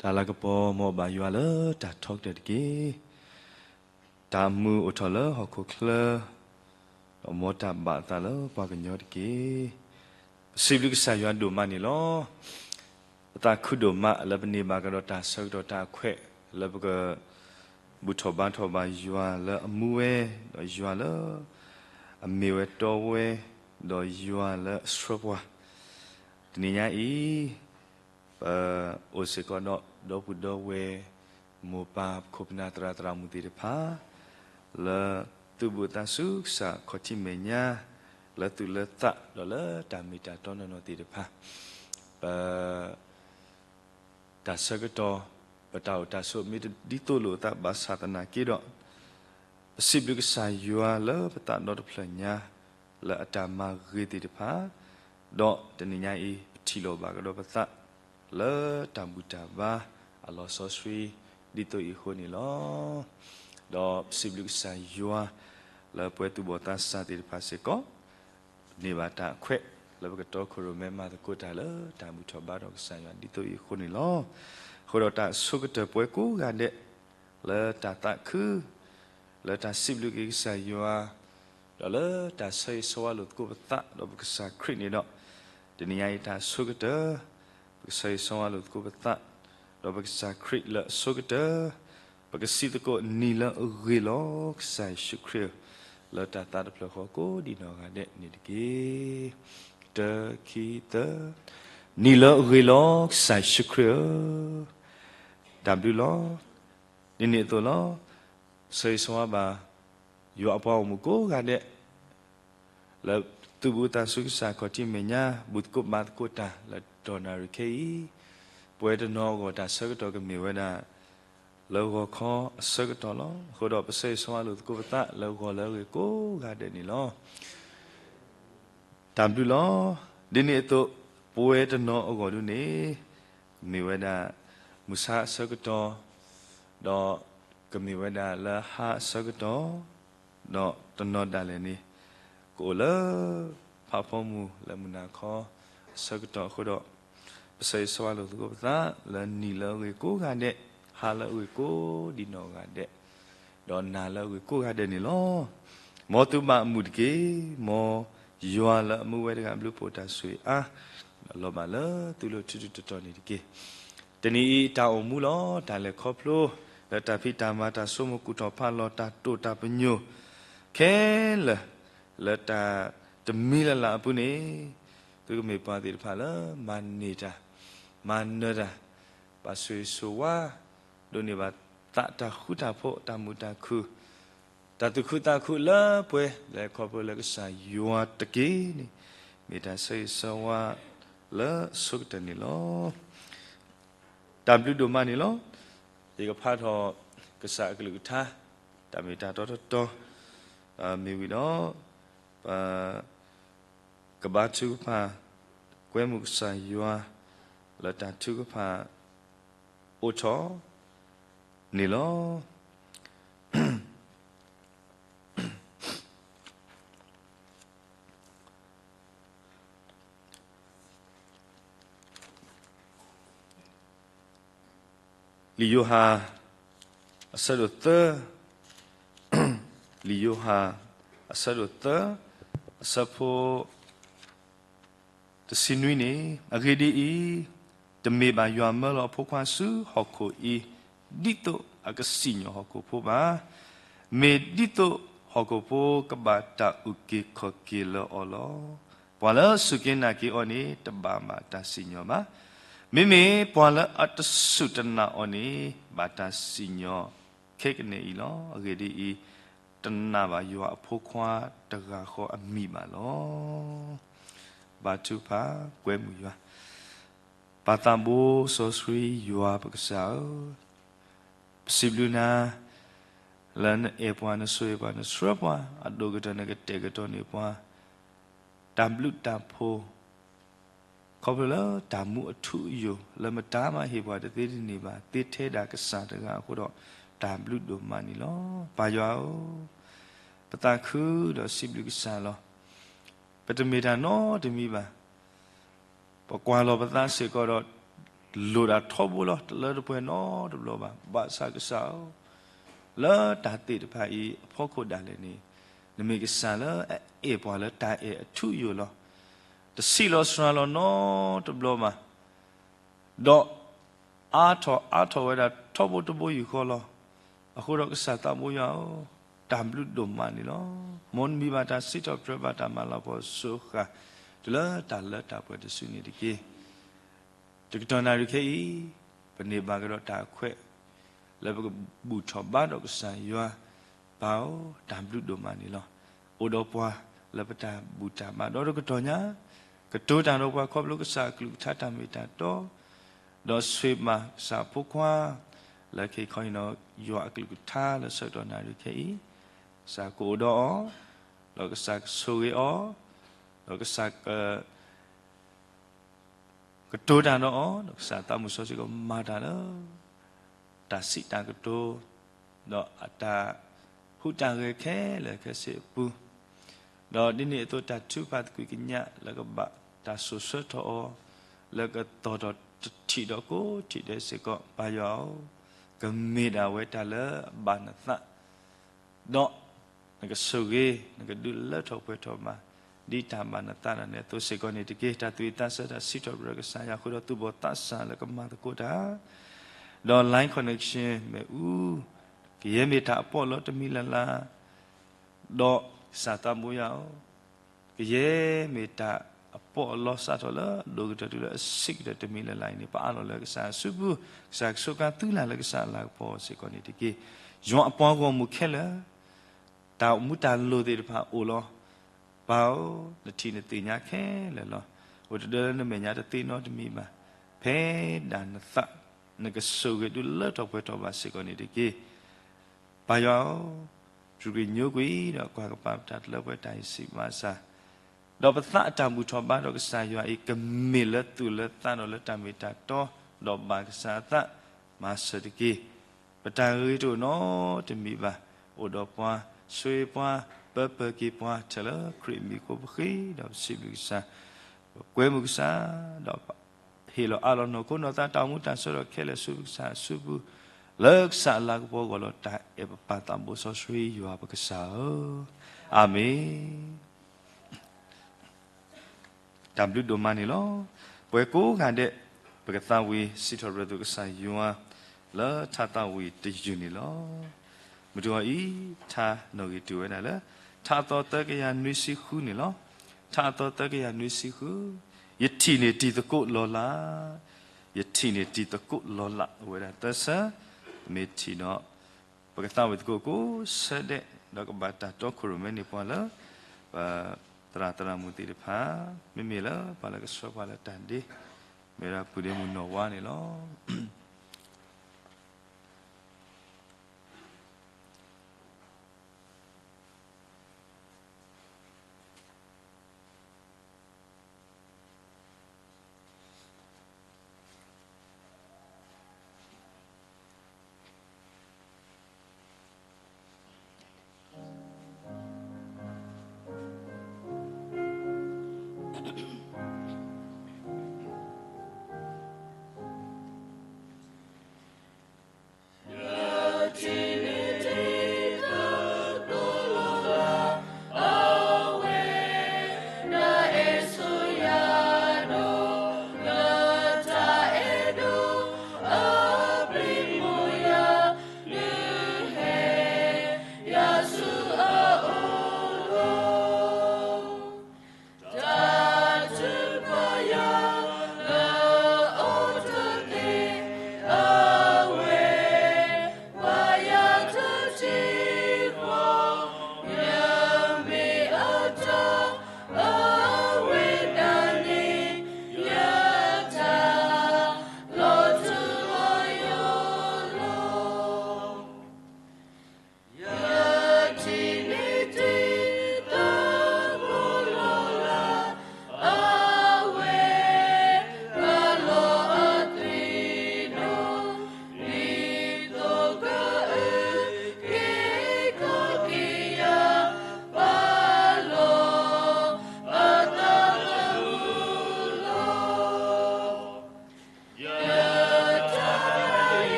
တၢ်လၤကပီၤ မ်အဘၣ်ယွၤလၢတၢ်ထီကတၢၢ်တက့ၢ်. တၢ်အမုာ်အိၣ်ထီၣ်လၢဟီၣ်ခိၣ်ချၢ, ဒီးမ်တၢ်ဘၣ်အသးလၢပှၤကညီတက့ၢ်. ပစံးဘျုးကစၢ်ယွၤဒိၣ်မးန့ၣ်လီၤ. ပသးခုဒိၣ်မးလၢပန့ၢ်ဘၣ်ကဒီးတၢ်ဆၢကတီၢ်တၢ်အခွဲး လၢပက ဘူၣ်ထီၣ်ဘါထီၣ်ဘၣ်ယွၤလၢအမူဝဲ, ဒီးယွၤလၢအမ့ၢ်ဝဲတီဝဲ, ဒီးယွၤလၢအဆှၢပှၤ, တနံၤညါအံၤ ပအိၣ်စ့ၢ်ကီးဒီးဒီပုၢ်ဒီဝဲၢ် မိၢ်ပၢ်ခိၣ်ပနၢ်သရၣ်သရၣ်မုၣ်သ့ၣ်တဖၣ် လၢသုးဘူးသးစူၤကစၢ်ခီၣ်ထံးမဲာ်ညါ လၢသူၣ်လၢသး ဒီးလၢတၢ်မ့ၢ်တၢ်တီနီၢ်နီၢ်သ့ၣ်တဖၣ် ပ တၢ်ဆၢကတီၢ် ပတၢ်အိၣ်တၢ်ဆိးမ့ၢ်တဒ်သိးလိာ်အသးဘၣ်ဆၣ်သနာ်က့ဒီး ပစံးဘျုးကစၢ်ယွၤလၢပသးဒီတဖျၢၣ်ညါ လၢအတၢ်မၤဂ့ၤသ့ၣ်တဖၣ်, ဒီးတနံၤညါအံၤ ပထံၣ်လိာ်ဘၣ်ကဒီးပသး လၢတၢ်ဘူၣ်တၢ်ဘါအလီၤစီဆှံ ဒ်သိးအံၤအဃိန့ၣ်လီၤ. ဒီးပစံးဘျုးကစၢ်ယွၤ လၢပဝဲသူၣ်ဘီၣ်သးစၢ်သ့ၣ်တဖၣ်စ့ၢ်ကီး န့ၢ်ဘၣ်တၢ်အခွဲး လၢပကတီခိၣ်ရိၣ်မဲမၤသကိးတၢ်လၢတၢ်ဘူၣ်ထီၣ်ဘါထီၣ်ကစၢ်ယွၤဒ်သိးအံၤအဃိန့ၣ်လီၤ. အဃိဒီးတၢ်ဆိကတၢၢ်ပဝဲကိးဂၤဒဲး လၢတၢ်သးခု လၢတၢ်စံးဘျုးက့ၤကစၢ်ယွၤ ဒီးလၢတၢ်ဆၢဂ့ၤဆၢဝါလိာ်သကိးပသးဒီးပကစၢ်ခရံာ်န့ၣ်ဒီး, တနံၤညါအံၤတၢ်ဆိကတၢၢ် ပကဆၢဂ့ၤဆၢဝါလိာ်သကိးပသး ဒီးပကစၢ်ခရံာ်လၢအဆိကတၢၢ်, ပကစံးသကိးနံၤလၢအဂ့ၤလီၤ ကစၢ်ယ့ၣ်ၡူးခရံာ်ဧၢ, လၢတၢ်သးတဖျၢၣ်ဃီကိးဒံးနီၢ်ဂၤဒဲးန့ၣ်တက့ၢ်. တၢ ခံ သၢ, နံၤလၢအဂ့ၤလီၤ ကစၢ်ယ့ၣ်ၡူးခရံာ်ဧၢ, တၢ်ဘျုးလီၤ. ဒ်န့ၣ်အသိးလီၤ. ဆၢဂ့ၤဆၢဝါဘၣ် ယွၤအပှၤဂီၢ်မုၢ်ကိးဂၤဒဲး လၢသုးဘူးသးစူၤကစၢ်ခီၣ်ထံးမဲာ်ညါ ဘူၣ်သကိးဘါသကိးတၢ်လၢတတီၢ်နၣ်ရံၣ်ခဲအံၤ, ပဝဲတနီၤအဂီၢ်တၢ်ဆၢကတီၢ်ကမ့ၢ်ဝဲဒၣ် လၢဂီၤခီအဆၢကတီၢ်လီၤ. အဃိဒီးပဆၢဂ့ၤဆၢဝါလိာ်သကိးပသးလၢဂီၤလၢအဂ့ၤကိးဂၤဒဲးန့ၣ်လီၤ. တၢ်ဘျုးလီၤ. ဒ်န့ၣ်အသိး ပဝဲတနီၤအဂီၢ်ဒုန့ၣ် မ့ၢ်ဝဲဒၣ် မုၢ်ဆါအဆၢကတီၢ်, ဒီးကမ့ၢ်ဝဲဒၣ်လၢဟါအဆၢကတီၢ်, ဒီးတနီၤဒၣ်လဲာ်န့ၣ် ကအိၣ်လၢ ဖးဖီမုၢ်လၢမုၢ်နၤခီအဆၢကတီၢ်အဃိဒီး, ပဆၢဂ့ၤဆၢဝါလိာ်သကိးပသးလၢနံၤလၢအဂ့ၤကိးဂၤဒဲး, ဟါလၢအဂ့ၤကိးဒံးနီၢ်ဂၤဒဲး, ဒီးနၤလၢအဂ့ၤကိးဂၤဒဲးန့ၣ်လီၤ. မ်သုဘၣ်အမုာ်တက့ၢ်. မ်ယွၤလၢအမူဝဲတဂၤဘျုးဖှိၣ်တၢ်ဆိၣ်ဂ့ၤအါ, လီၤဘၣ်လၢသုလိၤထူးထူးတီၤတီၤန့ၣ်တက့ၢ်. တနံၤအံၤတၢ်အိၣ်မူလီၤ. တၢ်လဲၤခီဖျိ လၢတၢ်ဖံးတၢ်မၤ တၢ်ဆိကမိၣ်ကူၣ်ထီၣ်ဖးလီၤ တၢ်တိာ်တၢ်ပညိၣ် ခဲလၢာ် လၢတၢ်တမံၤလၢ်လၢ်အပူၤန့ၣ်, သုကမ့ၢ်ပှၤသ့ၣ်တဖၣ်လၢ မၤန့ၢ်တၢ်, မၤနၢၤတၢ်, ဘၣ်ဆိၣ်ဂ့ၤဆိၣ်ဝါ, ဒိးန့ၢ်ဘၣ်သးတၢ်ဃူတၢ်ဖိး တၢ်မုာ်တၢ်ခုၣ်, တၢ်သူၣ်ခုသးခုလၢပှဲၤ လဲၤခီဖျိလၢကစၢ်ယွၤတက့ၢ်န့ၣ်, မ့ၢ်တၢ်ဆၢဂ့ၤဆၢဝါလၢအဆိကတၢၢ်န့ၣ်လီၤ. တၢ်ဘျုးဒိၣ်မးန့ၣ်လီၤ. ယကဖးထီၣ်ကစၢ်အကလုၢ်ကထါ တၢ်မ့ၢ်တၢ်တီတတီၤ မ့ၢ်ဝံၤဒီး ပကဘါထုကဖၣ် ကွဲမုာ်ကစၢ်ယွၤ လၢတၢ်ထုကဖၣ်အိၣ်ထီၣ်န့ၣ်လီၤ. လံာ်ယိၤဟၣ် အဆၢဒိၣ်သၢ, လံာ်ယိၤဟၣ် အဆၢဒိၣ်သၢ, အဆၢဖိ တဆံနွံန့ၣ်, အဂ့ၢ်ဒ်အံၤ, တမ့ၢ်ဘၣ်ယွၤမၢလီၤအဖိခွါဆူဟီၣ်ခိၣ်အံၤ ဒ်သိးအကစံၣ်ညီၣ်ဟီၣ်ခိၣ်ဖိဘၣ်. မ့ၢ်ဒ်သိးဟီၣ်ခိၣ်ဖိကဘၣ်တၢ်အုၣ်က့ၤခီၣ်က့ၤလၢအီၤလီၤ. ပှၤလၢအစူၢ်က့ၤနာ်က့ၤအီၤန့ၣ် တဘၣ်ဘၣ်တၢ်စံၣ်ညီၣ်ဘၣ်. မ့မ့ၢ်ပှၤလၢအတစူၢ်တနာ်အီၤန့ၣ် ဘၣ်တၢ်စံၣ်ညီၣ်ခဲကနံၣ်အံၤလီၤ. အဂ့ၢ်ဒ်အံၤ, တနာ်ဘၣ်ယွၤအဖိခွါတဂၤဃီအမံၤဘၣ်လီၤ. ဘါထုကဖၣ်, ကွဲမုာ်ယွၤ, ပၢ်သးဘိစီဆှံယွၤပကစၢ်ဧၢ, ပစံးဘျုးနၤ လၢနအဲၣ်ပှၤ နဆိၣ်ဂ့ၤပှၤ နဆှၢပှၤ အဒိၣ်ကတၢၢ်နကတဲာ်ကတီၤန့ၢ်ပှၤ တၢ်ဘျုးတၢ်ဖှိၣ် ခီဖျိလၢတၢ်မူအထူအယိာ် လၢမတၤမၤဟ့ၣ်ပှၤတသ့တန့ၢ်ဘၣ် သ့ထဲဒၣ်ကစၢ်တဂၤအဃိဒီး တၢ်ဘျုးဒိၣ်မးန့ၣ်လီၤ. ပၢ်ယွၤဧၢ, ပသးခုဒီးစံးဘျုးကစၢ်လီၤ. ပတမ့ၢ်တၢ်နီတမံၤဘၣ်. ပကွၢ်လီၤပသးစ့ၢ်ကီးဒီး လိၣ်ဒၣ်ထီဘိလီၤ, တလၢတပှဲၤနီတဘျီဘၣ်. ဘၣ်ဆၣ်ကစၢ်ဧၢ, လၢတၢ်သ့ၣ်တဖၣ်အံၤအဖီခိၣ်ဒၣ်လဲာ်န့ၣ်, နမ့ၢ်ကစၢ်လၢအအဲၣ်ပှၤလၢတၢ်အဲၣ်အထူအယိာ်လီၤ. တဆံးလီၤစှၤလီၤနီတဘျီဘၣ်. ဒီးအါထီၣ်အါထီၣ်ဝဲဒၣ်ထီဘိတဘိယူၢ်ဃီလီၤ. အဃိဒီးကစၢ်သးဘိယွၤဧၢ, တၢ်ဘျုးဒိၣ်မးန့ၣ်လီၤ. မ်နမံၤဘၣ်တၢ်စံးထီၣ်ပတြၢၤဘၣ်တၢ်မၤလၤကပီၤစိၤဃာ် တုၤလၢတၢ်လၢတၢ်ပှဲၤတစုန့ၣ်တက့ၢ်. တကတီၢ်နၣ်ရံၣ်ခဲအံၤ, ပန့ၢ်ဘၣ်ကဒီးတၢ်ခွဲး လၢပကဘူၣ်ထီၣ်ဘါဒီးကစၢ်ယွၤ, ပၢ်ဧၢ, တၢ်ဘျုးဒိၣ်မးန့ၣ်လီၤ. အိၣ်ဒီးပှၤလၢပတၢ်ဘူၣ်တၢ်ဘါဒီးတကတီၢ်ညါ, ကတိၤတၢ်ဒီးပှၤခီဖျိကစၢ်အကလုၢ်ကထါတၢ်မ့ၢ်တၢ်တီ, ဒီးဆိၣ်ဂ့ၤဘၣ်ကစၢ်အဖိခွါ, လၢခဲအံၤခီန့ၣ်ဒီး ယွၤအကလုၢ်ကထါလၢဆၢကတီၢ်နၣ်ရံၣ်ခဲအံၤ, ကစၢ်ကအိၣ်ဒီးအီၤ, ဒီးကစၢ်ကဆိၣ်ဂ့ၤအီၤ, ဒီးကစၢ်က ကတိၤတၢ်ဒီးအီၤ, ဒီးကစၢ်သးမုၢ်စီဆှံကမၤတၢ်လၢ တၢ်စံးတၢ်ကတိၤ, ဒီးအတၢ်ဟူးတၢ်ဂဲၤခဲလၢာ်ခဲဆ့အပူၤ, ဒီးဒ်န့ၣ်အသိးတၢ်ထုကဖၣ်သကွံာ်ကညးလၢကဘၣ်တၢ်စိာ်ဆှၢထီၣ်အီၤ, လၢကတီၤထီၣ်တထံၣ်ဒီးကိးထံၣ်ဒဲးစ့ၢ်ကီး ပၢ်ယွၤဧၢ, ကမ့ၢ်ဒၣ်ဝဲတၢ်လၢအဘၣ်နသး ဒီးနကဆိၣ်ဂ့ၤ နကဒုးလၢထီၣ်ပှဲၤထီၣ်ဘၣ် ဒ်တၢ်ဘၣ်နသးဒၣ်နဲအသိးစ့ၢ်ကီးန့ၣ်တက့ၢ်. တၢ်သူၣ်ဝံၣ်သးဆၢတၢ်စံးထီၣ်ပတြၢၤကစၢ်ယွၤအဃိဒီး သူၣ်ဘီၣ်သးစၢ်လၢကမၤသကိးတၢ်, ဒီး line connection မ့ၣ်အူ, ကယဲၢ်မ့ၢ်တၢ်အပီးအလီတမံၤလၢ်လၢ်, ဒီးကစၢ်သးဘိယွၤဧၢ, ကယဲၢ်မ့ၢ်တၢ်အပီးအလီစးထီၣ်လၢအဒိၣ်ကတၢၢ်တုၤလၢအဆံးကတၢၢ်တမံၤလၢ်လၢ်အံၤန့ၣ် ပအးလီၤလၢကစၢ်အစုပူၤ, ကစၢ်ကဆိးကါသုလၢ်လၢကစၢ်အလၤကပီၤစ့ၢ်ကီးန့ၣ်တက့ၢ်. ယွၤအပှၤဂီၢ်မုၢ်ခဲလၢာ်, တၢ်အိၣ်မူတၢ်လိၣ်သ့ၣ်တဖၣ်အိၣ်လီၤ. ပၢ်ဧၢ, နထံၣ်နသ့ၣ်ညါခဲလၢာ်လီၤ. အိၣ်တဒၢလၢနမဲာ်ညါတသ့နီတမံၤဘၣ်. ဖဲဒၣ်နသး နကဆိၣ်ဂ့ၤဒုးလၢထီၣ်ပှဲၤထီၣ်ဘၣ်စ့ၢ်ကီးန့ၣ်တက့ၢ်. ပၢ်ယွၤဧၢ, ယူၤက့ၤညိကွံာ်ဒီးကွၢ်ကပၤပတၢ်တလၢပှဲၤတၢ်အံၤစံးဘၣ်ဆၣ်, ဒီးပသးအတၢ်ဘူၣ်ထီၣ်ဘါဒီးကစၢ်ယွၤအံၤ ကမ့ၢ်လၢသူၣ်လၢသးဒီးလၢတၢ်မ့ၢ်တၢ်တီ, ဒီးဘၣ်ကစၢ်အသးမၤစၢၤတက့ၢ်. ပတၢ်ဂ့ၤတအိၣ်နီတမံၤဘၣ်, အိၣ်ဒီးပှၤ, ဆိၣ်ဂ့ၤပှၤ, ပၢပၢၤက့ၤပှၤ ထဲလၢခရံာ်အမံၤအဃိပဃ့ဒီးပစံးဘျုးကစၢ်, ပကွဲမုာ်ကစၢ်, ဒီးဟ့ၣ်လီၤအးလီၤနီၢ်ခိနီၢ်သးတၢ်အိၣ်မူတၢ်ဆၢဒီးခဲလၢာ်ဆူကစၢ်အစုပူၤ, လၢကစၢ်အလၤကပီၤအဂီၢ်လီၤ. တၢ်အဲၣ်ပပၢ်သးဘိစီဆှံယွၤပကစၢ်ဧၢ, အၤမ့ၣ်. တၢ်ဘျုးဒိၣ်မးန့ၣ်လီၤ. ပှၤကိးဂၤဒဲး ပကသးဝံၣ်စံးထီၣ်ပတြၢၤကစၢ်ယွၤ လၢထါသးဝံၣ်တယုၢ်န့ၣ်လီၤ. မုၢ်တဂီၤအံၤ ထါနီၣ်ဂံၢ်တုၤဝဲဒၣ်လၢ ထါအသီသၢကယၤနွံဆံဃုန့ၣ်လီၤ. ထါအသီသၢကယၤနွံဆံဃု, ယထံၣ်န့ၢ်တံၤသကိးလီၤလး, ယထံၣ်န့ၢ်တံၤသကိးလီၤလး အိၣ်ဝဲဒၣ်သၢဆၢ, မ့ၢ်ထံၣ်ဒီး ပကသးဝံၣ်သကိးကိးဆၢဒဲး ဒီးကဘၣ်တၢ်တီခိၣ်ရိၣ်မဲန့ၢ်ပှၤလၢ ပသရၣ်သရၣ်မုၣ်သ့ၣ်တဖၣ်, မ့မ့ၢ်လၢပှၤလၢကဆှၢပှၤလၢတၢ်ဒ့, မ့ၢ်ဒၣ်ပုၢ်ဒ့မုၣ်နီၢ်ဝါန့ၣ်လီၤ.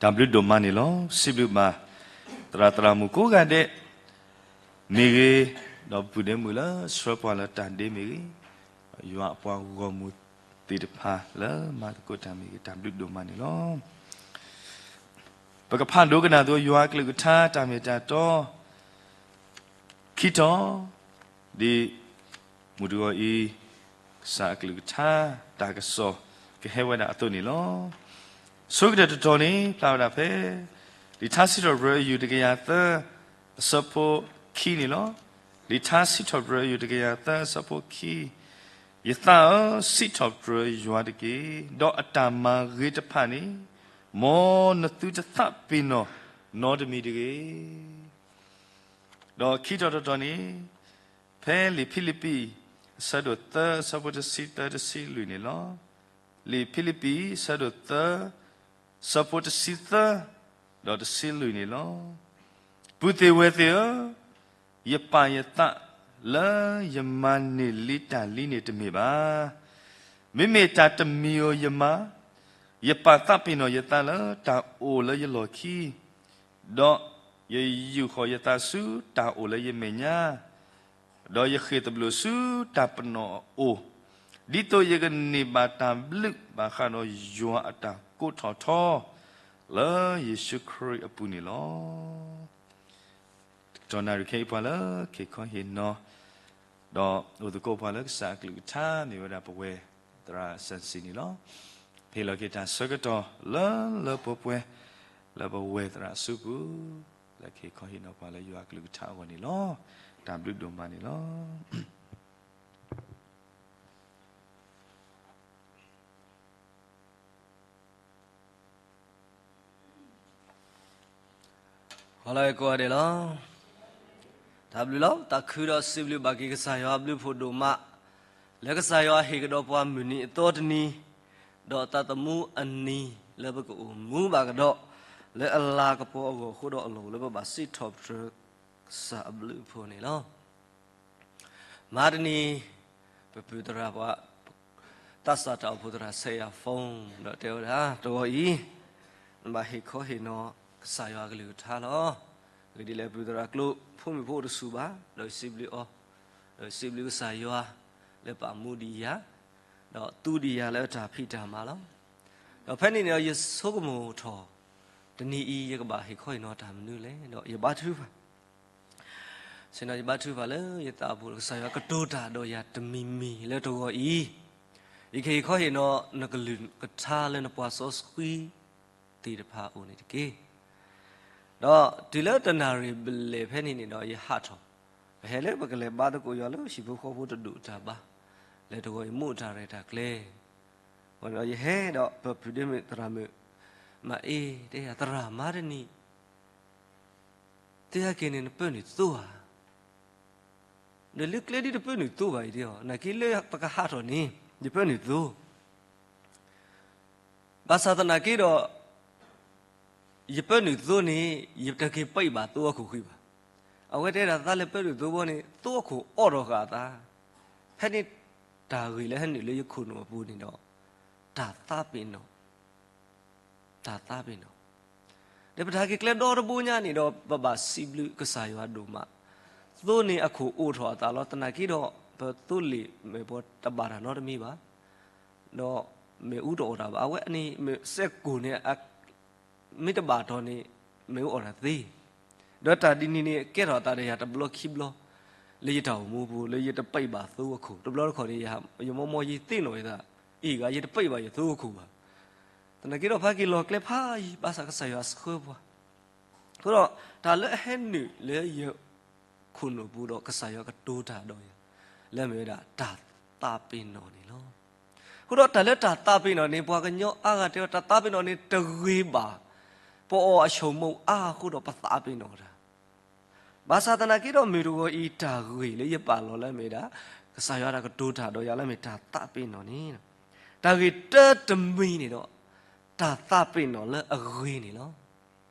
တၢ်ဘျုးဒိၣ်မးန့ၣ်လီၤ. စံးဘျုးဘၣ် သရၣ်သရၣ်မုၣ်ကိးဂၤဒဲးမ့ၢ်ဂ့ၤ, ဒီးပုၢ်ဒ့မုၣ်လၢဆှၢပှၤလၢတၢ်ဒ့မ့ၢ်ဂ့ၤ, ယွၤအပှၤဂီၢ်မုၢ်သ့ၣ်တဖၣ်လၢမၤသကိးတၢ်မ့ၢ်ဂ့ၤ, တၢ်ဘျုးဒိၣ်မးန့ၣ်လီၤ. ပကဖးဒိကနၣ်သကိးယွၤအကလုၢ်ကထါတၢ်မ့ၢ်တၢ်တီ ခံတီၤ, ဒ်မုၢ်တဂီၤအံၤ ကစၢ်အကလုၢ်ကထါ တၢ်ကစီၣ်ကဟဲဝဲဒၣ်အသိးန့ၣ်လီၤ. ဆိကတၢၢ်တတီၤန့ၣ် ဖျါဝဲဒၣ်ဖဲ လံာ်ထါစံးထီၣ်ပတြၢၤယုၢ်တကယၤသၢ အဆၢဖိခံန့ၣ်လီၤ. လံာ်ထါစံးထီၣ်ပတြၢၤယုၢ်တကယၤသၢ အဆၢဖိခံ, ယသးဧၢ, စံးထီၣ်ပတြၢၤယွၤတက့ၢ်. ဒီးအတၢ်မၤဂ့ၤတဖၣ်န့ၣ် မ်နသုတသးပ့ၤနီၣ်နီတမံၤတဂ့ၤ. ဒီးခံတီၤတတီၤန့ၣ် ဖဲလံာ်ဖံလံးပံး အဆၢဒိၣ်သၢ အဆၢဖိတဆံသၢ တဆံလွံၢ်န့ၣ်လီၤ. လံာ်ဖံလံးပံး အဆၢဒိၣ်သၢ အဆၢဖိတဆံသၢ ဒီးတဆံလွံၢ်န့ၣ်လီၤ. ပုၢ်သ့ၣ်ဝဲၢ်သ့ၣ်ဧၢ, ယပာ်ယသးလၢယမၤန့ၢ်လံတၢ်လံန့ၣ်တမ့ၢ်ဘၣ်. မ့မ့ၢ်တၢ်တမံၤဧိၤယမၤ, ယပာ်သးပ့ၤနီၣ်ယသးလၢတၢ်အိၣ်လၢယလီၢ်ခံ, ဒီးယယူာ်ဃီၤယသးဆူတၢ်အိၣ်လၢယမဲာ်ညါ, ဒီးယဃ့ၢ်သဘျိးဆူတၢ်ပနီၣ်အအိၣ်, ဒ်သိးယကန့ၢ်ဘၣ်တၢ်ဘျုးဘၣ်ဃးဒီးယွၤအတၢ်ကိးထီၣ်ထီ, လၢယ့ၣ်ၡူးခရံာ်အပူၤန့ၣ်လီၤ. တကတီၢ်နၣ်ရံၣ်ခဲအံၤ ပှၤလၢက့ၤခီဟ့ၣ်နီၤ ဒီးအိၣ်သကိးပှၤလၢကစၢ်အကလုၢ်ကထါ မ့ၢ်ဝဲဒၣ်ပဝဲသရၣ်စၣ်စံန့ၣ်လီၤ. ဟ့ၣ်လီၤက့ၤတၢ်ဆၢကတီၢ်လၢလၢပှဲၤပှဲၤ လၢပဝဲသရၣ်အစုပူၤ လၢကဟ့ၣ်ခီဟ့ၣ်နီၤပှၤလၢယွၤအကလုၢ်ကထါအဂီၢ်န့ၣ်လီၤ. တၢ်ဘျုးဒိၣ်မးန့ၣ်လီၤ. ဟါလၢကိးဂၤဒဲးလီၤ. တၢ်ဘျုးလီၤ. သးခုဒီးစံးဘျုးဘၣ်က့ၤကစၢ်ယွၤအဘျုးအဖှိၣ်ဒိၣ်မး, လၢကစၢ်ယွၤဟ့ၣ်ကဒီးပှၤမုၢ်နံၤအသီတနံၤ, ဒီးသးသမူအနံၤလၢပကအိၣ်မူဘၣ်ကဒီး, လၢအလၤကပီၤအဂီၢ်အဃိဒီး အလီၢ်လၢပဘၣ်စံးထီၣ်ပတြၢၤကစၢ်အဘျုးအဖှိၣ်န့ၣ်လီၤ. မဟါတနံၤ ပပုၢ်သရၣ်ပှၤ သးစၢ်တၢ်အိၣ်ဖှိၣ်သရၣ် ဆဲးယၤ phone ဒီးတဲဝဲဒၣ် တဂီၤအံၤ နဘၣ်ဟ့ၣ်ခီဟ့ၣ်နီၤ ကစၢ်ယွၤအကလုၢ်ကထါလီၤ. အဂ့ၢ်ဒ်လဲၣ် ပုၢ်သရၣ်ကျိ ဖိမုၣ်ဖိအိၣ်တဆူၣ်ဘၣ်, ဒီးယစံးဘျုးအီၤ, ဒီးယစံးဘျုးကစၢ်ယွၤ လၢပာ်မူဒံးယၤ, ဒီးသူဒံးယၤလၢတၢ်ဖံးတၢ်မၤလီၤ. ဒီးဖဲန့ၣ်န့ၣ်ဒီး ယဆိကမိၣ်ထီၣ် တနံၤအံၤ ယကဘၣ်ဟ့ၣ်ခီဟ့ၣ်နီၤတၢ်မနုၤလဲၣ်, ဒီးယဘါထုကဖၣ် ဆ့ၣ်နီၤယဘါထုကဖၣ်လၢယသးပူၤ ကစၢ်ယွၤကတိၤတၢ်ဒီးယၤတမံၤမံၤလၢတဂီၤအံၤ, ယကဟ့ၣ်ခီဟ့ၣ်နီၤ နကလုၢ်ကထါလၢနပှၤစီဆှံသ့ၣ်တဖၣ်အအိၣ်န့ၣ်တက့ၢ်. ဒီးတုၤလၢတနၣ်ရံၣ်ဘျဲၣ်ဖဲန့ၣ်န့ၣ်ဒီး ယဟးထီၣ်, ပဟဲလၢပကလဲၤဘါသကိးယွၤလၢဟံၣ်ဖိဃီဖိတဒူၣ်တၢ်ဘါ, လၢတဂီၤအံၤမ့ၢ်တၢ်ရဲၣ်တၢ်ကျဲၤ, ဒီးယဟဲဒီးပပုၢ်ဒ့မုၣ်သရၣ်မုၣ် မၤအ့ၣ် တဲယၤ သရၣ်မၤတနံၤ သ့ဟဲက့ၤန့ၣ် နပၢနုာ်သိဧါ, ဒီးလၢကျဲဒ်တပၢနုာ်သိဘၣ်အံၤဒ်အီၤ နာ်က့လၢပကဟးထီၣ်န့ၣ် ယပၢနုာ်သိ, ဘၣ်ဆၣ်သနာ်က့ဒီး ယပၢနုာ်သိန့ၣ် ယတက့ၤပံးဘၣ်သိအခိၣ်ဃံဘၣ်. အဝဲတဲဒၣ်သးလၢပၢနုာ်သိဘီန့ၣ် သိအခိၣ်အိးထီၣ်ဃာ်အသး, ဖဲန့ၣ်တၢ်ဂ့ၢ်လၢဟဲနုာ်လၢယခိၣ်နူာ်အပူၤန့ၣ်ဒီး တၢ်သးပ့ၤနီၣ် တၢ်သးပ့ၤနီၣ်, ဒီးပတၢ်က့ၤကျဲဒီတဘိညါန့ၣ်ဒီး ပဘၣ်စံးဘျုးကစၢ်ယွၤဒိၣ်မး, သိန့ၣ်အခိၣ်အိးထီၣ်အသးလီၤ. သနာ်က့ဒီး ပသိလ့ၣ်မ့ၢ်ပှၤတဘၣ်တၢ်နီတမံၤဘၣ်, ဒီးမ့ၣ်အူတအိၣ်တၢ်ဘၣ်. အဝဲန့ၣ်မ့ၢ်စဲးကိၣ်န့ၣ် မ့ၢ်တဘၣ်ထီၣ်န့ၣ် မ့ၣ်အူအိၣ်တၢ်သ့ ဒီးတၢ်ဒ်န့ၣ်န့ၣ် ကဲထီၣ်အသးဒီးယၤတဘျီခံဘျီ လၢယတၢ်အိၣ်မူပူၤ လၢယတပံးဘၣ်သိအခိၣ်, တဘျီတခီၣ်န့ၣ် ယမိၢ်မိၢ်ယသ့ၣ်နီၣ်ယသး, အ့ၣ်ဂၤ ယတပံးဘၣ်ယသိအခိၣ်ဘၣ်. သနာ်က့ဒီး ဖးက့ၤလီၤကျဲဖးယံၤ ဘၣ်ဆၣ်ကစၢ်ယွၤဆှၢပှၤ, အဃိဒီး တၢ်လၢအဟဲနုာ်လၢယခိၣ်နူာ်ပူၤဒီး ကစၢ်ယွၤကတိၤတၢ်ဒီးယၤ လၢအမ့ၢ်ဝဲဒၣ်တၢ်သးပ့ၤနီၣ်န့ၣ်လီၤ. အဃိဒီးတၢ်လၢတၢ်သးပ့ၤနီၣ်န့ၣ် ပှၤကညီအါဂၤတဲဝဲ တၢ်သးပ့ၤနီၣ်န့ၣ်တဂ့ၤဘၣ်, ပအီၣ်အဆိမိၣ်အါအဃိဒီးပသးပ့ၤနီၣ်တၢ် ဘၣ်ဆၣ်သနာ်က့ဒီး မုၢ်တဂီၤအံၤ တၢ်ဂ့ၢ်လၢယပာ်လီၤလၢအမ့ၢ်ဒၣ် ကစၢ်ယွၤတၢ်ကတိၤတၢ်ဒီးယၤလၢအမ့ၢ်တၢ်သးပ့ၤနီၣ်န့ၣ်, တၢ်ဂ့ၢ်တၢတမံၤန့ၣ်ဒီး တၢ်သးပ့ၤနီၣ်လၢအဂ့ၤန့ၣ်လီၤ.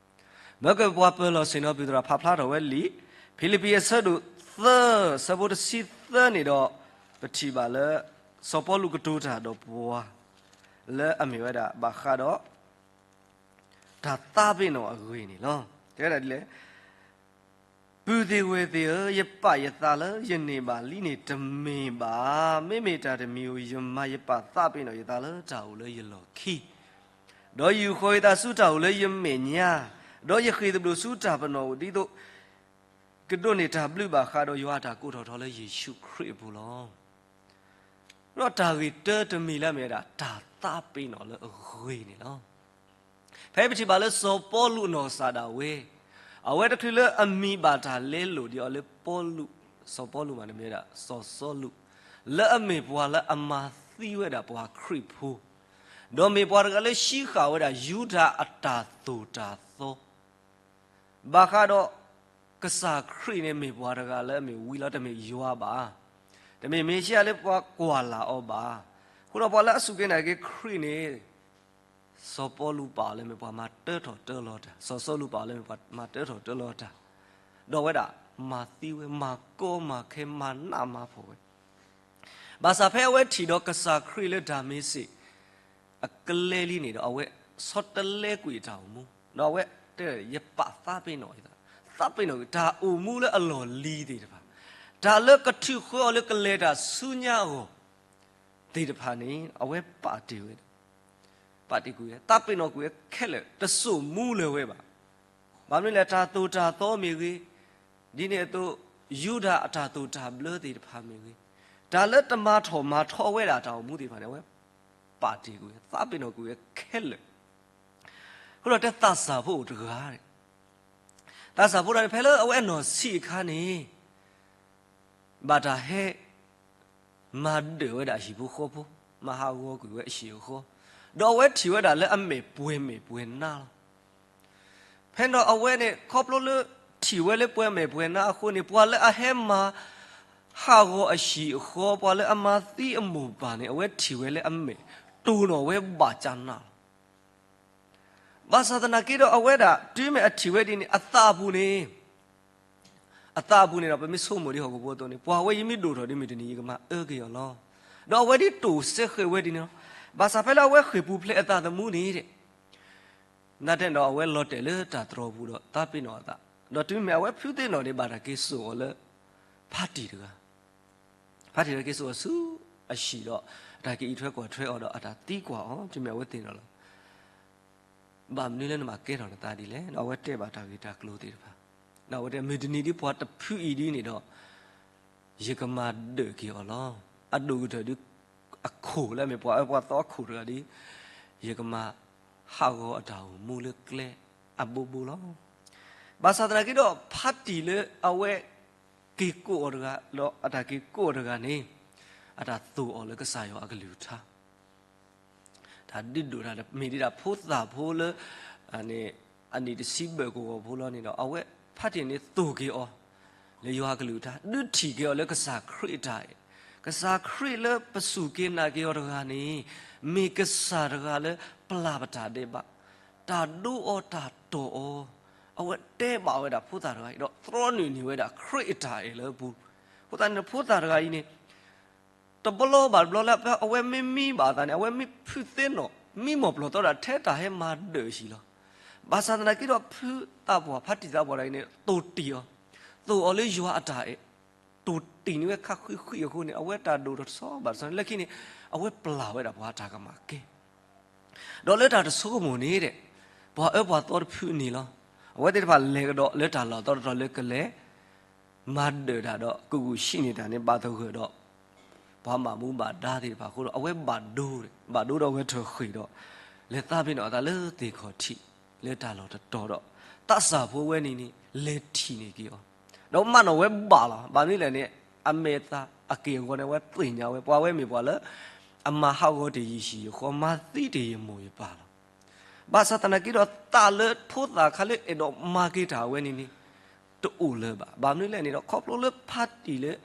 မ့ၢ်ကပှၤပၢၤလီၢ်ဆ့ၣ်နီၤ ပုၢ်သရၣ်ဖးဖျါထီၣ်ဝဲလံာ် ဖံလံးပံးအဆၢဒိၣ်သၢ အဆၢဖိတဆံသၢန့ၣ်ဒီး ပထံၣ်ဘၣ်လၢ စီၤပီလူးကတိၤတၢ်ဒီးပှၤ လၢအမ့ၢ်ဝဲဒၣ်ဘၣ်ဃးဒီး တၢ်သးပ့ၤနီၣ်အဂ့ၢ်န့ၣ်လီၤ. တဲဝဲဒၣ်ဒ်လဲၣ်, ပုၢ်သ့ၣ်ဝဲၢ်သ့ၣ်ဧၢ, ယပာ်ယသးလၢယန့ၢ်ဘၣ်လံန့ၣ်တမ့ၢ်ဘၣ်. မ့မ့ၢ်တၢ်တမံၤဧိၤ ယမၤယပာ်သးပ့ၤနီၣ်ယသးလၢတၢ်အိၣ်လၢယလီၢ်ခံ, ဒီးယူာ်ဃီၤယသးဆူတၢ်အိၣ်လၢယမဲာ်ညါ, ဒီးယဃ့ၢ်သဘျိးဆူတၢ်ပနီၣ်အိၣ်ဒ်သိး ကဒိးန့ၢ်တၢ်ဘျုးဘၣ်ဃးဒီးယွၤအတၢ်ကိးထီၣ်ထီလၢယ့ၣ်ၡူးခရံာ်အပူၤလီၤ. ဒီးတၢ်ဂ့ၢ်တၢတမံၤလၢအမ့ၢ်ဝဲဒၣ် တၢ်သးပ့ၤနီၣ်လၢအဂ့ၢ်န့ၣ်လီၤ. ဖဲပထံၣ်ဘၣ်လၢစီၤပီလူးအနီၢ်ကစၢ်ဒၣ်ဝဲ, အဝဲတချုးလၢအမံၤဘၣ်တၢ်လဲလိာ်ဒံးအီၤလၢပီလူး, စီၤပီလူးမးန့ၣ်မ့ၢ်ဝဲဒၣ်စီၤစီလူး, လၢအမ့ၢ်ပှၤလၢအမၤသံဝဲဒၣ်ပှၤခရံာ်ဖိ, ဒီးမ့ၢ်ပှၤတဂၤလၢဟံးဃာ်ဝဲဒၣ်ယူဒၤအတၢ်သိၣ်တၢ်သီ ဘၣ်ဃးဒီး ကစၢ်ခရံာ်န့ၣ်မ့ၢ်ပှၤတဂၤလၢအမ့ၢ်ဝံလီၤ, တမ့ၢ်ယွၤဘၣ်, တမ့ၢ်မ့ၣ်ၡံအၤလၢပှၤကွၢ်လၢ်အီၤဘၣ်. အဃိဒီးပှၤလၢအစူၢ်က့ၤနာ်က့ၤခရံာ်န့ၣ် စီၤပီလူးပာ်အီၤလၢမ့ၢ်ပှၤမၤတၢထီၣ်တၢလီၤတၢ်, စီၤစီလူးပာ်အီၤလၢမ့ၢ်ပှၤမၤတၢထီၣ်တၢလီၤတၢ်, ဒီးအဝဲဒၣ်မၤသံဝဲ, မၤကီမၤခဲ မၤနးမၤဖှီၣ်ဝဲ ဘၣ်ဆၣ်ဖဲအဝဲထံၣ်ဒီးကစၢ်ခရံာ်လၢဒၤမ့းစ့းအကျဲလံန့ၣ်ဒီး အဝဲဆီတလဲကွံာ်အတၢ်အိၣ်မူ, ဒီးအဝဲတဲ ယပာ်သးပ့ၤနီၣ်အသး, သးပ့ၤနီၣ်တၢ်အိၣ်မူလၢအလီၢ်လံၤသ့ၣ်တဖၣ်, တၢ်လၢကထုးဃၢအီၤလၢကလဲၤတၢ်ဆူညါအဂီၢ်သ့ၣ်တဖၣ်န့ၣ် အဝဲပာ်တ့ၢ်ဝဲ, ပာ်တ့ၢ်ကွံာ်ဝဲ, သးပ့ၤနီၣ်ကွံာ်ဝဲခဲလၢာ်, တစိာ်မူလၢၤဝဲဘၣ်. ဘၣ်မနုၤလဲၣ်, တၢ်သိၣ်တၢ်သီမ့ၢ်ဂ့ၤ, ဒ်န့ၣ်အသိး ယူဒၤအတၢ်သိၣ်တၢ်ဘျၢသ့ၣ်တဖၣ်မ့ၢ်ဂ့ၤ, တၢ်လၢတမၤထီၣ်မၤထီဝဲဒၣ်တၢ်အိၣ်မူသ့ၣ်တဖၣ်န့ၣ် အဝဲပာ်တ့ၢ်ကွံာ်ဝဲ, သးပ့ၤနီၣ်ကွံာ်ဝဲခဲလၢာ်. အဃိဒီးတဲသးစၢ်ဖိအိၣ်တဂၤ, သးစၢ်ဖိဒီးန့ၣ် ဖဲလၢအဝဲအနီၢ်ဆံးအခါန့ၣ် ဘၣ်တၢ်ဟဲ မၤဒၢၣ်ဝဲဒၣ်အဟံၣ်ဖိဃီဖိ, မၤဟးဂီၤကွံာ်ဝဲအဟံၣ်အဃီ, ဒီးအဝဲထံၣ်ဝဲဒၣ်လၢအမဲာ်ပှဲၤမဲာ်ပှဲၤနါလီၤ. ဖဲဒီးအဝဲန့ၣ် ခီဖျိလၢထံၣ်ဝဲလၢပှဲၤမဲာ်ပှဲၤနါအဃိန့ၣ် ပှၤလၢအဟဲမၤ ဟးဂီၤအဟံၣ်အဃီ, ပှၤလၢအမၤသံအမိၢ်ပၢ်န့ၣ် အဝဲထံၣ်ဝဲလၢအမဲာ် တိၢ်နီၣ်ဝဲဘၣ်ကနၣ်လီၤ. ဘၣ်ဆၣ်သနာ်က့ဒီး အဝဲဒၣ်တုၤမ့ၢ်အထံၣ်ဝဲဒ်န့ၣ် အသးအပူၤန့ၣ် အသးအပူၤန့ၣ်ဒီး ပမ့ၢ်ဆိကမိၣ်ဒ်ဟီၣ်ခိၣ်ဖိအသိးန့ၣ် ပှၤဝဲယမ့ၢ်ဒိၣ်ထီၣ်ဒ်မ့ၢ်တနံၤ ယကမၤအၢက့ၤအီၤလီၤ. ဒီးအဝဲဒ်တိၢ်စဲဃဲၤဝဲဒ်န့ၣ်လီၤ. ဘၣ်ဆၣ်ဖဲလၢအဝဲဃ့ၢ်ပူၤဖျဲးအသးသမူန့ၣ် နတဲဒီး အဝဲလီၤတဲာ်လၢတၢ်တြီၤပူၤဒီးသးပ့ၤနီၣ်အသး, ဒီးတုၤမ့ၢ်အဝဲဖုသ့ၣ်နီၣ်န့ၣ် ဘၣ်တၢ်က့ၤစိာ်အီၤလၢ ဖါတံၢ်တဂၤ, ဖါတံၢ်တဂၤက့ၤစိာ်အီၤဆူအဟံၣ်ဒီး အတၢ်ကအံးထွဲကွၢ်ထွဲအီၤဒီး အတၢ်သံကွၢ်အီၤ တုၤမ့ၢ်အဝဲသ့ၣ်နီၣ်လီၤ. ဘၣ်မနုၤလၢနဘၣ်ကဲထီၣ်နသးဒ်လဲၣ်. ဒီးအဝဲတဲဘၣ်တၢ်ဂ့ၢ်တၢ်ကျိၤသ့ၣ်တဖၣ်, ဒီးအဝဲတဲ မ့ၢ်တနံၤဒ်ပှၤတဖုအံၤဒ်န့ၣ်ဒီး ယကမၤဒၢၣ်က့ၤအီၤလီၤ. အဒိၣ်ကတၢၢ်ဒ်အခိၣ်လၢအမ့ၢ်ပှၤအၢပှၤသီအခိၣ်တဂၤဒီး ယကမၤဟးဂီၤအတၢ်အိၣ်မူလၢကျဲအဘိဘိလီၤ. ဘၣ်ဆၣ်သနာ်က့ဒီး ဖါတံၢ်လၢအဝဲက့ၤကိးအီၤတဂၤ ဒီးအတၢ်က့ၤကိးအီၤတဂၤန့ၣ် အတၢ်သိၣ်အီၤလၢကစၢ်ယွၤအကလုၢ်ကထါ တၢ်ဒုးဒိၣ်တၢ်မ့ၢ်ဒ်တၢ်ဖိသၣ်ဖိလၢ အနံၣ်တဆံဘၢၣ်ကဝီၤဖိလီၤန့ၣ်ဒီး အဝဲဖါတံၢ်န့ၣ်သိၣ်က့ၤအီၤ လၢယွၤကလုၢ်ကထါ ဒုးထံၣ်က့ၤအီၤလၢကစၢ်ခရံာ်အတၢ်အဲၣ်, ကစၢ်ခရံာ်လၢပစူၢ်က့ၤနာ်က့ၤအီၤတဂၤန့ၣ် မ့ၢ်ကစၢ်တဂၤလၢပျၢ်ပတၢ်ဒဲးဘး, တၢ်ဒိအီၤတၢ်တီၢ်အီၤ, အဝဲတဲဘၣ်ဝဲဒၣ်ဖိသၣ်တဂၤအံၤ ဒီးသြီနုာ်န့ၢ်ဝဲဒၣ်ခရံာ်အတၢ်အဲၣ်လၢအပူၤ, အဃိသတးန့ၣ် ဖိသၣ်တဂၤအံၤန့ၣ် တဘျီဘၣ်တဘျီလၢအဝဲမ့ၢ်မံဘၣ်အသးန့ၣ် အဝဲမ့ၢ်ဖုသ့ၣ်နီၣ် မံမီၢ်ပျီၢ်သီဒၣ်ထဲတၢ်ဟဲမၤဒၢၣ်အဟံၣ်လီၤ. ဘၣ်ဆၣ်သနာ်က့ဒီး ဖုသးပှၢ် ဖါတံၢ်သးပှၢ်တဂၤအံၤန့ၣ် သိၣ်တံၢ်အီၤ, သိၣ်အီၤလၢယွၤအတၢ်အဲၣ်, သိၣ်တံၢ်န့ၢ်ဝဲခါဃံးဃံးအဃိန့ၣ် အဝဲတၢ်ဒိၣ်ထီၣ်တဆီဘၣ်တဆီန့ၣ် လၢခံန့ၣ် အဝဲပျၢ်ဝဲဒၣ်ပှၤအတၢ်ကမၣ်ကဲ ဒီးလၢတၢ်တဆိကမိၣ်န့ၣ်ဒီး ပှၤအၢပှၤသီတဖုန့ၣ်လီၤ. အဝဲသ့ၣ်တဖၣ်လဲၤကဒီးလၢတၢ်လီၢ်သီတတီၤလၢကလဲၤ မၤဒၢၣ်တၢ်ဒီးကဂုာ်ဆံးန့ၢ်တၢ်န့ၣ် ဘၣ်သဂၢၢ်ဒီး ပှၤမၤမူဘၣ်ဒါသ့ၣ်တဖၣ်အဃိဒီး အဝဲဘၣ်ဒိ, ဘၣ်ဒိဒီးအဝဲထၢၣ်ဃ့ၢ်ဒီး လဲၤသးပ့ၤနီၣ်အသးလၢသ့ၣ်ခီၣ်ထံး လၢတၢ်လီၢ်တတီၤဒီး သးစၢ်ဖိဝဲန့ၣ်န့ၣ် လဲၤထံၣ်န့ၢ်က့ၤအီၤ, ဒီးမၢနီၣ်ဝဲဘၣ်လီၤ. ဘၣ်မနုၤလဲၣ်န့ၣ် အမဲာ်သးအက့ၢ်အဂီၤန့ၣ် အဝဲသ့ၣ်ညါဝဲ ပှၤဝဲမ့ၢ်ပှၤလၢ အမၤဟးဂီၤတ့ၢ်ယံာ်ဟံၣ်ယဃီ မၤသံတ့ၢ်ယမိၢ်ယပၢ်လီၤ. ဘၣ်ဆၣ်သနာ်က့ဒီး သးလၢဖိသၣ်ခါလၢအဲၣ်ဒိးမၤက့ၤတၢ်ဝဲန့ၣ်န့ၣ် တအိၣ်လၢၤဘၣ်. ဘၣ်မနုၤလဲၣ်န့ၣ်ဒီး ခီဖျိလၢဖါတံၢ်လၢ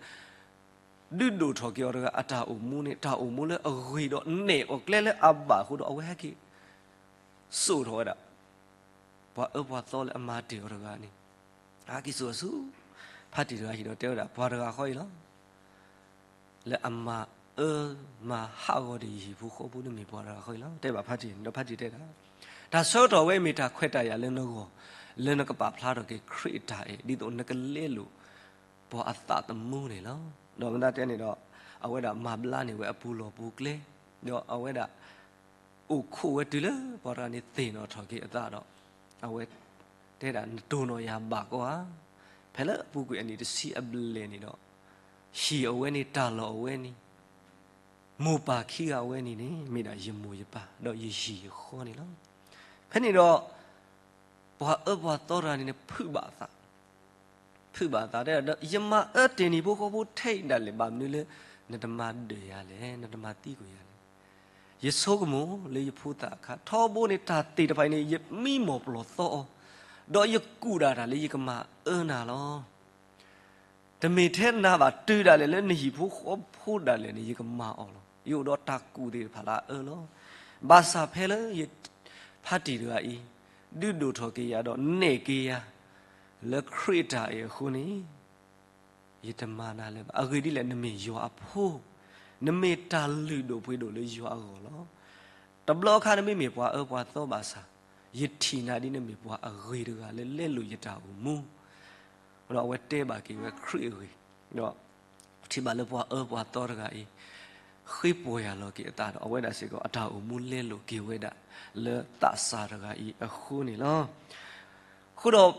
ဒုးဒိၣ်ထီၣ်က့ၤအီၤတဂၤအတၢ်အိၣ်မူန့ၣ် တၢ်အိၣ်မူလၢအဂ့ၤဒီးနဲၣ်အီၤကျဲလၢအဘၣ်အဃိဒီး အဝဲဟဲက့ၤစိာ်ထီၣ်ဝဲဒၣ် ပှၤအၢပှၤသီလၢအမၤတ့ၢ်အီၤတဂၤန့ၣ် ဟဲက့ၤစိာ်အီၤဆူ ဖါတံၢ်တဂၤဟံၣ်ဒီးတဲဝဲဒၣ် ပှၤတဂၤဃီအံၤလီၤ. လၢအမၤအၢမၤဟးဂီၤတ့ၢ်ယဟံၣ်ဖိဃီဖိန့ၣ်မ့ၢ်ပှၤတဂၤဃီအံၤလီၤ တဲဘၣ်ဖါတံၢ်န့ၣ်ဒီး ဖါတံၢ်တဲဒၣ် တၢ်ဆၢကတီၢ်ဝဲမ့ၢ်တၢ်ခွဲးတၢ်ယာ်လၢနဂီၢ်, လၢနကပာ်ဖျါထီၣ်က့ၤခရံာ်အတၢ်အဲၣ် ဒ်သိးနကလဲလိာ်ပှၤအသးသမူန့ၣ်လီၤ. ဒီးမ့ၢ်သးတဲန့ၣ်ဒီး အဝဲဒၣ်မၤဘျါန့ၢ်ဝဲအပူၤလီၢ်ပူၤကျဲ, ဒီးအဝဲဒၣ် အိၣ်ခိးဝဲတုၤလၢပှၤတဂၤန့ၣ်သ့ၣ်နီၣ်ထီၣ်က့ၤအသးဒီး အဝဲတဲဒၣ် နတိၢ်နီၣ်ယၤဘၣ်ကီဧါ, ဖဲလၢအပူၤကွံာ်အနံၣ်တဆံအဘျဲၣ်န့ၣ်ဒီး ဟံၣ်အဝဲန့ၣ် တၢ်လီၢ်အဝဲန့ၣ် မိၢ်ပၢ်ခံဂၤအဝဲန့ၣ်န့ၣ် မ့ၢ်ဒၣ်ယမိၢ်ယပၢ် ဒီးယဟံၣ်ယဃီန့ၣ်လီၤ. ဖဲန့ၣ်ဒီး ပှၤအၢပှၤသီတဂၤန့ၣ်န့ၣ် ဖုးဘၣ်အသး, ဖုးဘၣ်အသးတဲဒီး ယမၤအၢတ့ၢ်နံၣ်ဖိဃီဖိထဲအံၤဒၣ်လဲာ် ဘၣ်မနုၤလၢ နတမၤဒၢၣ်ယၤလဲၣ်, နတမၤသံကွံာ်ယၤလဲၣ်. ယဆိကမိၣ်လၢယဖိသၣ်အခါ ထီဘိန့ၣ် တၢ်သ့ၣ်တဖၣ်အံၤန့ၣ် ယမံမီၢ်ပလီၢ်သီအီၤ, ဒီးယကူၣ်ဒၣ်တၢ်လၢယကမၤအၢနၤလီၤ. တမ့ၢ်ထဲနၤဘၣ် တုၤဒၣ်လဲာ်လၢနဟံၣ်ဖိဃီဖိဒၣ်လဲာ်န့ၣ် ယကမၤအီၤလီၤ. ယအိၣ်ဒီးတၢ်ကူၣ်သ့ၣ်တဖၣ်လၢအအၢလီၤ. ဘၣ်ဆၣ်ဖဲလၢယဖါတံၢ်တဂၤအံၤ ဒုးဒိၣ်ထီၣ်က့ၤယၤဒီးနဲၣ်က့ၤယၤ လၢခရံာ်အတၢ်အဲၣ်အဃိန့ၣ် ယတမၤနၤလၢၤဘၣ်. အဂ့ၢ်ဒ်လဲၣ် နမ့ၢ်ယွၤအဖိ, နမ့ၢ်တၢ်လုၢ်ဒိၣ်ပှ့ၤဒိၣ်လၢယွၤအဂီၢ်လီၤ. တဘျီအခါနမ့မ့ၢ်ပှၤအၢပှၤသီဘၣ်ဆၣ်, ယထံၣ်နၤဒ်နမ့ၢ်ပှၤအဂ့ၤတဂၤလၢလဲလိာ်ယတၢ်အိၣ်မူ ဒီးအဝဲတဲဘၣ်က့ၤဝဲခရံာ်အဂ့ၢ်, ဒီးထံၣ်ဘၣ်လၢပှၤအၢပှၤသီတဂၤအံၤ ဃ့ပီၢ်ယၢ်လီၤက့ၤအသးဒီး အဝဲဒၣ်စ့ၢ်ကီး အတၢ်အိၣ်မူလဲလိာ်က့ၤဝဲဒၣ် လၢသးစၢ်တဂၤအံၤအဃိန့ၣ်လီၤ. အဃိဒီး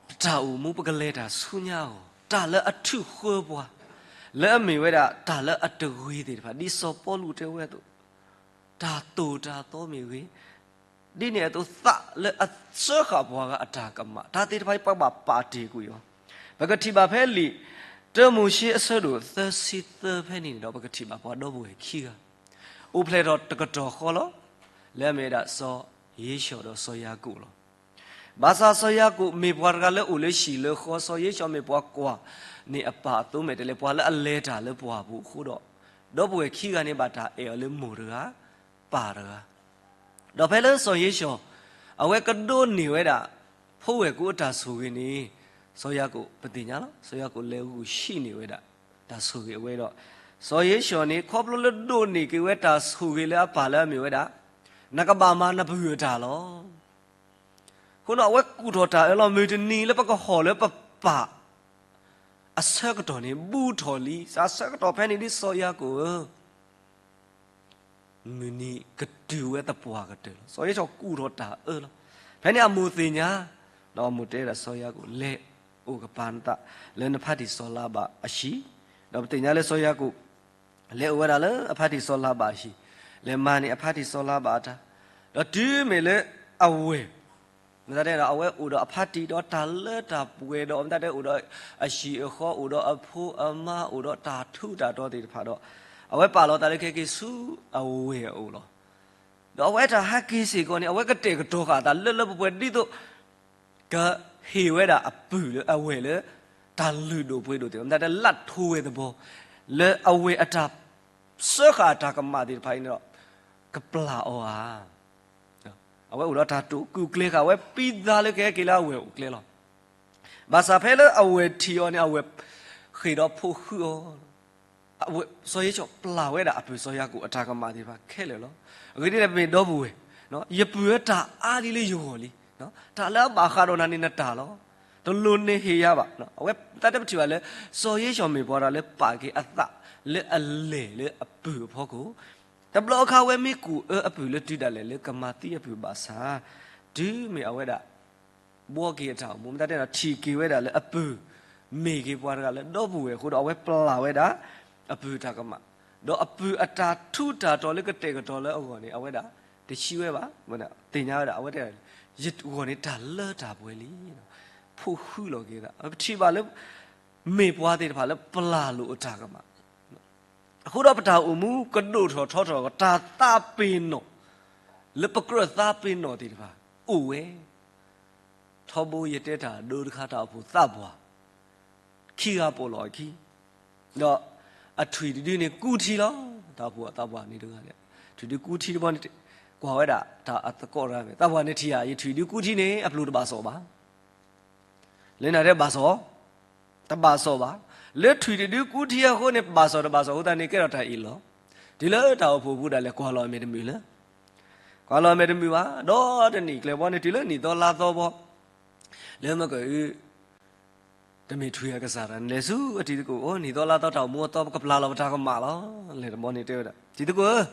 ပတၢ်အိၣ်မူပကလဲၤတၢ်ဆူညါအဂီၢ်, တၢ်လၢအထုးဃၢပှၤ လၢအမ့ၢ်ဝဲဒၣ် တၢ်လၢအတဂ့ၤသ့ၣ်တဖၣ် ဒ်စီၤပီလူးတဲဝဲအသိး, တၢ်သိၣ်တၢ်သီမ့ၢ်ဂ့ၤ, ဒ်န့ၣ်အသိးသးလၢအစၢဃာ်ပှၤဂၤအတၢ်ကမၣ်, တၢ်သ့ၣ်တဖၣ်အံၤ ပကဘၣ်ပာ်တ့ၢ်ကွံာ်အီၤ. ပကထံၣ်ဘၣ်ဖဲလံာ်တၢမိၤၡ့အဆၢဒိၣ်သၢဆံသၢဖဲန့ၣ်န့ၣ်ဒီး ပကထံၣ်ဘၣ်ပှၤဒီပုၢ်ဝဲၢ်ခံဂၤ အိၣ်ဖျဲၣ်ထီၣ်တကတီၢ်ဃီလီၤ. လၢအမ့ၢ်ဝဲဒၣ်စီၤယ့ၡီၤဒီးစီၤယၤကိာ်လီၤ. ဘၣ်ဆၣ်စီၤယၤကိာ်မ့ၢ်ပှၤတဂၤလၢအိၣ်လၢဟံၣ်လၢဃီ, စီၤယ့ၡီၤမ့ၢ်ပှၤကွၢ်န့ၢ်အပၢ်အသိမဲာ်တဲးလဲး, ပှၤလၢအလဲၤတၢ်လၢပှၢ်ပူၤအဃိဒီး, ဒီပုၢ်ဝဲၢ်ခံဂၤန့ၣ်ဘၣ်တၢ်အဲၣ်အီၤလၢမိၢ်တဂၤ, ပၢ်တဂၤ ဒီးဖဲလၢစီၤယ့ၡီၤ အဝဲကဒိးန့ၢ်ဝဲဒၣ် ဖိဝဲၢ်ကိအတၢ်ဆိၣ်ဂ့ၤန့ၣ်, စီၤယၤကိာ်ပသ့ၣ်ညါလီၤ. စီၤယၤကိာ်လဲၤဂုာ်ဟံးန့ၢ်ဝဲဒၣ် တၢ်ဆိၣ်ဂ့ၤအဝဲဒီး, စီၤယ့ၡီၤန့ၣ် ခီဖျိလၢဒိးန့ၢ်က့ၤဝဲတၢ်ဆိၣ်ဂ့ၤလၢအပၢ်လၢအမ့ၢ်ဝဲဒၣ်, နကဘၣ်မၤနပုၢ်အတၢ်လီၤ. အဃိဒီးအဝဲကူၣ်ထီၣ်တၢ်အၢလီၤ, မုၢ်တနံၤလၢပကဟီၣ်လၢပပၢ် အဆၢကတီၢ်န့ၣ် ဘူးထီၣ်လံ, အဆၢကတီၢ်ဖဲန့ၣ်ဒ်စီၤယၤကိာ်ဧၢ မုၢ်နံၤကတုၤဝဲသပှၢ်ကတၢၢ်လီၤ. စီၤယ့ၡီၤကူၣ်ထီၣ်တၢ်အၢလီၤ. ဖဲန့ၣ်အမိၢ်သ့ၣ်ညါ, ဒီးအမိၢ်တဲဒၣ်စီၤယၤကိာ်, လဲၤအိၣ်ကပၤနသးလၢနဖါတံၢ်စီၤလၤဘၣ်အဟံၣ်, ဒီးပသ့ၣ်ညါလၢစီၤယၤကိာ် လဲၤအိၣ်ဝဲဒၣ်လၢအဖါတံၢ်စီၤလၤဘၣ်အဟံၣ်, လဲၤမၤန့ၢ်အဖါတံၢ်စီၤလၤဘၣ်အတၢ်, ဒီးတုၤမ့ၢ်လၢအဝဲၢ် မ့ၢ်သးတဲဒီး အဝဲအိၣ်ဒီးအဖါတံၢ်ဒီးတၢ်လၢတၢ်ပှဲၤဒီး မ့ၢ်သးတဲအိၣ်ဒီးအဟံၣ်အဃီ အိၣ်ဒီးအဖိအမါ အိၣ်ဒီးတၢ်ထူးတၢ်တီၤသ့ၣ်တဖၣ်ဒီး အဝဲပာ်လီၤသးလၢခဲက့ၤဆူအဝဲၢ်အအိၣ်လီၤ. ဒီးအဝဲတၢ်ဟဲက့ၤစ့ၢ်ကီးန့ၣ် အဝဲကတဲာ်ကတီၤဃာ်အသးလၢလၢပှဲၤပှဲၤ ဒ်သိး ကဟ့ၣ်ဝဲဒၣ်အပုၢ်လၢအဝဲၢ်လၢ တၢ်လုၢ်ဒိၣ်ပှ့ၤဒိၣ်သ့ၣ်တဖၣ် မ့ၢ်သးတဲလၢအထိဝဲသဘီ လၢအဝဲၢ်အတၢ် စၢဃာ်အတၢ်ကမၣ်သ့ၣ်တဖၣ်အံၤန့ၣ်ဒီး ကပျၢ်အီၤဧါ. အဝဲအိၣ်ဒီးတၢ်တိာ်ကူၣ်ကျဲၤဃာ်ဝဲ ပံသါလၢကဟဲက့ၤလၢအဝဲၢ်အိၣ်ကျဲလီၤ. ဘၣ်ဆၣ်ဖဲလၢအဝဲၢ်ထံၣ်အီၤန့ၣ် အဝဲၢ်ဃ့ၢ်ဒီးဖိဃုအီၤ စီၤယ့ၡီၤပျၢ်ဝဲဒၣ်အပုၢ်စီၤယၤကိာ်အတၢ်ကမၣ်သ့ၣ်တဖၣ်ခဲလၢာ်လီၤ. အဂ့ၢ်ဒ်လဲၣ် ပမ့ၢ်ဒီပုၢ်ဝဲၢ်, ယပုၢ်ဧၢ တၢ်အါဒံးလၢယဂီၢ်လံ. တၢ်လၢအဘၣ်ဃးဒီးနၤန့ၣ်နတၢ်လီၤ. တလိၣ်န့ၢ်ဟ့ၣ်ယၤဘၣ်. အဝဲသတးတပထံၣ်ဘၣ်လၢ စီၤယ့ၡီၤမ့ၢ်ပှၤတဂၤလၢပာ်က့ၤအသးလၢအလဲၤလၢအပုၢ်အဖီခိၣ်, တဘျီအခါအဝဲမ့ၢ်ကူၣ်အၢအပုၢ်လၢတုၤဒၣ်လဲာ်လၢကမၤသံအပုၢ်ဘၣ်ဆၣ်, တုၤမ့ၢ်အဝဲဒၣ် ဘှီက့ၤအတၢ်အိၣ်မူ မ့ၢ်သးတဲဒီး ထံၣ်က့ၤဝဲဒၣ်လၢအပုၢ် မ့ၢ်က့ၤပှၤတဂၤလၢဒီပုၢ်ဝဲၢ်အဃိဒီး အဝဲပျၢ်ဝဲဒၣ် အပုၢ်တၢ်ကမၣ်, ဒီးအပုၢ်အတၢ်ထူးတၢ်တီၤလၢကတဲာ်ကတီၤလၢအဂီၢ်န့ၣ် အဝဲဒၣ်တဆံးဝဲဘၣ်, သ့ၣ်ညါဝဲဒၣ် အဝဲတဲ ယဂီၢ်န့ၣ်တၢ်လၢတၢ်ပှဲၤလံ, ဖိဃုလီၤက့ၤသး ပထံၣ်ဘၣ်လၢ မ့ၢ်ပှၤသ့ၣ်တဖၣ်လၢပျၢ်လိာ်အတၢ်ကမၣ် အဃိဒီးပတၢ်အိၣ်မူကဒိၣ်ထီၣ်ထီထီၣ် တၢ်သးပ့ၤနီၣ် လၢပကြၢးသးပ့ၤနီၣ်သ့ၣ်တဖၣ် အိၣ်ဝဲ, ထီဘိယတဲတၢ်ဒိတခါ တၢ်အိၣ်ဖှိၣ်သးပှၢ် ခံဂၤပိာ်လီၤအခံ, ဒီးအထွံၣ်တဒုန့ၣ်ကူထံလီၤ. တၢ်အိၣ်ဖှိၣ်သးပှၢ်န့ၣ်တဂၤန့ၣ် ထွံၣ်ဒုကူထံတဘီန့ၣ် ကွၢ်ဝဲဒၣ်တၢ်အသကိးတဂၤန့ၣ် သးပှၢ်န့ၣ်ထံၣ်ဧါ ယထွံၣ်ဒုကူထံန့ၣ် အပျိၢ်တဘၣ်စီၣ်ဘၣ် လၢနၤတဲဘၣ်စီၣ်, တဘၣ်စီၣ်ဘၣ်. လၢထွံၣ်တဒုကူထံအဃိန့ၣ် ဘၣ်စီၣ်တဘၣ်စီၣ်အဃိသတးန့ၣ် ကဲထီၣ်တၢ်အ့ၣ်လီၤ. တုၤလၢတၢ်အိၣ်ဖှိၣ်ပူၤဒၣ်လဲာ် ကွၢ်လီၤအမဲာ်တမုာ်လၢ ကွၢ်လီၤအမဲာ်တမုာ်ဘၣ်, ဒီးတနံၣ်ကျဲဘီန့ၣ် တုၤလၢနံၣ်သီလါသီဘီ, လၢမ့ၢ်က တမ့ၢ်ထွံၣ်အကစၢ်တၢ် နလဲၤဆူအတံၤသကိး, အိ နံၣ်သီလါသီတၢ်အိၣ်မူအသီ ပကပျၢ်လီၤပတၢ်ကမၣ်လီၤ. လဲၤတဘီန့ၣ်တဲဝဲဒၣ် တံၤသကိးဧၢ,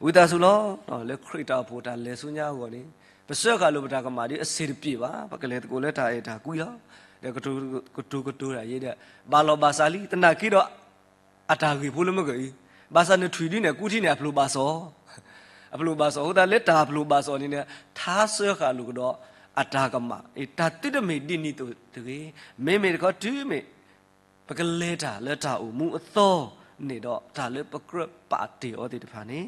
ဝံသးစူၤလီၤ. လၢခရံာ်တၢ်အိၣ်ဖှိၣ်တၢ်လဲၤဆူညါအဂီၢ်န့ၣ် ပစၢဃာ်လိာ်ပတၢ်ကမၣ်ဒီးအဆံးတပျ့ၤဘၣ်, ပကလဲၤသကိးလၢတၢ်အဲၣ်တၢ်ကွံလီၤ. ဒီးကတိၤကတိၤတၢ်ယဲဒီး ဘၣ်လီၤဘၣ်စးလံ, သနာ်က့ဒီး အတၢ်ဂ့ၢ်ဖိလၢမ့ၢ်က ဘၣ်ဆၣ်နထွံၣ်ဒုန့ၣ် ကူထံန့ၣ် အဖျိးဘၣ်စီၣ်, အဖျိးဘၣ်စီၣ်, အဃိသတးလၢတၢ်ဖျိးဘၣ်စီၣ်န့ၣ် ထါစၢဃာ်လိာ်ကဒီးအတၢ်ကမၣ်, တၢ်သုတမ့ၢ်ဒ်န့ၣ်အသိးတဂ့ၤ. မ့မ့ၢ်တခီတုၤမ့ၢ် ပကလဲၤတၢ်လၢတၢ်အိၣ်မူအသီန့ၣ်ဒီး တၢ်လၢပကြၢးပာ်တ့ၢ်အီၤသ့ၣ်တဖၣ်န့ၣ်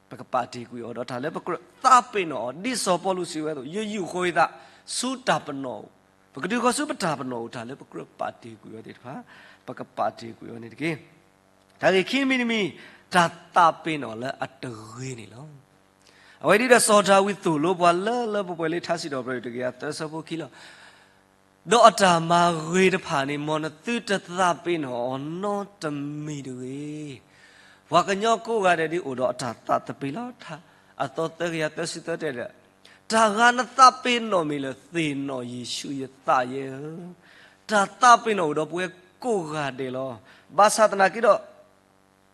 ပကပာ်တ့ၢ်ကွံာ်အီၤ, ဒီးတၢ်လၢပကြၢးသးပ့ၤနီၣ်အီၤ ဒ်စီၤပီလူးစံးဝဲအသိး, ယယူာ်ဃီၤယသးဆူတၢ်ပနီၣ်, ပကတုၤဃီၤဆူပတၢ်ပနီၣ်အအိၣ်, တၢ်လၢပကြၢးပာ်တ့ၢ်ကွံာ်အီၤသ့ၣ်တဖၣ် ပကပာ်တ့ၢ်ကွံာ်အီၤန့ၣ်တက့ၢ်. တၢ်ဂ့ၢ်ခံမံၤတမံၤ, တၢ်သးပ့ၤနီၣ်လၢအတဂ့ၤန့ၣ်လီၤ. အဝဲဒ်ဒီးစီၤဒၤဝံးသိၣ်လိပှၤလၢလၢပှဲၤပှဲၤလၢထါစံးထီၣ်ပတြၢၤတကယၤသၢဆၢဖိခံလီၤ. ဒီးအတၢ်မၤဂ့ၤတဖၣ်န့ၣ် မ်နသုတသးပ့ၤနီၣ်အီၤနီတမံၤတဂ့ၤ. ပှၤကညီကိးဂၤဒဲးဒ်အိၣ်ဒီးအတၢ်သးသပ့ၤလီၤ. ထါအသီသၢကယၤသၢဆံသၢတဲဒီး, တၢ်ဂၤနသးပ့ၤနီၣ်မ့ၢ်လၢ သ့ၣ်နီၣ်ယ့ၣ်ၡူးယသးယဲဧၢ. တၢ်သးပ့ၤနီၣ်အိၣ်ဒီးပဝဲကိးဂၤဒဲးလီၤ. ဘၣ်ဆၣ်သနာ်က့ဒီး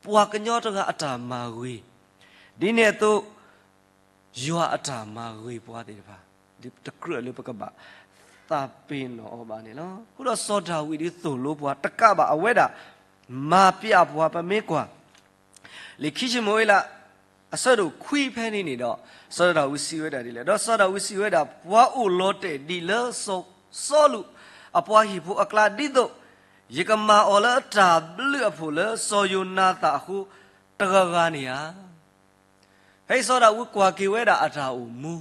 ပှၤကညီတဂၤအတၢ်မၤဂ့ၤ, ဒ်န့ၣ်အသိး ယွၤအတၢ်မၤဂ့ၤပှၤသ့ၣ်တဖၣ် တကြၢးလၢပကဘၣ်သးပ့ၤနီၣ်အီၤဘၣ်န့ၣ်လီၤ. အဃိဒီးစီၤဒၤဝံးဒ်သိၣ်လိပှၤတကးဘၣ် အဝဲဒၣ်မၤပျဲပှၤ, ပမ့ၢ်ကွၢ် လံာ်ခံၡမူၤအ့လး အဆၢဒိၣ်ခွံဖဲန့ၣ်န့ၣ်ဒီး စီၤဒၤဝံးစံးဝဲဒၣ်ဒ်လဲၣ်, ဒီးစီၤဒၤဝံးစံးဝဲဒၣ်, ပှၤအိၣ်လီၤတဲာ်ဒ်လၢစီၤစီလူးအပှၤဟံၣ်ဖိအကျါ ဒ်သိးယကမၤအီၤလၢတၢ်ဘျုးအဖှိၣ်လၢစီၤယိၤနၤသၣ်အဃိ တဂၤဂၤန့ၣ်ဧါ. ဖဲအံၤစီၤဒၤဝံးကွၢ်က့ၤဝဲဒၣ်အတၢ်အိၣ်မူ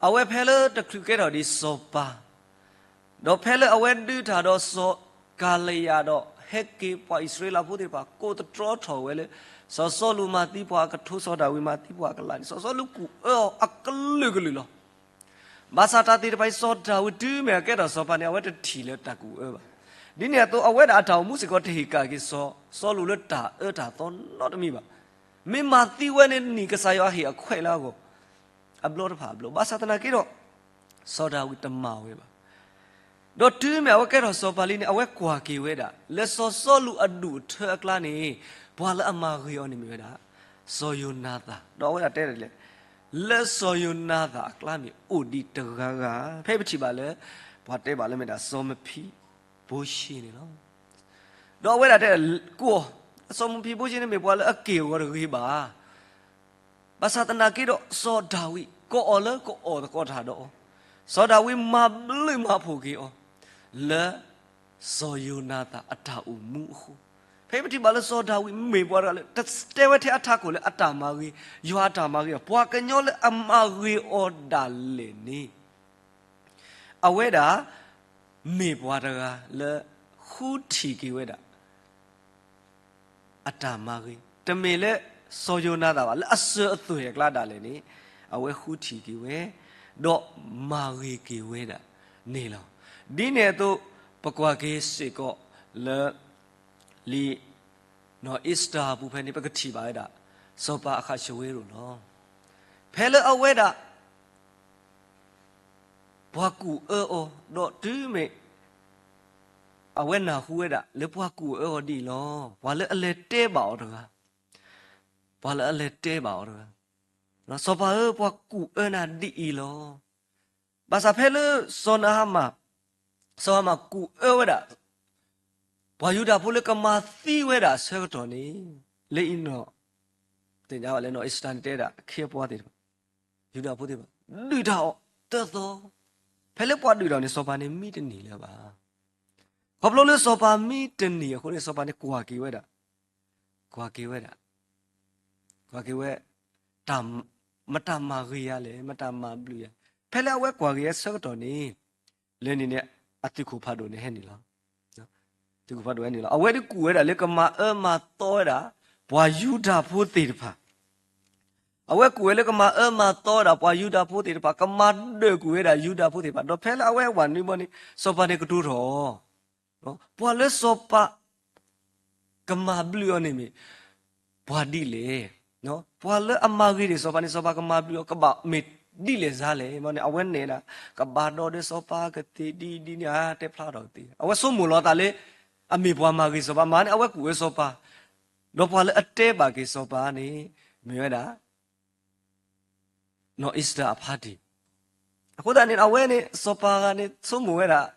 အဝဲဖဲလၢတချုးကဲထီၣ်ဒံးစီၤပၤ, ဒီးဖဲလၢအဝဲဒုးတၢ်ဒီးစီၤကၤလယးဒီး ဟဲက့ၤပှၤအံၣ်စရ့လးဖိသ့ၣ်တဖၣ် ကိးသတြီထီၣ်ဝဲလၢ စီၤစီလူးမၤသံပှၤအကထိ, စီၤဒၤဝံးမၤသံပှၤအကလးန့ၣ် စီၤစီလူးကူၣ်အၢအီၤအကလုာ်ကလုာ်လီၤ. ဘၣ်ဆၣ်တၢ်သ့ၣ်တဖၣ်အံၤ စီၤဒၤဝံးတုၤမ့ၢ်အကဲထီၣ်စီၤပၤန့ၣ် အဝဲတထံၣ်လၢတၢ်ကူၣ်အၢဘၣ်. ဒ်န့ၣ်အသိး အဝဲဒၣ်အတၢ်အိၣ်မူစ့ၢ်ကီးတဟ့ၣ်ကၣ်က့ၤစီၤစီလူးလၢတၢ်အၢတၢ်သီနီတမံၤဘၣ်. မ့ၢ်မၤသံဝဲန့ၣ် နံၣ်ကစၢ်ယွၤဟ့ၣ်အခွဲးလၢအဂီၢ် အဘျီတဖၣ်အဘျီ, ဘၣ်ဆၣ်သနာ်က့ဒီး စီၤဒၤဝံးတမၤဝဲဘၣ်. ဒီးတုၤမ့ၢ်အဝဲကဲထီၣ်စီၤပၤလံန့ၣ် အဝဲကွၢ်က့ၤဝဲဒၣ် လၢစီၤစီလူးအဒူၣ်အထၢအကျါန့ၣ် ပှၤလၢအမၤဂ့ၤအီၤန့ၣ်မ့ၢ်ဝဲဒၣ် စီၤယိၤနၤသၣ်, ဒီးအဝဲဒၣ်တဲဒ်လဲၣ်, လၢစီၤယိၤနၤသၣ်အကျါန့ၣ် အိၣ်ဒံးတဂၤဂၤ, ဖဲပထံၣ်ဘၣ်လၢ ပှၤတဲဘၣ်လၢမ့ၢ်ဒၣ်စီၤမဖံဘိရှ့န့ၣ်လီၤ. ဒီးအဝဲဒၣ်တဲ ကိးအီၤ, စီၤမဖံဘိရှ့န့ၣ်မ့ၢ်ပှၤလၢအက့ၢ်အဂီၤတဂ့ၤဘၣ်. ဘၣ်ဆၣ်သနာ်က့ဒီး စီၤဒၤဝံးကိးအီၤလၢကအီၣ်သကိးတၢ်ဒီးအီၤ, စီၤဒၤဝံးမၤဘျုးမၤဖှိၣ်က့ၤအီၤ လၢ စီၤယိၤနၤသၣ်အတၢ်အိၣ်မူအဃိ, ဖဲပထံၣ်ဘၣ်လၢစီၤဒၤဝံးမ့ၢ်ပှၤတဂၤလၢ တတဲဝဲထဲအထးခိၣ်လၢအတၢ်မၤဂ့ၤ, ယွၤအတၢ်မၤဂ့ၤအီၤ, ပှၤကညီလၢအမၤဂ့ၤအီၤဒၣ်လဲာ်န့ၣ် အဝဲဒၣ် မ့ၢ်ပှၤတဂၤလၢ ဃုထံၣ်က့ၤဝဲဒၣ် အတၢ်မၤဂ့ၤ, တမ့ၢ်လၢစီၤယိၤနၤသၣ်ဘၣ်, လၢအစၢၤအသွဲၣ်အကျါဒၣ်လဲာ်န့ၣ် အဝဲဃုထံၣ်က့ၤဝဲ, ဒီးမၤဂ့ၤက့ၤဝဲဒၣ်န့ၣ်လီၤ. ဒ်န့ၣ်အသိး ပကွၢ်က့ၤစ့ၢ်ကီးလၢ လံာ် နီၢ်အ့စတၢၤအပူၤဖဲန့ၣ် ပကထံၣ်ဘၣ်ဝဲဒၣ် စီၤပၤအဃးၡဝ့ရိၤလီၤ. ဖဲလၢအဝဲဒၣ် ပှၤကူၣ်အၢအီၤ, ဒီးတုၤမ့ၢ် အဝဲနၢ်ဟူဝဲဒၣ် လၢပှၤကူၣ်အၢအီၤဒ်အံၤလီၤ. ပှၤလၢအလဲၤတဲဘၣ်အီၤတဂၤ, ပှၤလၢအလဲၤတဲဘၣ်အီၤတဂၤ, စီၤပၤဧၢ, ပှၤကူၣ်အၢနၤဒ်အံၤလီၤ. ဘၣ်ဆၣ်ဖဲလၢစီၤနဟးမၣ်, စီၤဟးမၣ်ကူၣ်အၢဝဲဒၣ် ပှၤယူဒၤဖိလၢကမၤသံဝဲဒၣ်အဆၢကတီၢ်န့ၣ်, လၢအံၤနီၢ် သ့ၣ်ညါဘၣ်လၢနီၢ်အ့စတၢၤန့ၣ်တဲဒၣ် အခ့အပှၤသ့ၣ်တဖၣ်, ယူဒၤဖိသ့ၣ်တဖၣ် ဒုၣ်တၢ်အီၣ်တၢ်သီ, ဖဲလၢပှၤဒုၣ်တၢ်အီၣ်န့ၣ် စီၤပၤန့ၣ်မံတန့ၢ်လၢၤဘၣ်. ခီဖျိလၢစီၤပၤမံတန့ၢ်အဃိန့ၣ် စီၤပၤန့ၣ်ကွၢ်က့ၤဝဲဒၣ်, ကွၢ်က့ၤဝဲဒၣ်, ကွၢ်က့ၤဝဲ မတၤမၤဂ့ၤယၤလဲၣ်, မတၤမၤဘျုးယၤ, ဖဲလၢအဝဲကွၢ်က့ၤအဆၢကတီၢ်န့ၣ် လၢန့ၣ်န့ၣ် အသုးခိၣ်ဖးဒိၣ်န့ၣ်ဟဲနုာ်လီၤ. သုးခိၣ်ဖးဒိၣ်ဟဲနုာ်လီၤ. အဝဲဒၣ်ကူၣ်ဝဲဒၣ်လၢကမၤအၢမၤသီဝဲဒၣ် ပှၤယူဒၤဖိသ့ၣ်တဖၣ်, အဝဲကူၣ်ဝဲလၢကမၤအၢမၤသီဝဲဒၣ် ပှၤယူဒၤဖိသ့ၣ်တဖၣ်, ကမၤဒၢၣ်ကွံာ်ဝဲဒၣ်ယူဒၤဖိသ့ၣ်တဖၣ်, ဒီးဖဲလၢအဝဲဝးနွံဘီန့ၣ် စီၤပၤန့ၣ်ကတိၤထီၣ်အီၤ, ပှၤလၢစီၤပၤ ကမၤဘျုးအီၤန့ၣ်မ့ၢ် ပှၤဒ်လဲၣ် ပှၤလၢအမၤဂ့ၤဒံးစီၤပၤန့ၣ် စီၤပၤကမၤဘျုးအီၤ ကဘၣ်မ့ၢ်ဒ်လဲၣ်စါလဲၣ်. မ့ၢ်န့ၣ် အဝဲနဲၣ်ဒၣ် ကဘၣ်ဒီးဒဲးစီၤပၤကသ့ၣ်ဒ်အံၤဒ်န့ၣ်ဧါ တဲဖျါထီၣ်ကသ့. အဝဲဆိကမိၣ်လီၤသးလၢ အမ့ၢ်ပှၤမၤဂ့ၤစီၤပၤ မ့ၢ်န့ၣ် အဝဲကူၣ်ဝဲစီၤပၤ, ဒီးပှၤလၢအတဲဘၣ်က့ၤစီၤပၤန့ၣ် မ့ၢ်ဝဲဒၣ် နီၢ်အ့ၤစတၢၤအဖါတံၢ်. အဃိသတးန့ၣ် အဝဲန့ၣ် စီၤပၤဂၤန့ၣ် ဆိကမိၣ်ဝဲဒၣ်,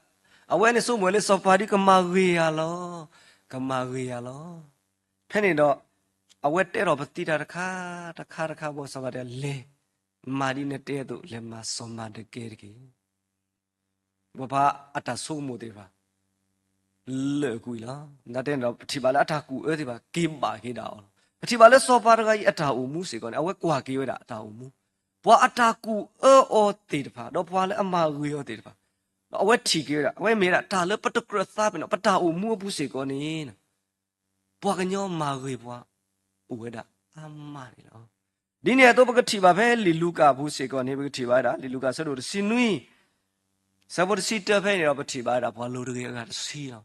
အဝဲန့ၣ်ဆိကမိၣ်ဝဲလၢစီၤပၤဒ်ကမၤဂ့ၤယၤလီၤ, ကမၤဂ့ၤယၤလီၤ. ဖဲန့ၣ်ဒီး အဝဲတဲထီၣ်ပသံတၢ်တခါ တခါတခါဘၣ် စီၤပၤတဲ လဲၤမၤဒ်နတဲအသိး လဲၤမၤစီၤမၤဒကဲတက့ၢ်. ပှၤဖးအတၢ်ဆိကမိၣ်သ့ၣ်တဖၣ် လၢာ်ကွံာ်လီၤ. နတဲန့ၣ်ဒီး ပထံၣ်ဘၣ်လၢအတၢ်ကူၣ်အၢသ့ၣ်တဖၣ် က့ၤဘၣ်က့ၤဒၣ်အီၤလီၤ. ပထံၣ်ဘၣ်လၢစီၤပၤတဂၤအံၤအတၢ်အိၣ်မူစ့ၢ်ကီးန့ၣ် အဝဲကွၢ်က့ၤဝဲဒၣ်အတၢ်အိၣ်မူ, ပှၤအတၢ်ကူၣ်အၢအီၤသ့ၣ်တဖၣ် ဒီးပှၤလၢအမၤဂ့ၤအီၤသ့ၣ်တဖၣ်, ဒီးအဝဲထံၣ်က့ၤဝဲဒၣ် အဝဲမ့ၢ်ဝဲဒၣ်တၢ်လၢပတကြၢးသးပ့ၤနီၣ် ပတၢ်အိၣ်မူအပူၤစ့ၢ်ကီးန့ၣ် ပှၤကညီမၤဂ့ၤပှၤ အိၣ်ဝဲဒၣ်အါမးန့ၣ်လီၤ. ဒ်န့ၣ်အသိး ပကထံၣ်ဘၣ်ဖဲလံာ်လူၤကၣ်အပူၤစ့ၢ်ကီးန့ၣ် ပကထံၣ်ဘၣ်ဝဲဒၣ် လံာ်လူၤကၣ်အဆၢဒိၣ်တဆံနွံ ဆၢဖိတဆံတၢဖဲန့ၣ်ဒီး ပထံၣ်ဘၣ်ဝဲဒၣ် ပှၤလိၤတဂ့ၤအဂၤတဆံလီၤ.